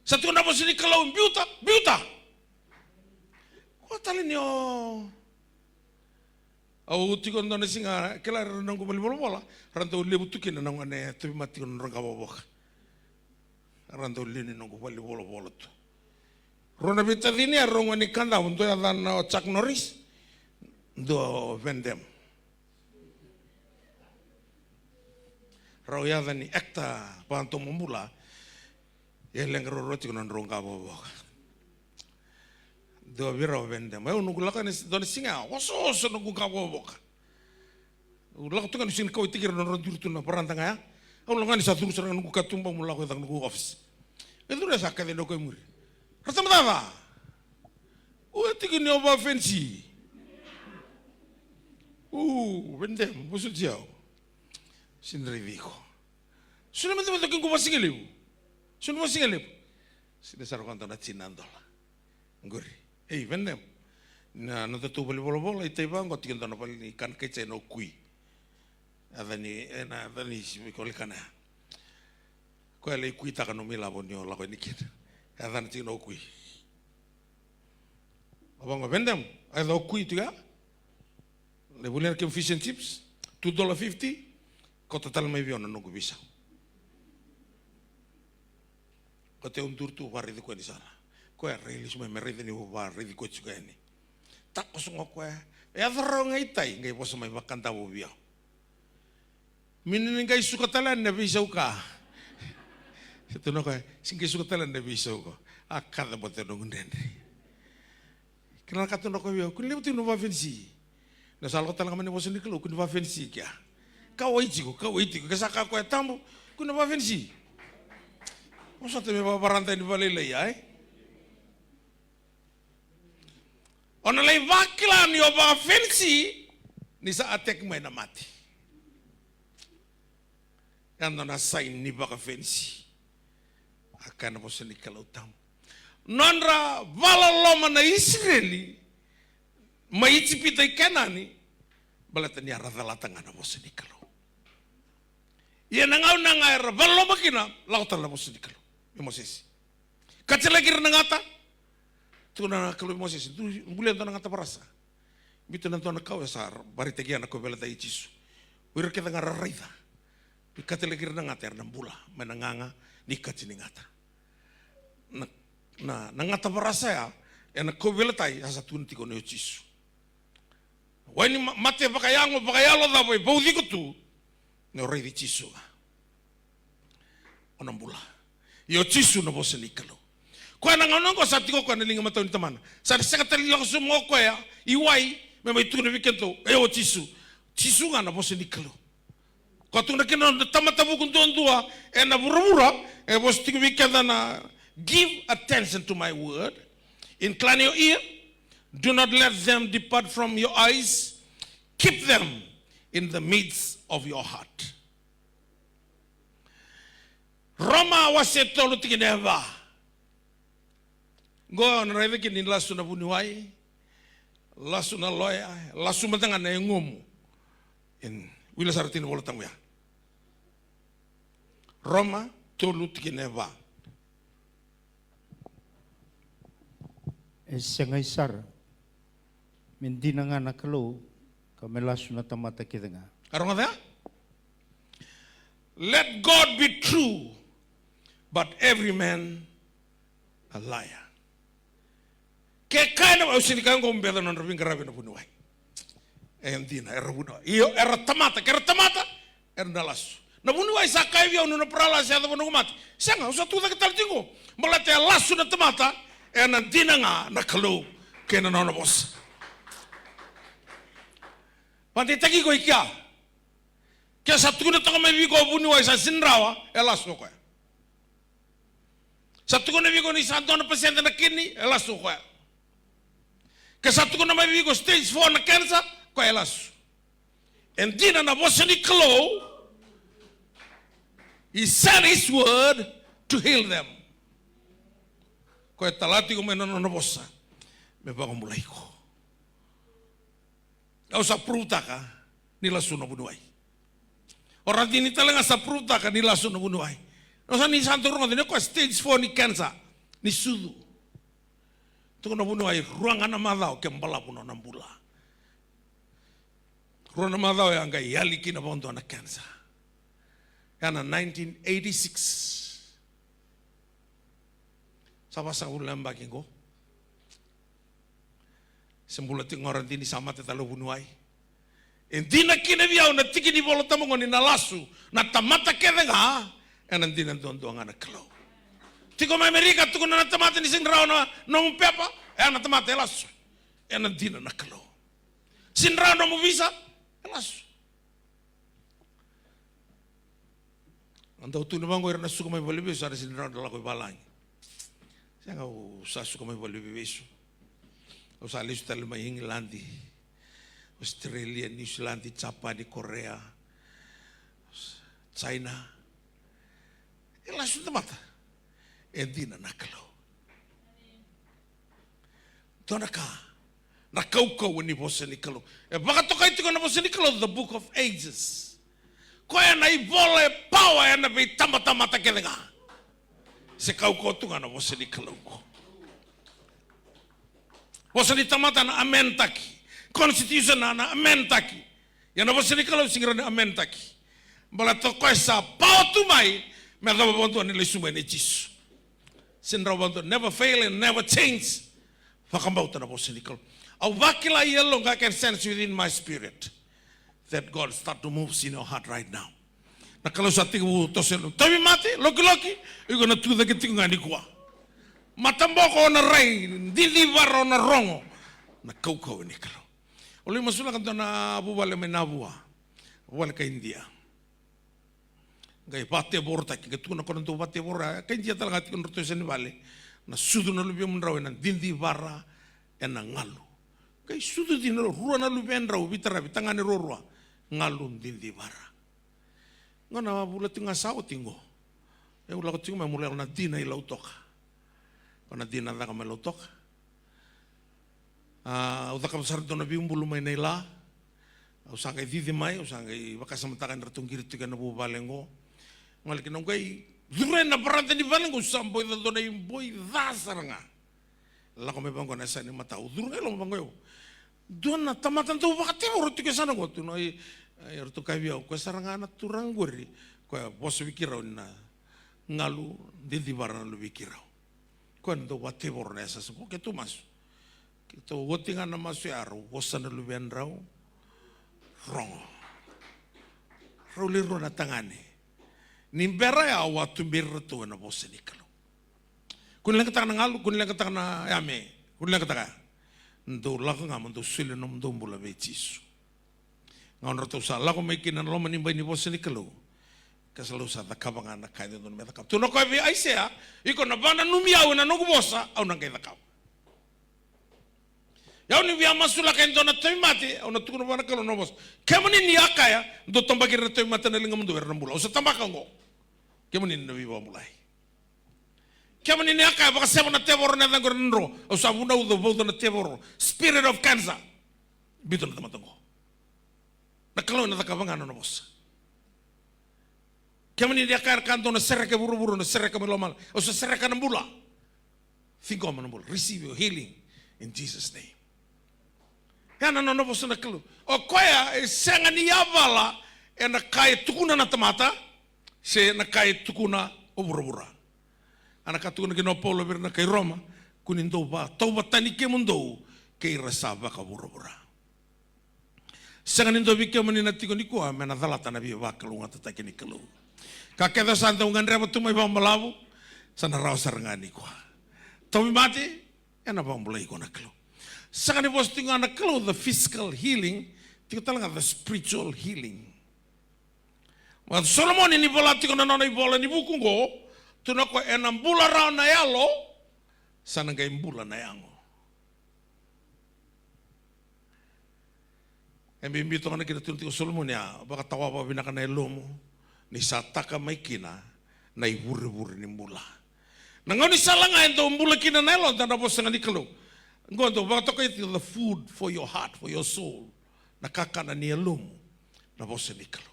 Sa tukuna na vosa ni Kalou, biuta, biuta. Kua tale ni o. Au tiko dua na siga, kila era noqu valenivolavola, ra dau levu tu kina na gone e tauvimate tiko na nodra qavokavoka. Ra dau lewe ni noqu valenivolavola tu. Rua na veitacini, a rau gone ni Kadavu, dua yacana o Chuck Norris, dua o Van Damme. Rau yaca ni actor vakadomobula, e leqa ruarua tiko na nodrau qavokavoka. Dua vei ira o Vendem. Au noqu lako yani dua na siga ya, osooso noqu ka vovoka. Au lako tu ga niu sega ni kauwaitaki ira na nodra duri tu na varada ga ya. Au lako ga ni sa curu sara ga noqu katuba meu lako i cake noqu office. E curu ya sa kaci yani o koya e muri. Rata matata. O e tiki ni o vafenisi. O Vendem, vosoti au. Sega ni raici iko. Sega ni mata mata kei qo vakasigalevu. Sega ni vakasigalevu. Sega ni sara koya dua na tini na dola. Qori. Ei, Vendem. Na, na nodatou valenivolavola, i tai vaqo, tiko e dua na vale ni kana kai Jaina o Kui. Yaca ni, e, na, yaca ni si, vei koya lai kana ya. Koya lai kuitaka nomu ilavo ni o lako yani kina. Yacana tiko na o Kui. O vaqo, Vendem, a yaca o Kui tiko ya. Lai volia na kemu fish and chips, two dollar fifty, kauta tale mai vei au na noqu veisau. Kauta, au duri tu, vakaraici koya ni sa na. Koya rai lesu mai me raica niu vakaraici koya tiko yani. Takoso ga o koya, e yaco rawa ga i tai, qai vosa mai vakadavo vei au. Mini ni qai suka tale yani na veisau ka. Sa tukuna o koya, se qai suka tale yani na veisau ka. A kaca vata na noqu dredre. Kila na ka tukuna o koya vei au, kua ni levu tiko na vakafenisi. Na sa lako tale ga mai na vosa ni Kalou, kua ni vakafenisi kea. Kauwai tiko, kauwai tiko. Ke sa kaya o koya tabu, kua ni vakafenisi. Vosota me vakavarada ni vakalailai, ai? O na lai vakila ni o vakafenisi ni sa attack mai na mate. Ya na nona sign ni vakafenisi. A kaya na vosa ni Kalou tabu. Nodra vakaloloma na Isireli mai Ijipita i Kenani, baleta ni a ra calata ga na vosa ni Kalou. Ia na gauna ga era vakaloloma kina, lako tale na vosa ni Kalou vei Mosese. Katilaki ira na gata. Tukuna na Kalou vei Mosese, dou bulia e dua na gata varasa. Biuta na dua na kau e sa vakaraitaki ya na kauveilatai i Jisu. O ira kece ga ra raica. Ni katilaki ira na gata era na bula mai na gaga ni kati ni gata. Na, na, na gata varasa ya, ena kauveilatai, a sa tukuna tiko ni o Jisu. Wai ni ma-, mate vakayago, vakayalo cava e vauci iko tu, ni o raici Jisu ga, o na bula. Ia o Jisu na vosa ni Kalou. Koya na gauna oqo sa tiko o koya na liga matau ni Tamana. Sa na sega tale ni lako sobu o koya i wai me mai tukuna vei kedatou, e o Jisu. Jisu ga na vosa ni Kalou. Koya tukuna kina na tamata vuku duadua ena vuravura, e vosa tiko vei keda na, give attention to my word. Incline your ear. Do not let them depart from your eyes. Keep them in the midst of your heart. Roma wase tolu tikina e va. Qo na raica kina ni lasu na vuniwai, lasu na loya, lasu mada ga na yagomu. Wili sara tiko na iVolatabu ya. Roma tolu tikina e va. E segai sara me dina ga na Kalou, ka me lasu na tamata kece ga. A rogoca ya? Let God be true, but every man a liar. Ke kaya na, au sega ni kaya oqo me beca na nodra veiqaravi na vuniwai. E dina, era vuniwai. Io, era tamata, ke ra tamata, era na lasu. Na vuniwai sa kaya vei au, nona paralasi, yacova noqu mate. Sega, au sa tucake tale tiko. Baleta e lasu na tamata, ena dina ga na Kalou kei na nona vosa. Vakadeitaki iko i kea. Ke sa tukuna toka mai vei iko o vuniwai sa sega ni rawa, e lasu o koya. Sa tukuna vei iko ni sa dua na pasede na kidney, e lasu o koya. Ke sa tukuna mai vei iko stage four na cancer, koya e lasu. E dina na vosa ni Kalou, he sent his word to heal them. Koya e tala tiko mai na nona vosa me vakabulai iko. Au sa prove-taka ni lasu na vuniwai. O Radini tale ga sa prove-taka ni lasu na vuniwai. Au sa, ni sa dau rogoca ni o koya stage four ni cancer, ni sucu. Tukuna na vuniwai, rua ga na macawa ke balavu nona bula. Rua na macawa ya qai yali kina vakadua na cancer. Ya na nineteen eighty-six. Sa vasagavulu na yabaki qo. Se bula tiko ga o Radini, sa mate tale o vuniwai. E dina kina vei au na tiki ni iVolatabu qo ni na lasu na tamata kece ga, ena dina duadua ga na Kalou. Tiko mai Amerika, tukuna na tamata ni sega ni rawa na nomu pepa, E na tamata e lasu. E na dina na Kalou. Sega ni rawa nomu visa, e lasu. Au dau tukuna vaqo, ira na suka mai valeniveivesu, era sega ni rawa ni lako i valagi. Sega, au sa suka mai valeniveivesu. Au sa lesu tale mai Igiladi, Australia, New Zealand, Japani, Korea, China. E lasu na tamata. E dina na Kalou. Dua na ka, na kaukauwa ni vosa ni Kalou. E vakatokai tiko na vosa ni Kalou, the book of ages. Koya na ivola e pawa ena veitabatamata kece ga. Se kaukauwa tu ga na vosa ni Kalou. Vosa ni tamata na amendtaki. Constitution na, na amendtaki. Ia na vosa ni Kalou sega ni rawa ni amendtaki. Baleta o koya sa pawa tu mai, me yacova vakadua ni lesu mai nei Jisu. Sega ni rawa vakadua, never fail and never change. Vakabauta na vosa ni Kalou. Au vakila e yaloqu, I can sense within my spirit that God start to move in your heart right now. Na Kalou sa tekivu toso e loma. Tauvimate, lokiloki, iko na tucake tiko ga nikua. Mataboko o na rai, didivara o na rogo. Na kaukauwa ni Kalou. Au lai masulaka dua na vuvale mai Navua. Vuvale kai Idia. Qai vatevorotaki, qai tukuna o koya na dau vatevoro, kai Idia tale ga tiko, nodratou yasa ni vale. Na sucu na luvemu drau ena didivara, ena galu. Qai sucu dina, rua na luvedrau veitaravi, tagane ruarua. Galu, didivara. Qo na vula tiko ga sa oti qo. Au lako tiko mai meu lai yalo na dina i Lautoka. Ko na dina caka mai Lautoka. A, au cakava sara dua na veibulu mai Naila. Au sa qai cici mai, au sa qai vakasamataka ni ratou qiri tiko ena vuvale qo. Gole kina au qai curu ena varada ni vale qo, au sa boi ca dua na iboi ca sara ga. Lako mai vaqo na yasa ni mataka, au curu ga i loma vaqo. Dua na tamata dau vakatevoro tiko e yasana qo, tukuna, e, e, eratou kaya vei au, koya sara ga na turaga qori, koya vosa vei keirau ni na galu, didivara na luve i keirau. Koya na dau vakatevoro na yasa qo, keitou masu. Keitou oti ga na masu ya, rau vosa na luvedrau, rogo. Rau le rua na tagane. Ni bera ya au a tuberi iratou ena vosa ni Kalou. Kua ni leqataka na galu, kua ni leqataka na yame, kua ni leqataka. Dou lako ga mo dou solia na nomudou bula vei Jisu. Gauna ratou sa lako mai kina na loma ni bai ni vosa ni Kalou, Kalou sa cakava ga na ka e dodonu me cakava. Tukuna o koya vei Aisea, iko na vakananumi au ena noqu vosa, au na qai cakava. Ia au ni via masulaka e dua na tauvimate, au na tukuna vua na Kalou na vosa. Kemuni ni a kaya, dou tabaki ira na tauvimate na ligamudou, era na bula. Au sa tabaka oqo. Kemuni ni na veivakabulai. Kemuni ni a kaya, vakaseva na tevoro na yacaqu, era na dro. Au sa vunauca, vauca na tevoro. Spirit of cancer. Biuta na tamata oqo. Na Kalou ena cakava ga na nona vosa. Kemuni ni a kaya, era kaya dou na sereka e vuravura, na sereka mai lomalagi. Au sa sereka na bula. Ciqoma na bula. Receive your healing in Jesus' name. Ya na nona vosa na Kalou. O koya e sega ni yavala ena ka e tukuna na tamata, se na ka e tukuna o vuravura. A na ka tukuna kina o Paula vei ira na kai Roma, kua ni dou vakatauvatani kemudou kei ira sa vakavuravura. Sega ni dua vei kemuni na tiko nikua me na calata na veivakalougatataki ni Kalou. Ka kece sa dau gadreva tu mai vakabalavu, sa na rawa sara ga nikua. Tauvimate, ena vakabulai iko na Kalou. Sega ni vosa tiko ga na Kalou the physical healing, tiko tale ga the spiritual healing. Ma Solomoni ni vola tiko na nona ivola ni vuku oqo, tukuna o koya ena bula rawa na yalo, sa na qai bula na yago. E bibi toka na kena tukuna tiko o Solomoni, a vakatawa vakavinaka na yalomu, ni sa taka mai kina na ivurevure ni bula. Na gaunisala ga e dau bula kina na yaloda na vosa ga ni Kalou. Qo e dau vakatokai tiko the food for your heart, for your soul. Na kakana ni yalomu, na vosa ni Kalou.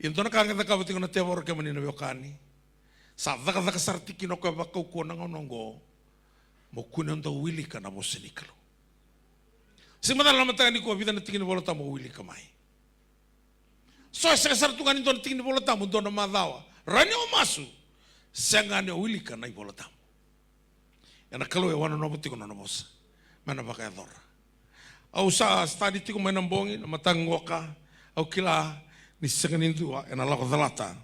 Ia dua na ka ga e cakava tiko na tevoro, kemuni na veiwekani. Sa cakacaka sara tiko kina o koya vakaukauwa na gauna oqo. Mo kune o dau wilika na vosa ni Kalou. Sega ni macala na mataka nikua vica na tiki ni Vola Tabu o wilika mai. So e sega sara tu ga ni dua na tiki ni Vola Tabu, dua na macawa. Rawa ni o masu. Sega ni o wilika na iVola Tabu. Ena Kalou e wanonova tiko na nona vosa me na vakayacora. Au sa study tiko mai na bogi, na mataka qoka, au kila ni sega ni dua ena lako calata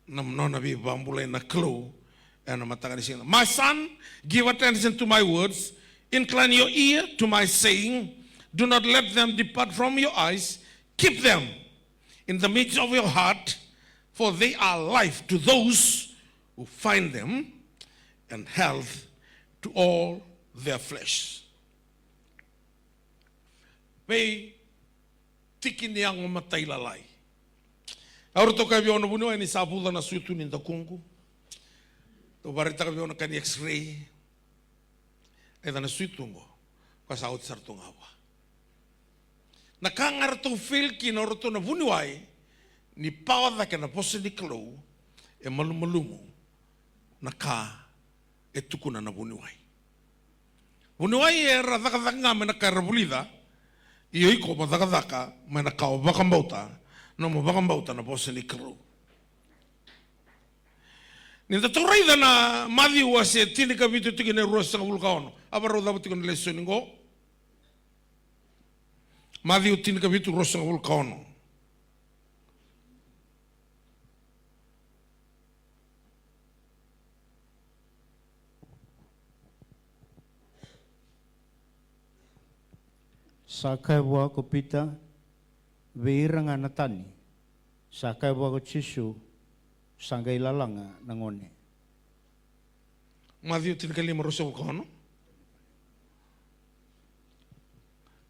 na nona veivakabulai na Kalou Ena mataka ni siga. My son, give attention to my words. Incline your ear to my saying. Do not let them depart from your eyes. Keep them in the midst of your heart, for they are life to those who find them and health to all their flesh. Vei tiki ni yago matailalai. Au ratou kaya vei au na vuniwai ni sa vuca na suitu ni dakuqu. Tou vakaraitaka vei au na ka ni x-ray. Raica na suitu qo. Koya sa oti sara tu ga vua. Na ka ga ratou fail kina o ratou na vuniwai, ni pawa cake na vosa ni Kalou, e malumalumu na ka e tukuna na vuniwai. Vuniwai era cakacaka ga mai na ka era vulica. Ia iko mo cakacaka mai na ka o vakabauta, nomu vakabauta na vosa ni Kalou. Ni da tou raica na Maciu wase tinikavitu tikina e ruasagavulu ka ono. A vakarau cava tiko na lesoni qo. Maciu tinikavitu ruasagavulu ka ono. Sa kaya vua ko Pita vei ira ga na tani. Sa kaya vua ko Jisu, sa qai lalaga na gone. Maciu tinikalima ruasagavulu ka ono.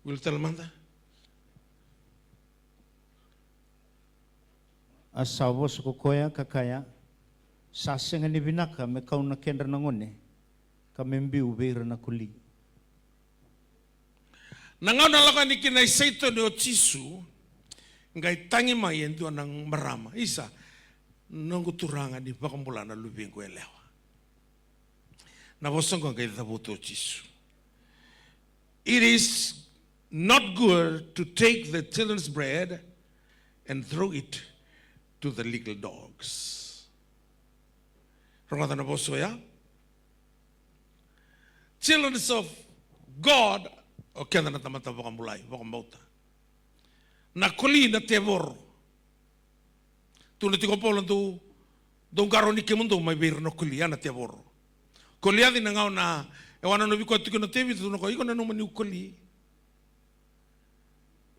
Wili tale mada. A sa vosa ko koya ka kaya, sa sega ni vinaka me kau na kedra na gone, ka me biu vei ira na koli. Na gauna lako yani kina i Saiton o Jisu, qai tagi mai e dua na marama. Isa, noqu Turaga, ni vakabula na luvequ yalewa. Na vosa qo qai cavuta o Jisu. It is not good to take the children's bread and throw it to the little dogs. Rogoca na vosa oya. Children of God, o keda na tamata vakabulai, vakabauta. Na koli na tevoro. Tukuna tiko o Paula, dou, dou qarauni kemudou mai vei ira na koli, ya na tevoro. Koliaci na gauna e wanonovi koya tiko na tevoro, tukuna koya, iko nanuma niu koli.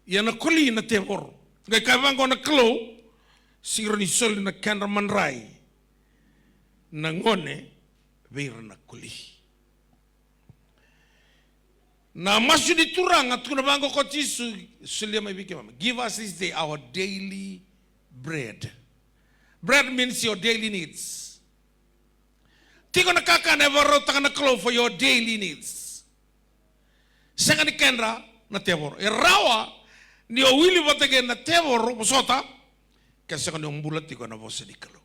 Ia na koli na tevoro. Qai kaya vaqo na Kalou, sega ni soli na kedra madrai na gone vei ira na koli. Na masu ni Turaga, tukuna vaqo ko Jisu, solia mai vei keimami. Give us this day our daily bread. Bread means your daily needs. Tiko na kakana e vakarautaka na Kalou for your daily needs. Sega ni kedra na tevoro. E rawa ni o wili vata kei na tevoro, vosota, ke sega ni o bula tiko ena vosa ni Kalou.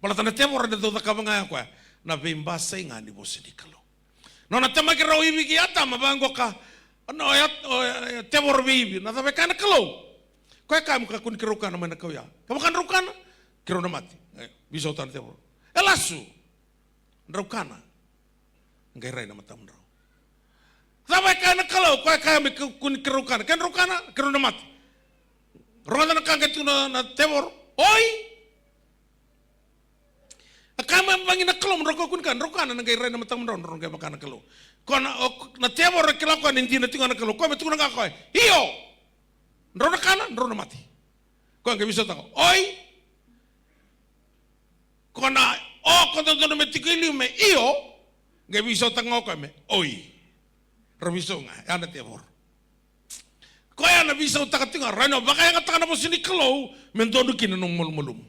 Baleta na tevoro ena dau cakava ga ya o koya na veibasai ga ni vosa ni Kalou. Nona temaki rau Ivi kei Atama, vaqo ka, no, ya, o, ya, ya, tevoro vei Ivi, na cava e kaya na Kalou? Koya e kaya mo kakua ni keirau kana mai na kau ya. Kevaka drau kana, keirau na mate. E, veisautaka na tevoro. E lasu. Drau kana. Qai rai na matamudrau. Cava e kaya na Kalou? Koya e kaya me kakua ni keirau kana. Ke drau kana, keirau na mate. Rogoca na ka qai tukuna na, na tevoro. Oi! A kaya mai vaqo na Kalou, mo drau kakua ni kana, drau kana, na qai rai na matamudrau, drau qai vaka na Kalou. Ko na, o, na tevoro e kila koya ni dina tiko na Kalou. Koya me tukuna ga koya, io! Drau na kana, drau na mate. Koya qai veisautaka, oi! Ko na o ko dodonu me tiko i liu me io, qai veisautaka ga o koya me oi. Rau veisau ga, ya na tevoro. Koya na veisautaka tiko ga, rawa ni o vakayagataka na vosa ni Kalou me donu kina na nomu malumalumu.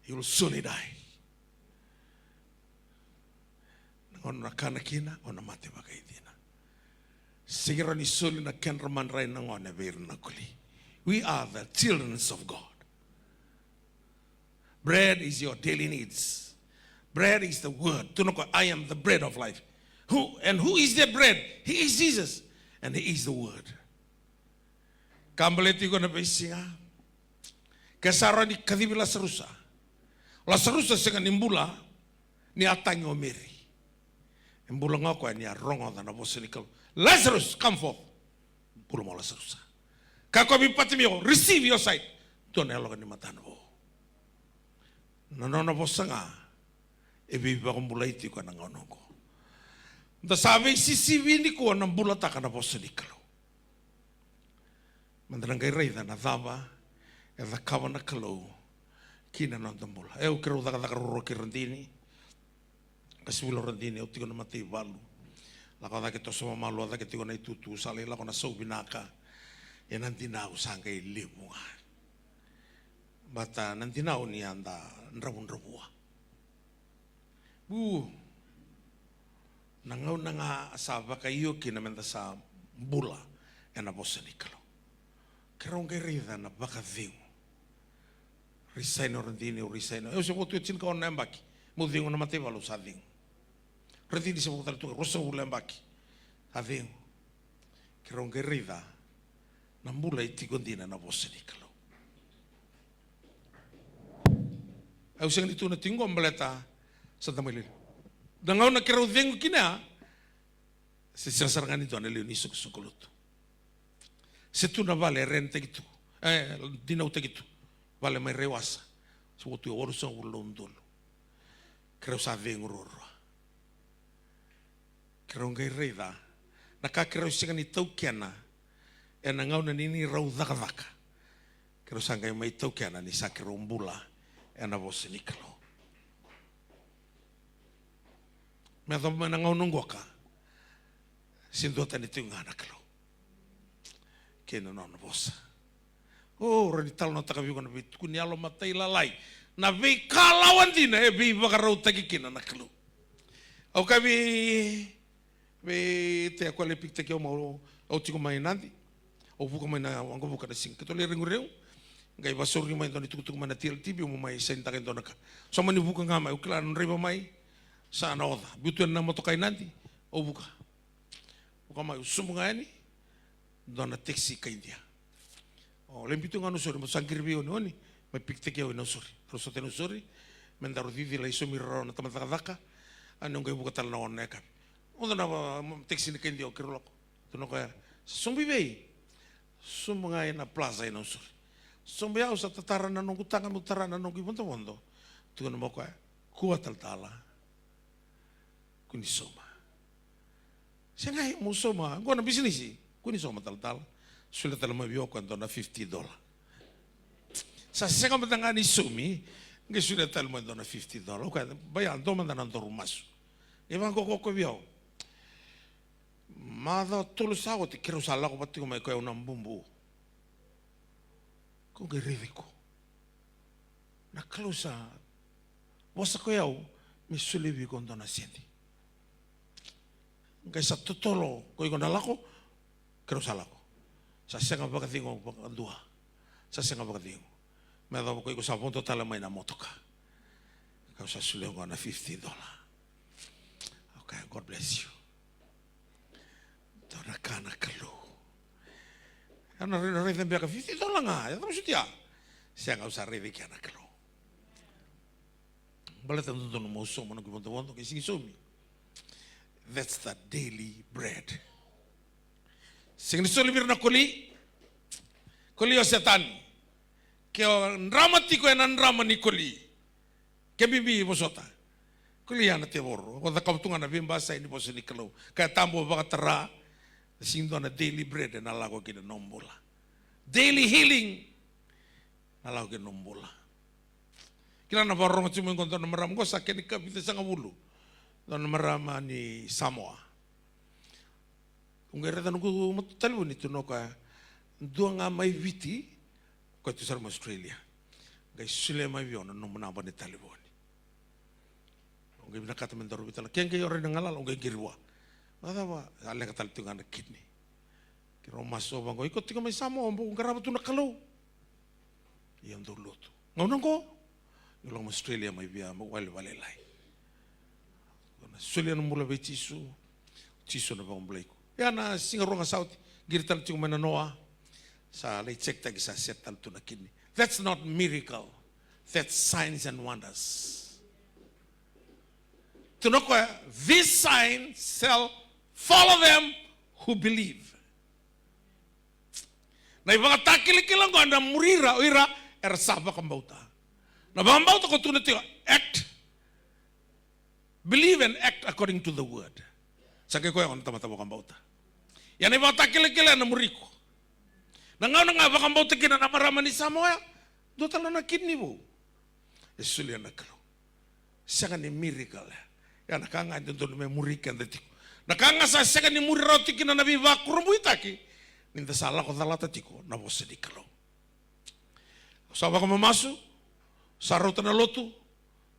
You will surely die. Na gauna o na kana kina, o na mate vakaicina. Sega ni rawa ni soli na kedra madrai na gone vei ira na koli. We are the children of God. Bread is your daily needs. Bread is the word. Tukuna o koya, I am the bread of life. Who, and who is the bread? He is Jesus. And he is the word. Ka baleti iko na veisiga. Ke sa rawa ni kacivi Lasarusa. Lasarusa sega ni bula ni a tagi o Meri. E bula ga o koya ni a rogoca na vosa ni Kalou. Lazarus, come forth. Bula mai o Lasarusa. Kaya o koya vei Patimeo, receive your sight. Dua na yaloka ni matana vou. Na nona vosa ga e veivakabulai tiko ena gauna oqo. Da sa veisisivi nikua na bulataka na vosa ni Kalou. Meda na qai raica na cava e cakava na Kalou ki na noda bula. E, au keirau cakacaka ruarua kei Radini. Ka sivula o Radini, au tiko na mataivalu. Lako cake, toso vamalua cake tiko na itutu, sa lai lako na sau vinaka. E, na dinau sa qai levu ga. Baleta na dinau ni a da dravudravua. U, na gauna ga sa vakaio kina meda sa bula ena vosa ni Kalou. Keirau qai raica na vakacegu. Resign o Radini, au resign. Au se vo tu e tinikaono na yabaki. Meu cegu na mataivalu, au sa cegu. Radini se vo tale tu ga ruasagavulu na yabaki. Sa cegu. Keirau qai raica na bula e tiko dina na vosa ni Kalou. Au sega ni tu na tiko qo baleta sa da mai lili. Na gauna keirau cegu kina, se sega sara ga ni dua na lewe ni soqosoqo lotu. Se tu na vale e renitaki tu, e dinautaki tu. Vale mai Raiwasa. Se vo tu e walusagavulu na udolu. Keirau sa cegu ruarua. Keirau qai raica na ka keirau sega ni taukena ena gauna ni neirau cakacaka. Keirau sa qai mai taukena ni sa keirau bula ena vosa ni Kalou. Me yacova mai na gauna oqo ka se duatani tiko ga na Kalou kei na nona vosa. O, rawa ni talanoataka vei iko na veitukuni yalo matailalai, na veikalawa dina e veivakarautaki kina na Kalou. Au kaya vei, vei Tea, koya lai pikitaki au, au tiko mai Nadi. Au vuka mai na waqavuka na siga keitou lai reguregu. Qai vakasauri mai dua na itukutuku mai na T L T V, mo mai sainitaka e dua na ka. Sa mani vuka ga mai, au kila na draiva mai sa na oca. Biu tu ena motoka i Nadi, au vuka. Vuka mai, au subu ga yani, dua na taxi kai Idia. O, lai biu tu ga Nausori, baleta sa qiri vei Oni, Oni mai pikitaki au i Nausori. Rau sota i Nausori, me daru cici lai saumi rarawa na tamata cakacaka. Ani au qai vuka tale na ono na yakavi. Oca na, a, taxi ni kai Idia, o keirau lako. Tukuna o koya, sa sobu i vei? Sobu ga ena plaza i Nausori. Sobu, au sa tatara na noqu taga meu tara na noqu ivodovodo. Tukuna mai o koya, kua talatala. Kua ni sauma. Sega, mo sauma. Qo na bisinisi. Kua ni sauma talatala. Solia tale mai vei au e dua na fifty dollar. Sa sega mada ga ni saumi, qai solia tale mai e dua na fifty dollar. Okay, bai, a dua mada na daru masu. Qai vaqo o koya vei au. Macawa tolu sa oti keirau sa lako vata tiko mai ko au na bubu. Ko qai raici iko. Na Kalou sa vosa ko au me solia vei iko dua na sede. Qai sa totolo ko iko na lako, keirau sa lako. Sa sega vakacegu vakadua. Sa sega vakacegu. Me yacova ko iko sa vodo tale mai na motoka. Kau sa solia qo na fifty dollar. Okay, God bless you. Dua na ka na Kalou. Au na rai-, na raica beka fifty dollar ga, e cava sutia? Sega, au sa raica kea na Kalou. Baleta dodonu mo sauma noqu ivodovodo, ke sega ni saumi. That's the daily bread. Sega ni soli vei ira na koli. Koli o Setani. Ke o drama tiko ena drama ni koli. Ke bibi vosota. Koli ya na tevoro. O cakava tu ga na veibasai ni vosa ni Kalou. Kaya tabu, vakatara. Sega ni dua na daily bread ena lako ki na nomu bula. Daily healing. Na lako ki na nomu bula. Kila na vakarorogo tiko mai qo dua na marama qo sa kena ikavica sagavulu. Dua na marama ni Samoa. Au qai raica noqu mata talevoni, tukuna o koya, dua ga mai Viti, o koya tu sara mai Australia. Qai solia mai vei au na nomu naba ni talevoni. Au qai vinakata me daru veitalanoa. Ke qai o rai na galala, au qai qiri vua. Vakacava, a leqa tale tiko ga na kidney. Keirau masu vaqo, iko tiko mai Samoa, o bau qarava tu na Kalou. Ia dou lotu. Gauna qo, niu lako mai Australia mai via, mai wale, wale lai. Ko na solia na bula vei Jisu, Jisu na vakabulai iko. Ia na siga rua ga sa oti, qiri tale tiko mai na noa. Sa lai check taki sa set tale tu na kidney. That's not miracle. That's signs and wonders. Tukuna o koya, these signs shall follow them who believe. Na ivakatakilakila oqo ena muri ira o ira era sa vakabauta. Na vakabauta ko tukuna tiko, act, believe and act according to the word. Sa qai koya gona tamata vakabauta. Ia na ivakatakilakila ena muri iko. Na gauna ga vakabauta kina na marama ni Samoa, dua tale na kidney vou e solia na Kalou. Sega ni miracle. Ia na ka ga e dodonu me muri keda tiko. Na ka ga sa sega ni muri rawa tiko kina na veivakurabuitaki, ni da sa lako calata tiko na vosa ni Kalou. Sa vakamamasu, sa rauta na lotu,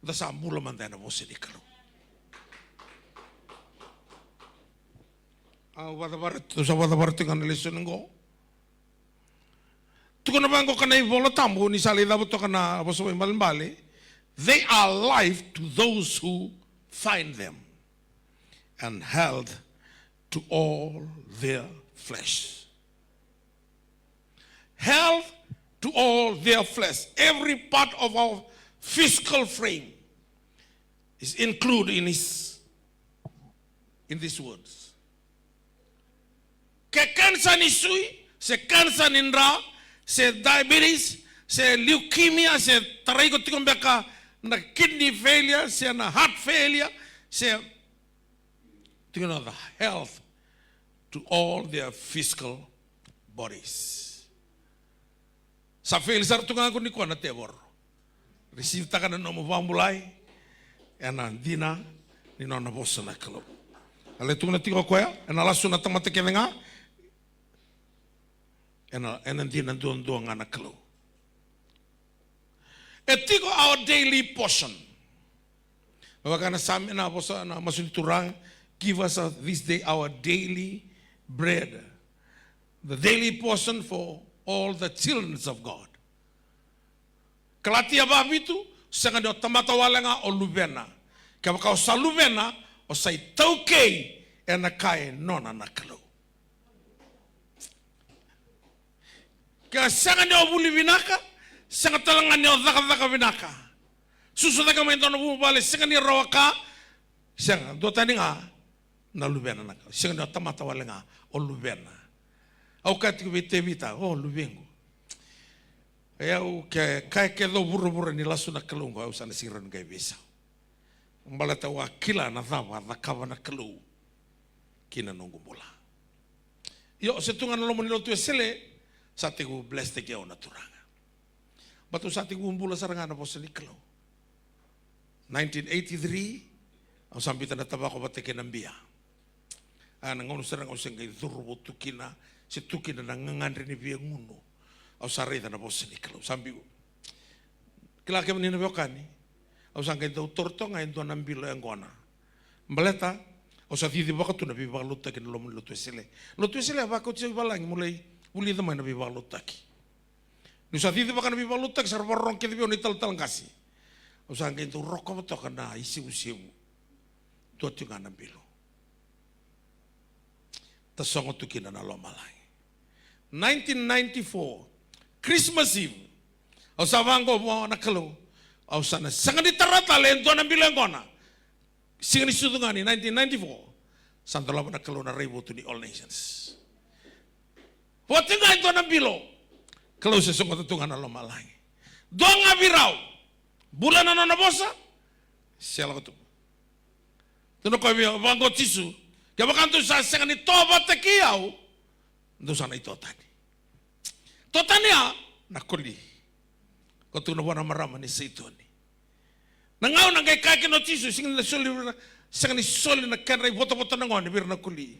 da sa bula mada ena vosa ni Kalou. Au vakacavara, au sa vakacavara tiko ga na lesoni qo. Tukuna vaqo ka na iVola Tabu, ni sa lai cava toka na vosa vaibalebale. They are life to those who find them, and health to all their flesh. Health to all their flesh. Every part of our physical frame is included in his, in these words. Ke kansa ni sui, se kansa ni dra, se diabetes, se leukemia, se tarai iko tiko beka na kidney failure, se na heart failure, se tiko na health to all their physical bodies. Sa fail sara tu ga ko nikua na tevoro. Receive taka na nomu vakabulai ena dina ni nona vosa na Kalou. A lai tukuna tiko o koya, ena lasu na tamata kece ga, ena, ena dina duadua ga na Kalou. E tiko our daily portion. Me vaka na Same, na vosa, na masu ni Turaga, give us, uh, this day our daily bread. The daily portion for all the children of God. Kalatia va vitu, sega ni o tamata wale ga, o luvena. Kevaka o sa luvena, o sa itaukei ena ka e nona na Kalou. Ke sega ni o vuli vinaka, sega tale ga ni o cakacaka vinaka. Susu cake mai dua na vuvale, sega ni rawa ka, sega, duatani ga na luvena na Kalou. Sega ni o tamata wale ga, o luvena. Au kaya tiko vei Tevita, o luvequ. E au ke, kaya kece o vuravura ni lasu na Kalou qo, au sa na sega ni rawa ni qai veisau. Baleta au a kila na cava a cakava na Kalou ki na noqu bula. Io, se tu ga na loma ni lotu Wesele, sa tekivu bless-taki au na Turaga. Baleta au sa tekivu bula sara ga na vosa ni Kalou. Nineteen eighty-three, au sa biuta na tavako vata kei na bia. A na gauna sara ga au se qai cauravou tu kina, se tu kina na gagadre ni via gunu. Au sa raica na vosa ni Kalou, sa biu. Kila kemuni na veiwekani, au sa qai dau toro toka ga e dua na bilo yaqona. Baleta au sa cicivaka tu na veivakalotutaki na loma ni lotu Wesele. Lotu Wesele a vakauti au i valagi meu lai vulica mai na veivakalotutaki. Niu sa cicivaka na veivakalotutaki, sa ra vakarorogo kece vei au na italatala qase. Au sa qai dau rokova toka na isevusevu. Dua tiko ga na bilo. Tasogo tu kina na lomalagi. Nineteen ninety-four, Christmas Eve. Au sa vaqo vua na Kalou, au sa na sega ni tara tale e dua na bilo yaqona. Siga ni sucu ga ni nineteen ninety-four, sa dolava na Kalou na raivotu ni All Nations. Vata ga e dua na bilo, Kalou se sogota tu ga na lomalagi. Dua ga vei rau, bula na nona vosa, se lako tu. Tukuna o koya vaqo o Jisu, kevaka dou sa sega ni to vata kei au, dou sa na ito tani. To tani ya na koli. Ko tukuna vua na marama ni Saitoni. Na gauna qai kaya kina o Jisu, sega ni soli, sega ni soli na kedra ivotavota na gone vei ira na koli.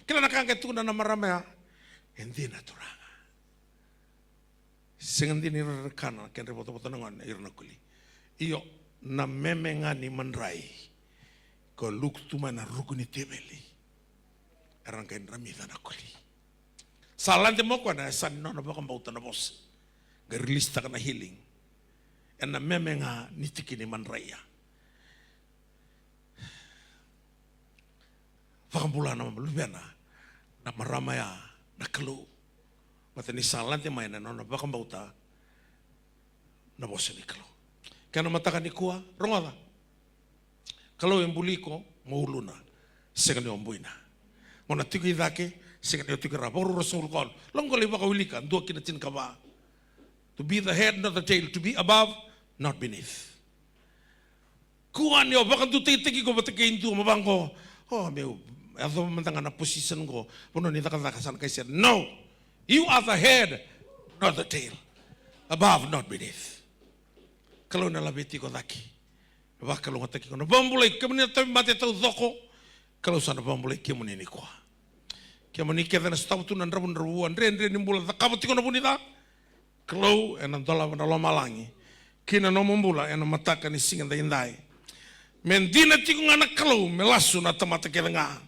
Kila na ka qai tukuna na marama ya, e dina Turaga. Sega ni dina ni ra kana na kedra ivotavota na gone, ira na koli. Io, na meme ga ni madrai, ko luku tu mai na ruku ni teveli, era qai dramica na koli. Sa lade mai o koya na yasa ni nona vakabauta na vosa, qai release-taka na healing. Ena meme ga ni tiki ni madrai ya. Vakabula na luvena na marama ya na Kalou. Baleta ni sa lade mai na nona vakabauta na vosa ni Kalou. Kena mataka nikua, rogoca. Kalou e buli iko mo uluna, sega ni o buina. Mo na tiko i cake, sega ni o tiko i ra. Vakarua ruasagavulu ka ono. Lako qo lai vakawilika, dua ki na tinikava. To be the head, not the tail. To be above, Not beneath. Kua ni o vakadutaitaki iko vata kei dua mo vaqo. O, meu yacova mada ga na position qo, vanua ni cakacaka sa na kai sere. No. You are the head, not the tail. Above, not beneath. Kalou na laveti iko cake. Vakalougatataki iko na vakabulai, kemuni na tauvimate taucoko. Kalou sa na vakabulai kemuni nikua. Kemuni kece na sotava tu na dravudravua, dredre ni bula, cakava tiko na vu ni ca. Kalou ena dolava na lomalagi ki na nomu bula ena mataka ni siga daidai. Me dina tiko ga na Kalou, me lasu na tamata kece ga.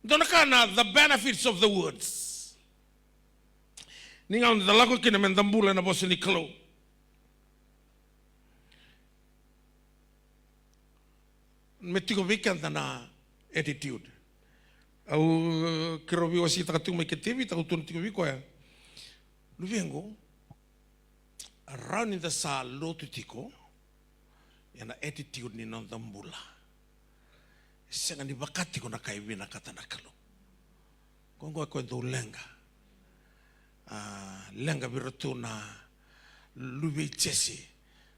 Dua na ka na the benefits of the words. Ni gauna da lako kina me da bula ena vosa ni Kalou, me tiko vei keda na attitude. Au, keirau veiwaseitaka tiko mai kei Tevita, au tukuna tiko vei koya, luvequ, rawa ni da sa lotu tiko, ia na attitude ni noda bula e sega ni vaka tiko na ka e vinakata na Kalou. Qo, qo e koya dau leqa. A, leqa vei iratou na luve i Jese.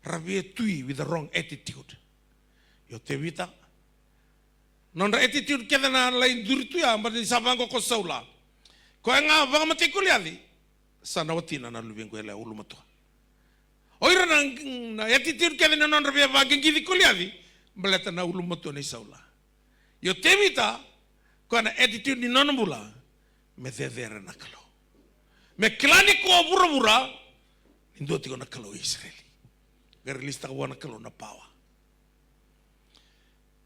Ra via tui with the wrong attitude. Io Tevita, nodra attitude kece na lai duri tu ya, baleta ni sa vaqo ko Saula. Koya ga vakamatei Koliaci, sa na watina na luvequ yalewa ulumatua. O ira na, na attitude kece ni nodra via vaqiqici Koliaci, baleta na ulumatua nei Saula. Io Tevita, koya na attitude ni nona bula, me cecere na Kalou. Me kila ni ko vuravura, ni dua tiko na Kalou i Isireli. Qai release taka vua na Kalou na power.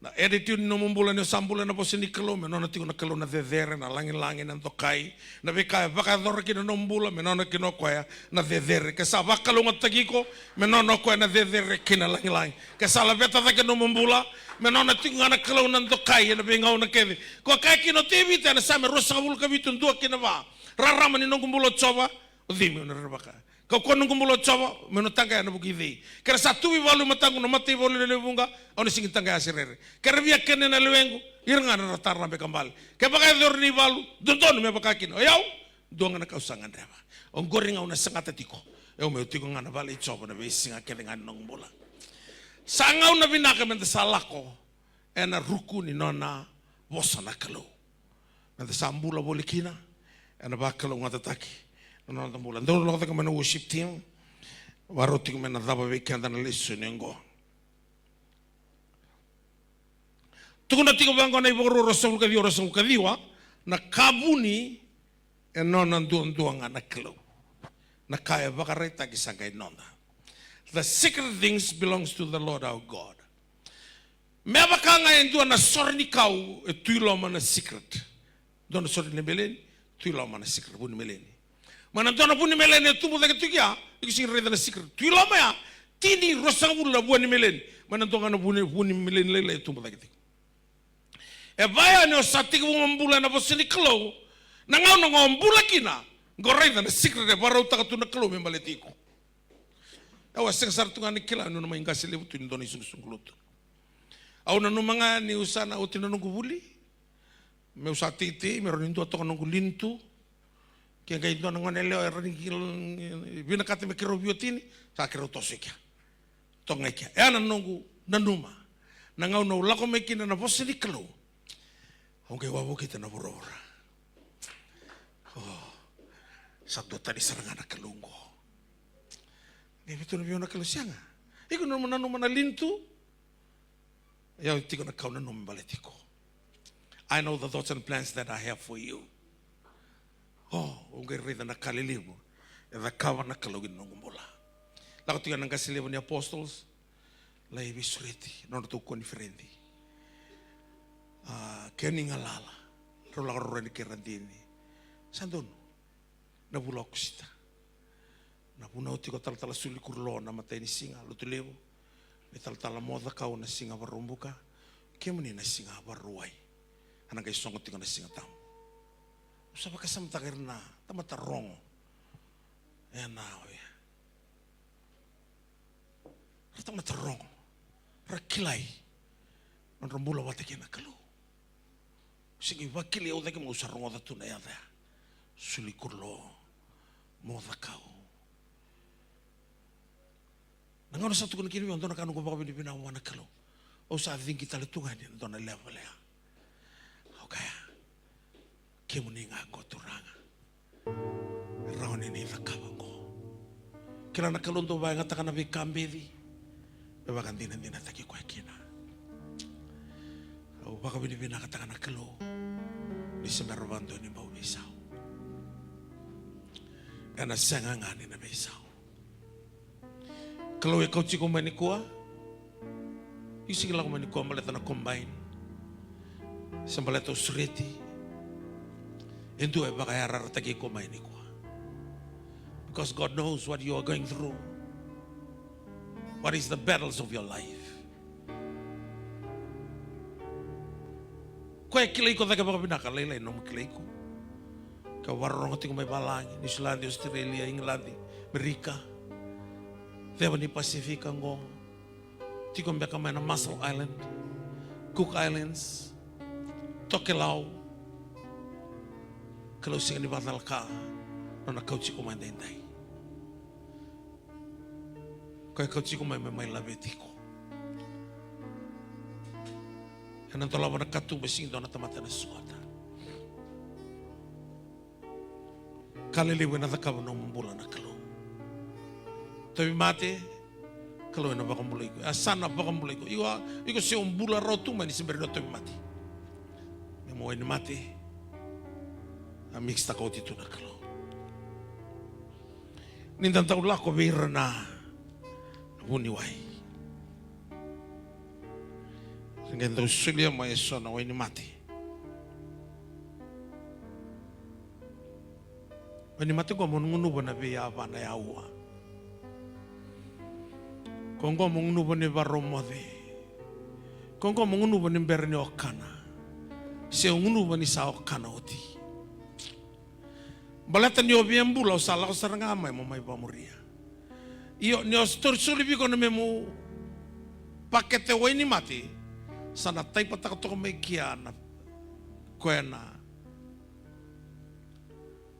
Na attitude ni nomu bula ni o sa bula ena vosa ni Kalou, me nona tiko na Kalou na cecere, na lagilagi, na dokai, na veika e vakayacora kina na nomu bula, me nona kina o koya na cecere. Ke sa vakalougatataki iko, me nona o koya na cecere kei na lagilagi. Ke sa laveta cake na nomu bula, me nona tiko ga na Kalou na dokai ena veigauna kece. Ko kaya kina o Tevita ena Same ruasagavulu ka vitu, dua ki na va. Rarama ni noqu bula o Jiova, o cei meu na rerevaka? Kaukauwa noqu bula o Jiova, meu na taqaya ena vuku i cei? Ke ra sa tu veivalu e mataqu na mataivalu lelevu vuqa, au na sega ni taqaya se rere. Ke ra via kania na lewequ, ira ga na ra tarabe ka bale. Kevaka e cori na ivalu, dodonu me vaka kina. O yau, dua ga na ka au sa gadreva. Oqori ga au na sagata tiko. Au meu tiko ga na vale i Jiova na veisiga kece ga ni noqu bula. Sa gauna vinaka meda sa lako ena ruku ni nona vosa na Kalou. Meda sa bula voli kina, ena vakalougatataki na noda bula. Dou lako cake mai na worship team. Vakarau tiko me na cava vei keda na lesoni oqo. Tukuna tiko vaqo na iVakarua ruasagavulu ka ciwa, ruasagavulu ka ciwa, na ka vuni e nona duadua ga na Kalou. Na ka e vakaraitaki sa qai noda. The secret things belongs to the Lord our God. Me vaka ga e dua na sore ni kau e tu i loma na secret. Dua na sore ni meleni, tu i loma na secret, vu ni meleni. Mai na dua na vu ni meleni e tubu cake tu kea, iko sega ni raica na secret. Tu i loma ya, tini, ruasagavulu na vua ni meleni. Mai na dua ga na vu ni, vu ni meleni lailai e tubu cake tiko. E vaya ni o sa tekivu mo bula ena vosa ni Kalou, na gauna ga o bula kina, qo raica na secret e vakarautaka tu na Kalou me baleti iko. Au a sega sara tu ga ni kila niu na mai qase levu tu ni dua na isuqusuqu lotu. Au nanuma ga niu sa na oti na noqu vuli, meu sa teitei, me rawa ni dua toka noqu linitu. Ke qai dua na gone yalewa e rawa ni kil-, vinakata me keirau veiwatini, sa keirau toso i kea. Toka ga i kea. E ya na noqu nanuma. Na gauna au lako mai kina na vosa ni Kalou, au qai wavokita na vuravura. O, sa duatani sara ga na Kalou qo. Qai veitu na veiwekani na Kalou, sega. Iko nanuma, nanuma na linitu. Ia, tiko na ka au nanuma me baleti iko. I know the thoughts and plans that I have for you. O, au qai raica na ka lelevu e cakava na Kalou ki na noqu bula. Lako tiko na qase levu ni Apostles, lai veisureti na nodratou koniferedi. A, kena igalala, rau lako rau rai na kei Radini. Sa donu. Na vula o Okosita. Na vunau tiko talatala Suli Kurulo na imatai ni siga, Lotulevu. Na italatala Mo Cakau na siga Vakaraubuka. Kemuni na siga Vakarauwai. A na qai sogo tiko na Siga Tabu. Au sa vakasamataka ira na tamata rogo. E na oya. Ra tamata rogo. Ra kilai. Nodra bula vata kei na Kalou. Sega ni vakilai au cake, au sa rogoca tu na yaca ya. Suli Kurulo, Mo Cakau. Na gauna sa tukuna kina vei au, dua na ka noqu vakavinavinaka vua na Kalou. Au sa cigi tale tu ga ni dua na level ya. Au kaya, kemuni ga ko Turaga. Rawa ni ni cakava oqo. Kila na Kalou dau vakayagataka na veika beci me vakadinadinataki koya kina. Au vakavinavinakataka na Kalou ni se bera vakadua ni bau veisau. Ena sega ga ni na veisau. Kalou e kauti iko mai nikua. Iko sega ni lako mai nikua baleta na combine, se baleta o sureti. E dua e vakayarayarataki iko mai nikua. Because God knows what you are going through. What is the battles of your life? Koya e kilai iko cake vakavinaka, lailai na nomu kilai iko. Ka vakarorogo tiko mai valagi, Niusiladi, Australia, Igiladi, Merika, ceva ni Pasifika oqo. Tiko beka mai na Marshall Island, Cook Islands, Tokelau. Kalou sega ni vakacalaka na nona kauti iko mai daidai. Koya e kauti iko mai me mai laveti iko. Ena dolava na katuba, sega ni dua na tamata ena sogota. Ka lelevu ena cakava na nomu bula na Kalou. Tauvimate, Kalou ena vakabulai iko. E sa na vakabulai iko. Iko, iko se o bula rawa tu mai ni se bera ni o tauvimate. Me mo wainimate, a mixtaka oti tu na Kalou. Ni da dau lako vei ira na vuniwai, qai dau solia mai eso na wainimate. Wainimate qo mo gunuva na veiyava, na yaua. Ko qo mo gunuva ni varau moce. Ko qo mo gunuva ni bera ni o kana, se o gunuva ni sa o kana oti. Baleta ni o via bula, o sa lako sara ga mai mo mai vakamuria. Io, ni o soli vei iko na memu pakete wainimate, sa na taipataka toka mai kea na, koya na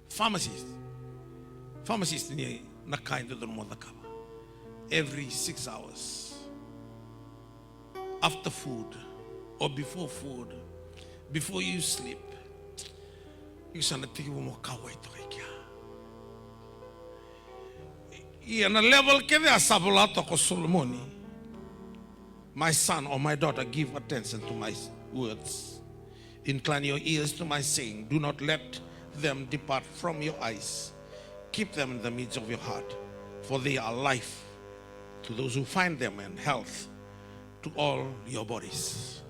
pharmacist. Pharmacist ni na ka e dodonu mo cakava. Every six hours. After food or before food, before you sleep, iko sa na tekivu mo kauwai toka i kea. Ia na level kece a sa vola toka o Solomoni, "My son or my daughter, give attention to my words. Incline your ears to my saying. Do not let them depart from your eyes. Keep them in the midst of your heart, for they are life to those who find them and health to all your bodies."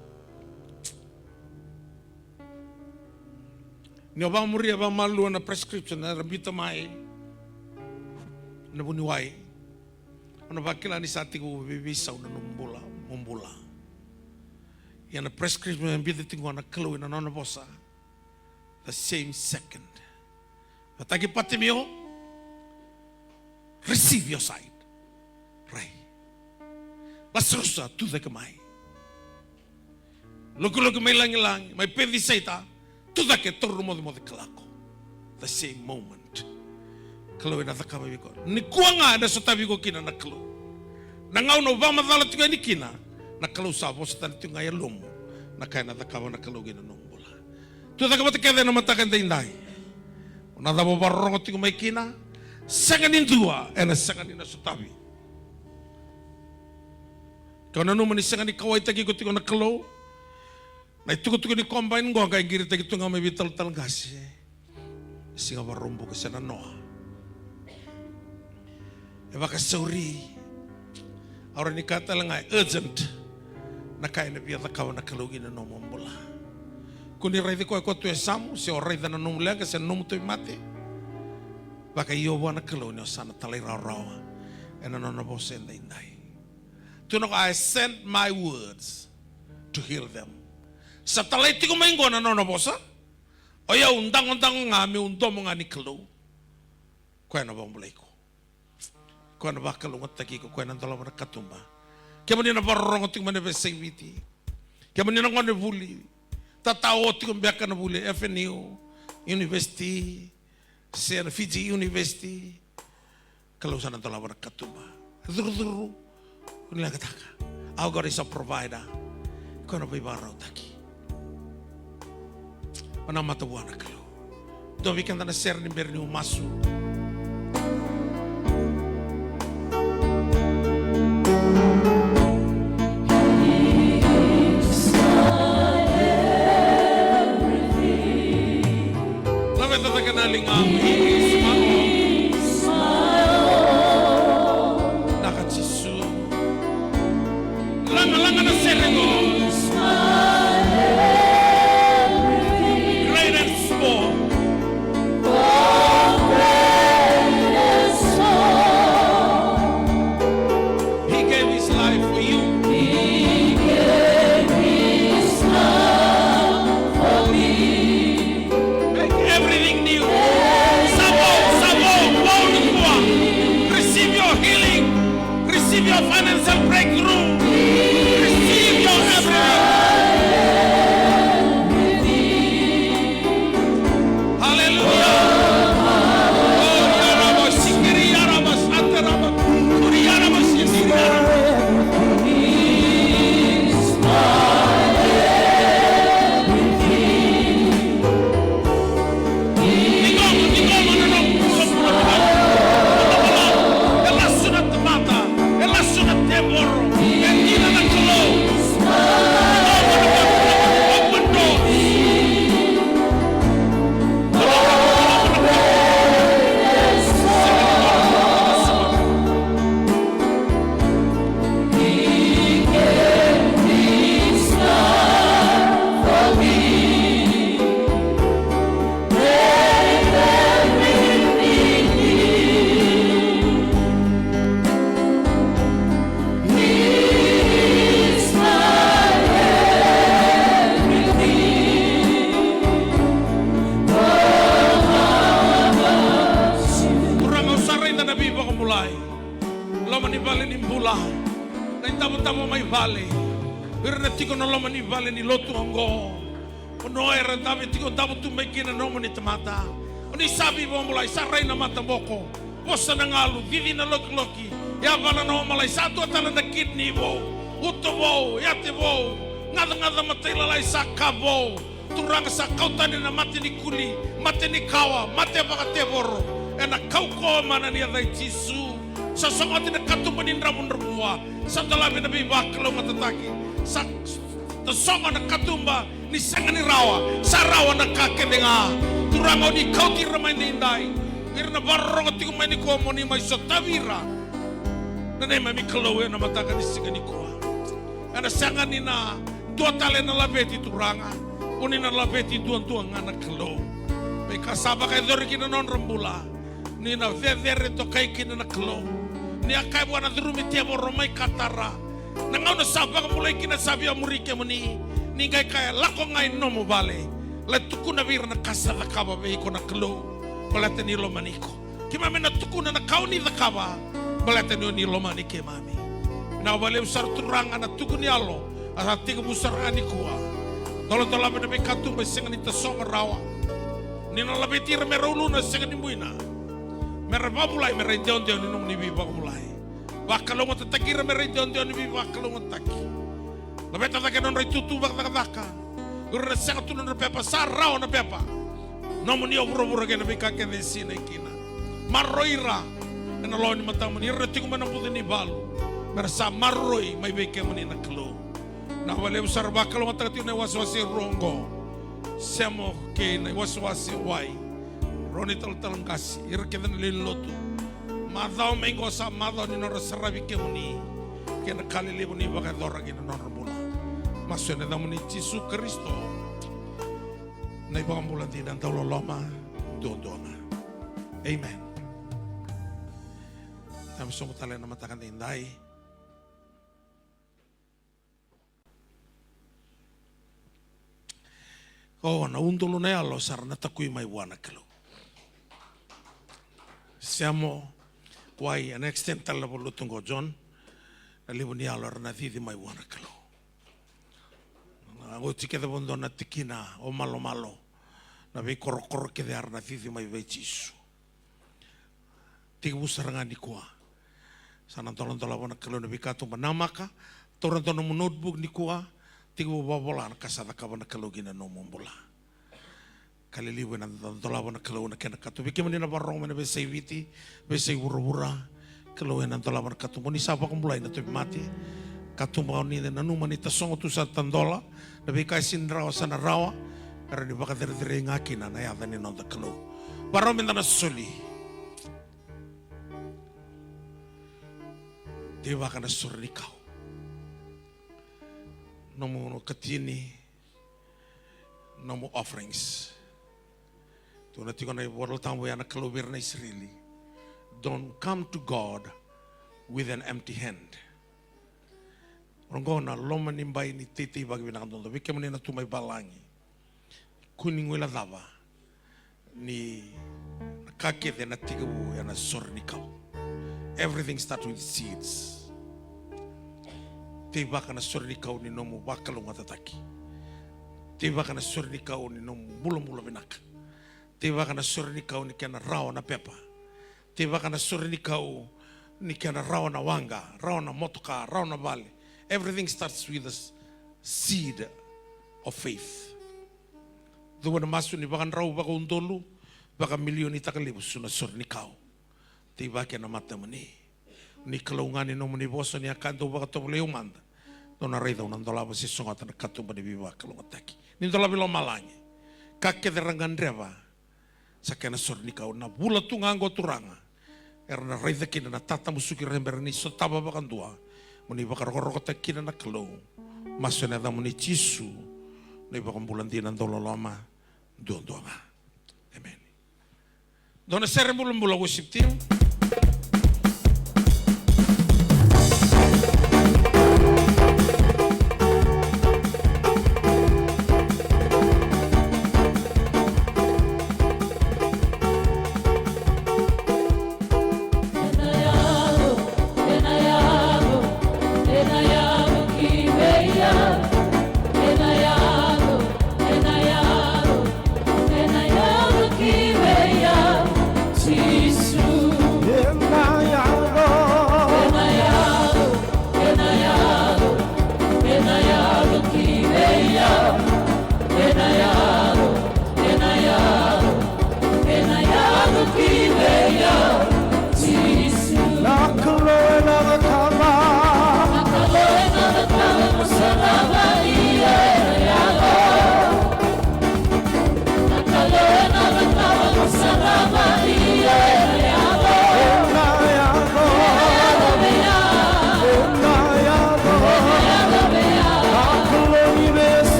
Ni o vakamuria vakamalua na prescription era biuta mai na vuniwai, o na vakila ni sa tiko veiveisau na nomu bula, mo bula. Ia na prescription e biuta tiko na Kalou ena nona vosa. The same second. Mataki Patimio, receive your sight. Rai. Lasarusa, tucake mai. Lokiloki mai lagilagi, mai Pecisaita, tucake, taura na mocemoce ka lako. The same moment. Kalou ena cakava vei iko. Nikua ga ena sotavi iko kina na Kalou. Na gauna o vakamacala tiko yani kina, na Kalou sa vosa tale tiko ga e yalomu na ka ena cakava na Kalou kina nomu bula. Tucake vata kece ena mataka edaidai. Na cava o vakarorogo tiko mai kina, sega ni dua ena sega ni na sotavi. Kau nanuma ni sega ni kauwaitaki iko tiko na Kalou. Na itukutuku ni combine qo qai qiritaki tu ga mai vei talatala qase. Siga Vakaraubuka se na noa. E vakasauri. Au rawa ni kaya tale ga e urgent na ka ena via cakava na Kalou kina nomu bula. Ko ni raici koya ko tu e yasamu, se o raica na nomu leqa se na nomu tauvimate. Vakaio vua na Kalou ni o sa na talairawarawa ena nona vosa edaidai. Tukuna o koya, "I sent my words to heal them." Sa talai tiko mai qo na nona vosa. O yau dagodago ga meu domo ga ni Kalou. Koya na vakabulai iko. Koya na vakalougatataki iko, koya na dolava na katuba. Kemuni na vakarorogo tiko mai na veiyasai Viti. Kemuni na gonevuli. Tatao tiko beka na vuli e F N U University, se na Fiji University. Kalou sa na dolava na katuba. Curucuru, Ko ni leqataka. Our God is a provider. Ko na veivakarautaki. O na mata vua na Kalou. Dua vei keda na sere ni bera niu masu. Laveta cake na ligamu. He is my all. Vinaka Jisu. Laga, laga na sere qo. Great and small. He gave his life for you. He gave his love for me. Make everything new. Sa vou, sa vou, vou nikua. Receive your healing. Receive your financial breakthrough. Receive your everything. Hallelujah. Oh, yaraba, sikiri, yaraba, santa, raba, kuri, yaraba, sikiri, yaraba. Ni qoma, ni qoma na nomu bula, bula, bula. E lasu na tamata, e lasu na tevoro, e dina na Kalou. Ni qoma na bula, bula, bula, bula. Turaga, au sa raica na veivakabulai. Loma ni vale ni bula. Na idavodavo mai vale. Ira na tiko na loma ni vale ni lotu oqo. O no era dave tiko davo tu mai kina na nomuni tamata. O ni sa veivakabulai, sa rai na mataboko. Vosa na galu, cici na lokiloki. Yavala na omalai, sa dua tale na kidney vou. Uto vou, yate vou. Gacagaca matailalai sa ka vou. Turaga sa kau tani na mate ni kuli, mate ni kawa, mate vakatevoro. Ena kaukauwa mana ni yaca i Jisu. Sa sogoti na katuba ni dravudravua. Sa dolavi na veivakalougatataki. Sa, sa sogo na katuba ni sega ni rawa. Sa rawa na ka kece ga. Turaga o ni kauti ira mai daidai. Ira na vakarorogo tiko mai nikua mo ni mai sotavi ira. Na neimami Kalou ena mataka ni siga nikua. Ena sega ni na dua tale na laveti Turaga. O ni na laveti duadua ga na Kalou. Veika sa vakayacori kina na nodra bula. Ni na cecere tokai kina na Kalou. Ni a kaya vua na curumi tevoro mai ka tara. Na gauna sa vakabulai kina sa via muri kemuni. Ni qai kaya lako ga i nomu vale. Lai tukuna vei ira na ka sa cakava vei iko na Kalou. Baleta ni lomani iko. Keimami na tukuna na ka o ni cakava, baleta ni o ni lomani keimami. Vinaka vakalevu sara Turaga na tuku ni yalo, a sa tekivu sara ga nikua. Doladolava na veikatuba e sega ni tasogo rawa. Ni na laveti ira me ra uluna sega ni buina. Me ra vakabulai, me ra idewadewa ni nomuni veivakabulai. Vakalougatataki ira me ra idewadewa ni veivakalougatataki. Laveta cake na nodra itutu vakacakacaka. Ira na sega tu na nodra pepa, sa rawa na pepa. Nomuni o vuravura kei na veika kece e sinai kina. Maroroi ira ena loma ni matamuni, ira na tiko mai na buca ni valu. Me ra sa maroroi mai vei kemuni na Kalou. Vinaka vakalevu sara, vakalougatataka tiko na iwasewase e rua oqo. Semo kei na iwasewase wai. Rua na italatala qase, ira kece na lewe ni lotu. Macawa mai qo sa macawa ni nodra saravi kemuni kei na ka lelevu ni vakayacora ki na nodra bula. Masu ena yacamuni Jisu Karisito, na iVakabula dina, dauloloma duadua ga. Amen. Tami sobu tale ena mataka daidai. O na udolu na yalo sa ra na takui mai vua na Kalou. Semo, wai, ena extend tale na valotu qo John, na levu ni yalo era na cici mai vua na Kalou. Na oti kece vakadua na tikina o malomalo, na veikorokoro kece era na cici mai vei Jisu. Tekivu sara ga nikua. Sa na doladolava na Kalou na veikatuba. Namaka, taura dua nomu notebook nikua, tekivu vakavola na ka sa cakava na Kalou ki na nomu bula. Ka lelevu ena doladolava na Kalou na kena katuba. Vei kemuni na vakarorogo mai na veiyasai Viti, veiyasai vuravura, Kalou ena dolava na katuba. Ni sa vakabulai na tauvimate, katuba, ni nanuma ni tasogo tu sa tadola, na veika e sega ni rawa sa na rawa, me rawa ni vakacerecerei ga kina na yaca ni noda Kalou. Vakarau meda na soli. Teivaka na sore ni kau. Nomu katini, nomu offerings. Tukuna tiko na iVola Tabu ya na Kalou vei ira na Isireli, "Don't come to God with an empty hand." Rogoca na loma ni bai ni teitei vakavinaka duadua. Vei kemuni na tu mai valagi, kua ni guilecava ni na ka kece na tekivu ena sore ni kau. Everything starts with seeds. Teivaka na sore ni kau ni nomu vakalougatataki. Teivaka na sore ni kau ni nomu bulabula vinaka. Teivaka na sore ni kau ni kena rawa na pepa. Teivaka na sore ni kau ni kena rawa na waqa, rawa na motoka, rawa na vale. Everything starts with a s-, seed of faith. Cuva na masu ni vakadrau, vakaudolu, vakamilionitaka levu su na sore ni kau. Teivaki ena matamuni. Ni Kalou ga ni nomuni vosa ni a ka dau vakatovolei au mada. Dou na raica au na dolava se sogota na katuba ni veivakalougatataki. Ni dolavi lomalagi. Ka kece ra gadreva. Sa kena sore ni kau na vula tu ga oqo Turaga. Era na raica kina na tatamusuki ra bera ni sotava vakadua. Mo ni vakarokorokotaki kina na Kalou. Masu ena yacamuni Jisu. Na iVakabula dina dau loloma. Duadua ga. Emeni. Dua na sere bulabula worship team.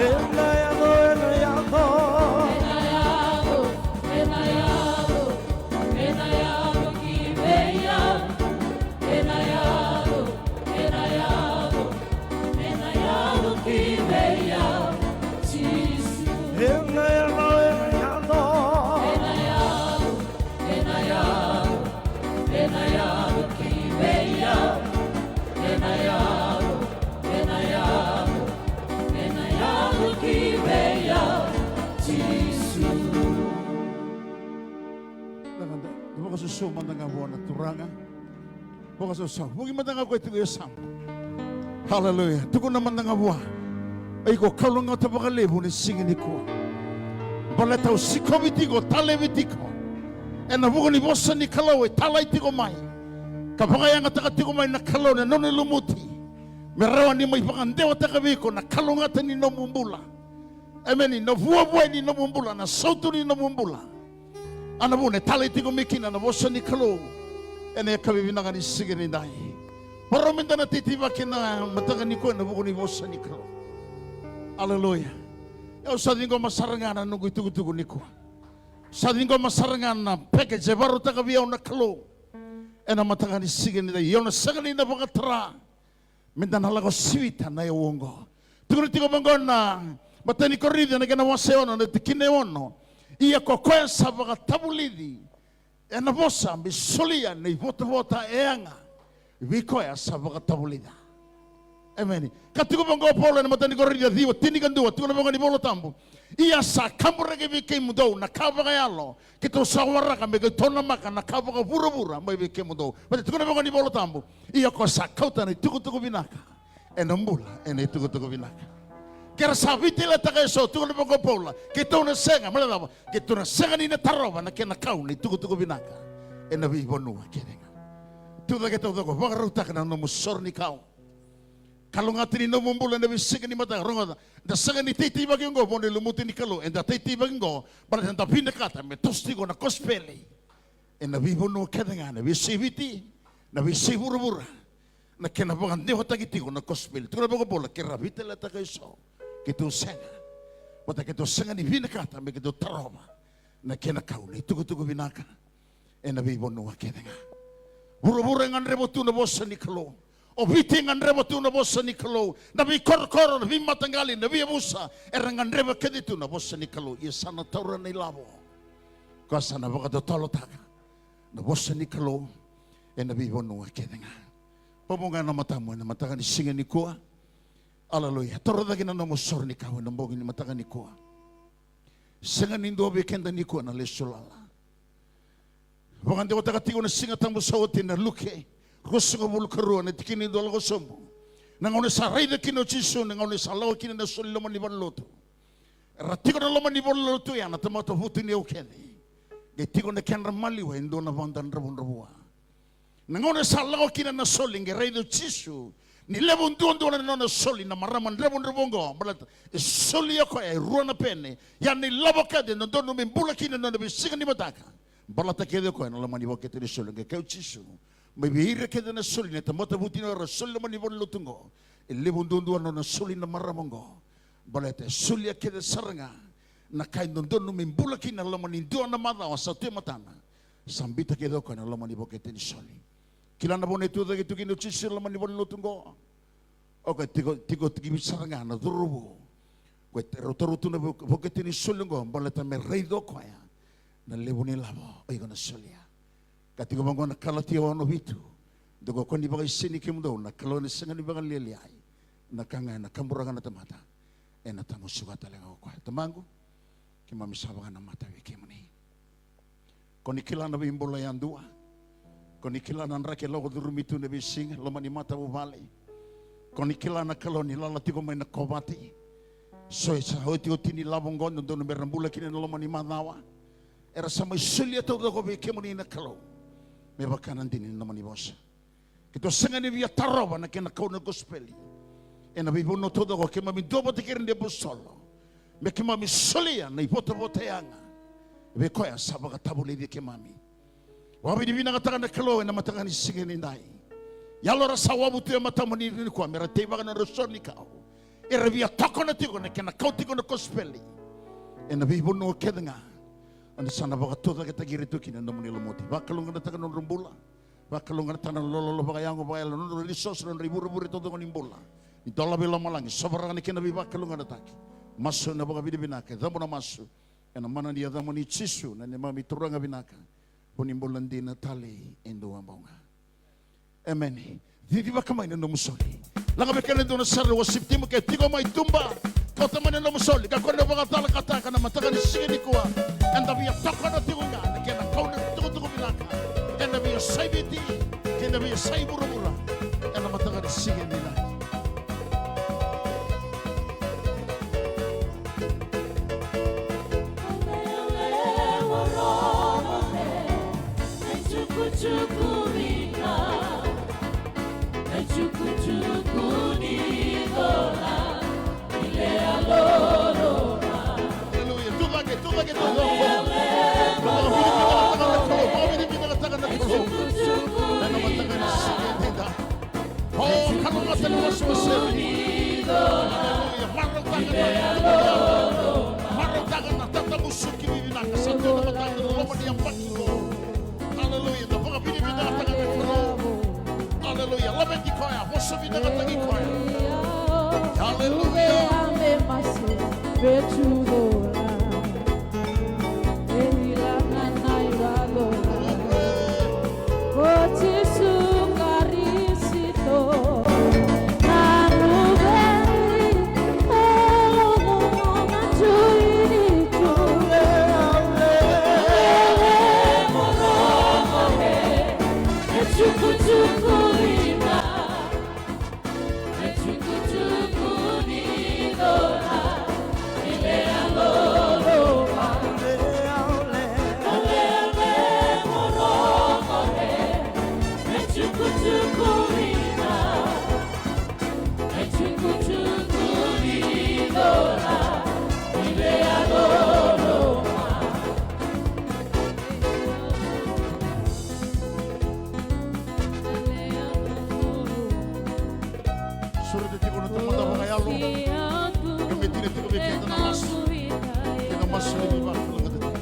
Ena yaco, ena yaco. Ena yaco, ena yaco, ena yaco ki vei au. Ena yaco, ena yaco, ena yaco ki vei au, Jisu. Ena yaco, ena yaco. Ena yaco, ena yaco, ena yaco ki vei au. Ena yaco, ena yaco, ena yaco ki vei au, Jisu. Da, da, da vakasausau mada ga vua na Turaga. Vakasausau. Vuki mada ga o koya tiko e yasamu. Haleluya. Tukuna mada ga vua. Iko kalougata vakalevu ni siga nikua. Baleta au sikovi tiko, talevi tiko ena vuku ni vosa ni Kalou e talai tiko mai, ka vakayagataka tiko mai na Kalou na nona lumuti me rawa ni mai vakadewataka vei iko na kalougata ni nomu bula. Emeni. Na vuavuai ni nomu bula, na sautu ni nomu bula. A na vuna e talai tiko mai kina na vosa ni Kalou ena yakavi vinaka ni siga nidai. Varau meda na teitei vaka ena mataka nikua ena vuku ni vosa ni Kalou. Aleluya. Au sa ciqoma sara ga na noqu itukutuku nikua. Sa ciqoma sara ga na package e varautaka vei au na Kalou ena mataka ni siga nidai. Ia au na sega ni na vakatara meda na lako sivita na iyau oqo. Tukuna tiko vaqo na imatai ni Korinica na kena wase e ono, na tikina e ono. Ia ko koya sa vakatavulici ena vosa me solia na ivotavota e yaga vei koya sa vakatavulica. Emeni. Ka tukuna vaqo o Paula ena imatai ni Korinica ciwa, tinikadua, tukuna vaqo na iVola Tabu. Ia sa kaburaki vei kemudou na ka vakayalo keitou sa waraka me keitou namaka na ka vakavuravura mai vei kemudou. Baleta tukuna vaqo na iVola Tabu. Ia ko sa kauta na itukutuku vinaka ena bula ena itukutuku vinaka. Ke ra sa veitaliataka eso, tukuna vaqo o Paula, keitou na sega, baleta cava? Keitou na sega ni na tarova na kena kau na itukutuku vinaka ena veivanua kece ga. Tucake taucoko, vakarautaka na nomu soro ni kau. Kalougata ni nomu bula ena veisiga ni mataka, rogoca. Da sega ni teitei vaki oqo vua na lumuti ni Kalou, eda teitei vaki oqo baleta da vinakata me toso tiko na kosipeli ena veivanua kece ga, na veiyasai Viti, na veiyasai vuravura. Na kena vakadewataki tiko na kosipeli. Tukuna vaqo o Paula, ke ra veitaliataka eso, keitou sega. Baleta keitou sega ni vinakata me keitou tarova na kena kau na itukutuku vinaka ena veivanua kece ga. Vuravura e gadreva tu na vosa ni Kalou. O Viti e gadreva tu na vosa ni Kalou. Na veikorokoro, na veimataqali, na veiyavusa era gadreva kece tu na vosa ni Kalou. Ia sa na taura na ilavo. Koya sa na vakatotolotaka na vosa ni Kalou ena veivanua kece ga. Pamu ga na matamu ena mataka ni siga nikua. Aleluya. Toro cake na nomu soro ni kau ena bogi ni mataka nikua. Sega ni dua vei keda nikua na lesu lala. Vakadewataka tiko na Siga Tabu sa oti na Luke ruasagavulu ka rua, na tikina e dua lako sobu. Na gauna sa raica kina o Jisu, na gauna sa lako kina na soli loma ni valenilotu. Era tiko na loma ni valenilotu ya na tamata vutuniyau kece. Qai tiko na kedra maliwa e dua na vada dravudravua. Na gauna sa lako kina na soli, qai raica o Jisu ni levu duadua na nona soli na marama dravudravua oqo, baleta e solia o koya e rua na pene. Ia na ilavo kece e dodonu me bula kina na nona veisiga ni mataka, baleta kece o koya na loma ni vokete ni soli. Qai kaya o Jisu, mai vei ira kece na soli na tamata vutuniyau era soli loma ni valenilotu oqo, e levu duadua na nona soli na marama oqo. Baleta e solia kece sara ga na ka e dodonu me bula kina na loma ni dua na macawa sa tu e matana. Sa biuta kece o koya na loma ni vokete ni soli. Kila na vanua e tucake tu kina o Jisu na loma ni valenilotu oqo. O koya tiko, tiko, tiko vei sara ga na cauravou. Koya e taura tu na vo-, vokete ni soli oqo baleta me raica o koya na levu ni lavo o iko na solia. Ka tiko vaqo na Kalatia ono vitu. Dou kakua ni vakaisini kemudou, na Kalou ena sega ni vakalialiai. Na ka ga ena kaburaka na tamata, ena tamusuka tale ga o koya. Tamaqu, keimami sa vakanamata vei kemuni. Ko ni kila na veibula yadua. Ko ni kila na draki e lako curumi tu na veisiga loma ni matavuvale. Ko ni kila na Kalou ni lala tiko mai na kovate. So e sa otioti ni lavo oqo dodonu me ra bula kina na loma ni macawa. Era sa mai solia taucoko vei kemuni na Kalou. Me vaka na dina ni nomuni vosa. Keitou sega ni via tarova na kena kau na kosipeli ena veivanua taucoko. Keimami duavata kei ira na iapositolo me keimami solia na ivotavota yaga vei koya sa vakatavulici keimami. Vakavinavinakataka na Kalou ena mataka ni siga nidai. Yalo era sa wavu tu e matamuni nikua me ra teivaka na nodra soro ni kau. era via tokona tiko na kena kau tiko na kosipeli ena veivanua kece ga. Oni sa na vakatucaketaki ira tu kina na nomuni lomoti. Vakalougatataka na nodra bula. Vakalougatataka na lololo vakayago, vakayalo, na nodra resource, na nodra ivurevure taucoko ni bula. Ni dolavi lomalagi, sovaraka na kena veivakalougatataki. Masu ena vakavinavinaka, e cabu na masu ena mana ni yacamuni Jisu, na neimami Turaga vinaka. Vo ni bula dina tale e dua bau ga. Emeni. Cicivaka mai na nomu soli. Laga vei keda e dua na sere worship team ke tiko mai tuba. Kauta mai na nomu soli. Kakua ni vakacalakataka na mataka ni siga nikua. Eda via tokona tiko ga na kena kau na tukutuku vinaka. Eda via saiviti, keda via sai vuravura. Ena mataka ni siga nikua. Aleluya. Tucake, tucake, tucake. Vakavinavinakataka na Kalou, vakavinavinakataka na Kalou. Ena mataka ni siga nikua. O, kalougata na wasewase. Aleluya. Marautaka na, marautaka na tatamusuki vivinaka sa tu ena mataka ni loma ni yabaki qo. Aleluya. Da vakavinavinakataka na Kalou. Aleluya. Laveti koya, vosa vinakataki koya. Aleluya. Ko Jisu Karisito, na Luvena, e lomana tu i tu. E lomana tu i tu. Sureta tiko na tamata vakayalo. Ka me tiko vei keda na masu. Keda masu ni vakalougatataki.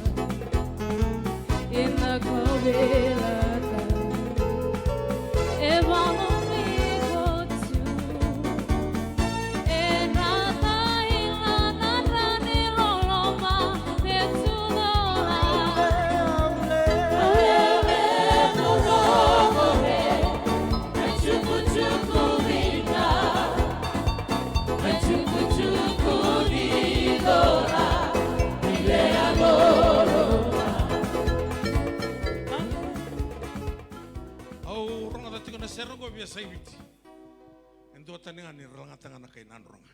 Au rogoca tiko na sere oqo via Saiviti. E duatani ga ni ra lagata ga na kai Nadroga.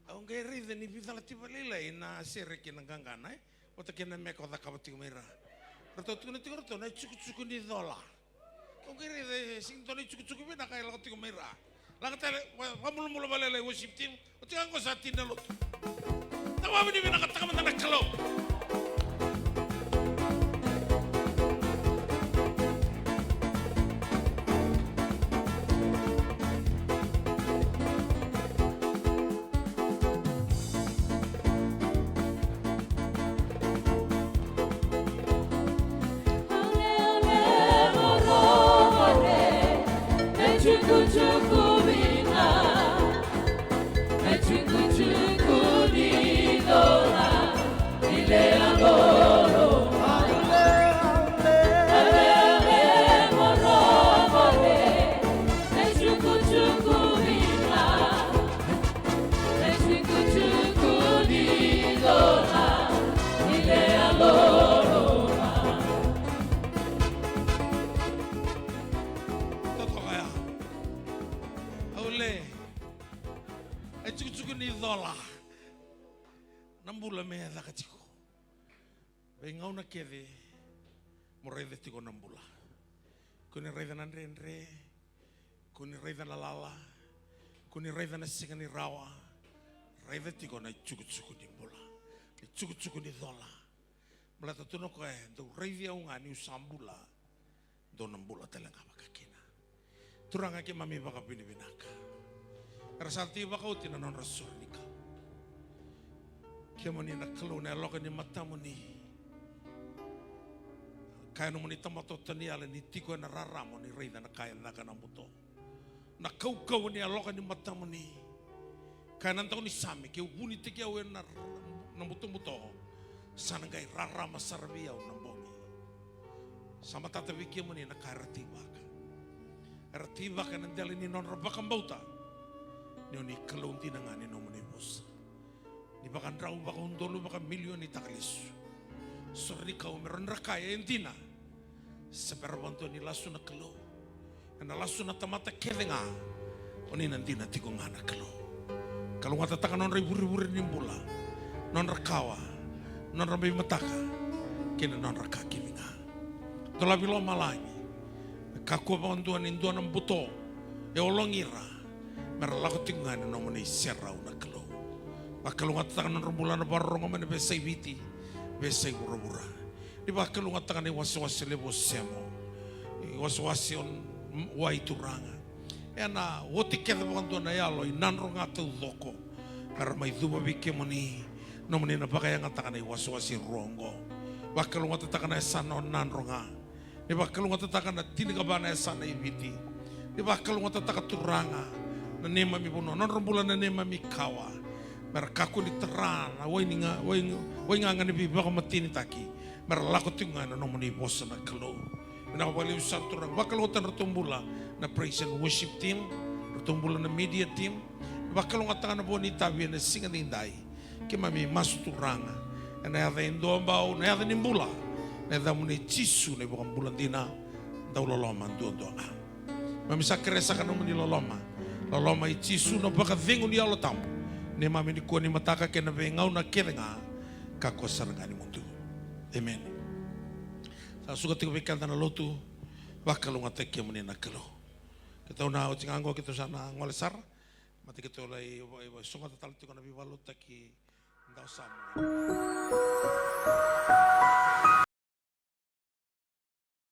Au qai raica ni veicalati vakalailai na sere kei na qaqana, e? Vata kei na meka o cakava tiko mai ra. Ratou tukuna tiko ratou na icukucuku ni cola. Au qai raica e sega ni dua na icukucuku vinaka e lako tiko mai ra. Lako tale, va-, vamulumulu vakalailai worship team. Oti ga qo sa tini na lotu. Da vakavinavinakataka mada na Kalou. Totoka ya. Au le. E cukucuku ni cola. Na bula me caka tiko. Veigauna kece mo raica tiko na bula. Ko ni raica na dredre, ko ni raica na lala, ko ni raica na sega ni rawa, raica tiko na icukucuku ni bula, na icukucuku ni cola. Baleta tu na koya e dau raici au ga niu sa bula, dou na bula tale ga vakakina. Turaga keimami vakavinavinaka. Era sa tei vakaoti na nodra sore ni kau. Kemuni na Kalou, na yaloka ni matamuni. Kaya nomuni tamata o Taniela ni tiko ena rarama, o ni raica na ka e caka na buto. Na kaukauwa ni yaloka ni matamuni. Kaya na daunisame, ke vunitaki au ena, na butobuto, sa na qai rarama sara vei au na bogi. Sa matata vei kemuni na ka era teivaka. Era teivaka ena dela ni nodra vakabauta ni o ni Kalou dina ga ni nomuni vosa. Ni vakadrau, vakaudolu, vakamilionitaka lesu. Sore ni kau me ra dra kaya e dina. Se bera vakadua ni lasu na Kalou. Ena lasu na tamata kece ga. O ni na dina tiko ga na Kalou. Kalougata taka nodra ivurevure ni bula, nodra kawa, nodra veimataka, kei na nodra ka kece ga. Dolavi lomalagi. Me kakua vakadua ni dua na buto e ologi ira, me ra lako tiko ga ena nomuni iserau na Kalou. Vakalougatataka na nodra bula na vakarorogo mai na veiyasai Viti, veiyasai vuravura. Ni vakalougatataka na iwasewase levu o Semo, iwasewase o Wai, Turaga. Ena oti kece vakadua na yalo i Nadroga taucoko, me ra mai cuva vei kemuni. Nomuni na vakayagataka na iwasewase rua oqo. Vakalougatataka na yasana o Nadroga. Ni vakalougatataka na tinikava na yasana i Viti. Ni vakalougatataka, Turaga, na neimami vanua, nodra bula na neimami kawa. Me ra kakua ni tara na wai ni ga-, wai, waigaga ni veivakamatenitaki. Me ra lako tiko ga ena nomuni vosa na Kalou. Vinaka vakalevu sara, Turaga. Vakalougatataka na nodratou bula na praise and worship team, nodratou bula na media team. Vakalougatataka na vo ni itavi ena siga nidai. Keimami masu, Turaga, ena yaca e dua bau, na yaca ni bula, na yacamuni Jisu na iVakabula dina, dau loloma duadua ga. Keimami sa kerea saka nomuni loloma, loloma i Jisu na vakacegu ni Yalo Tabu. Neimami nikua, nimataka kei na veigauna kece ga, kakua sara ga ni mudu. Emeni. Sa suka tiko vei keda na lotu, vakalougatataki kemuni na Kalou. Keitou na oti ga oqo, keitou sa na gole sara. Mata keitou lai, lai, lai sogota tale tiko na veivakalotutaki dawasamu.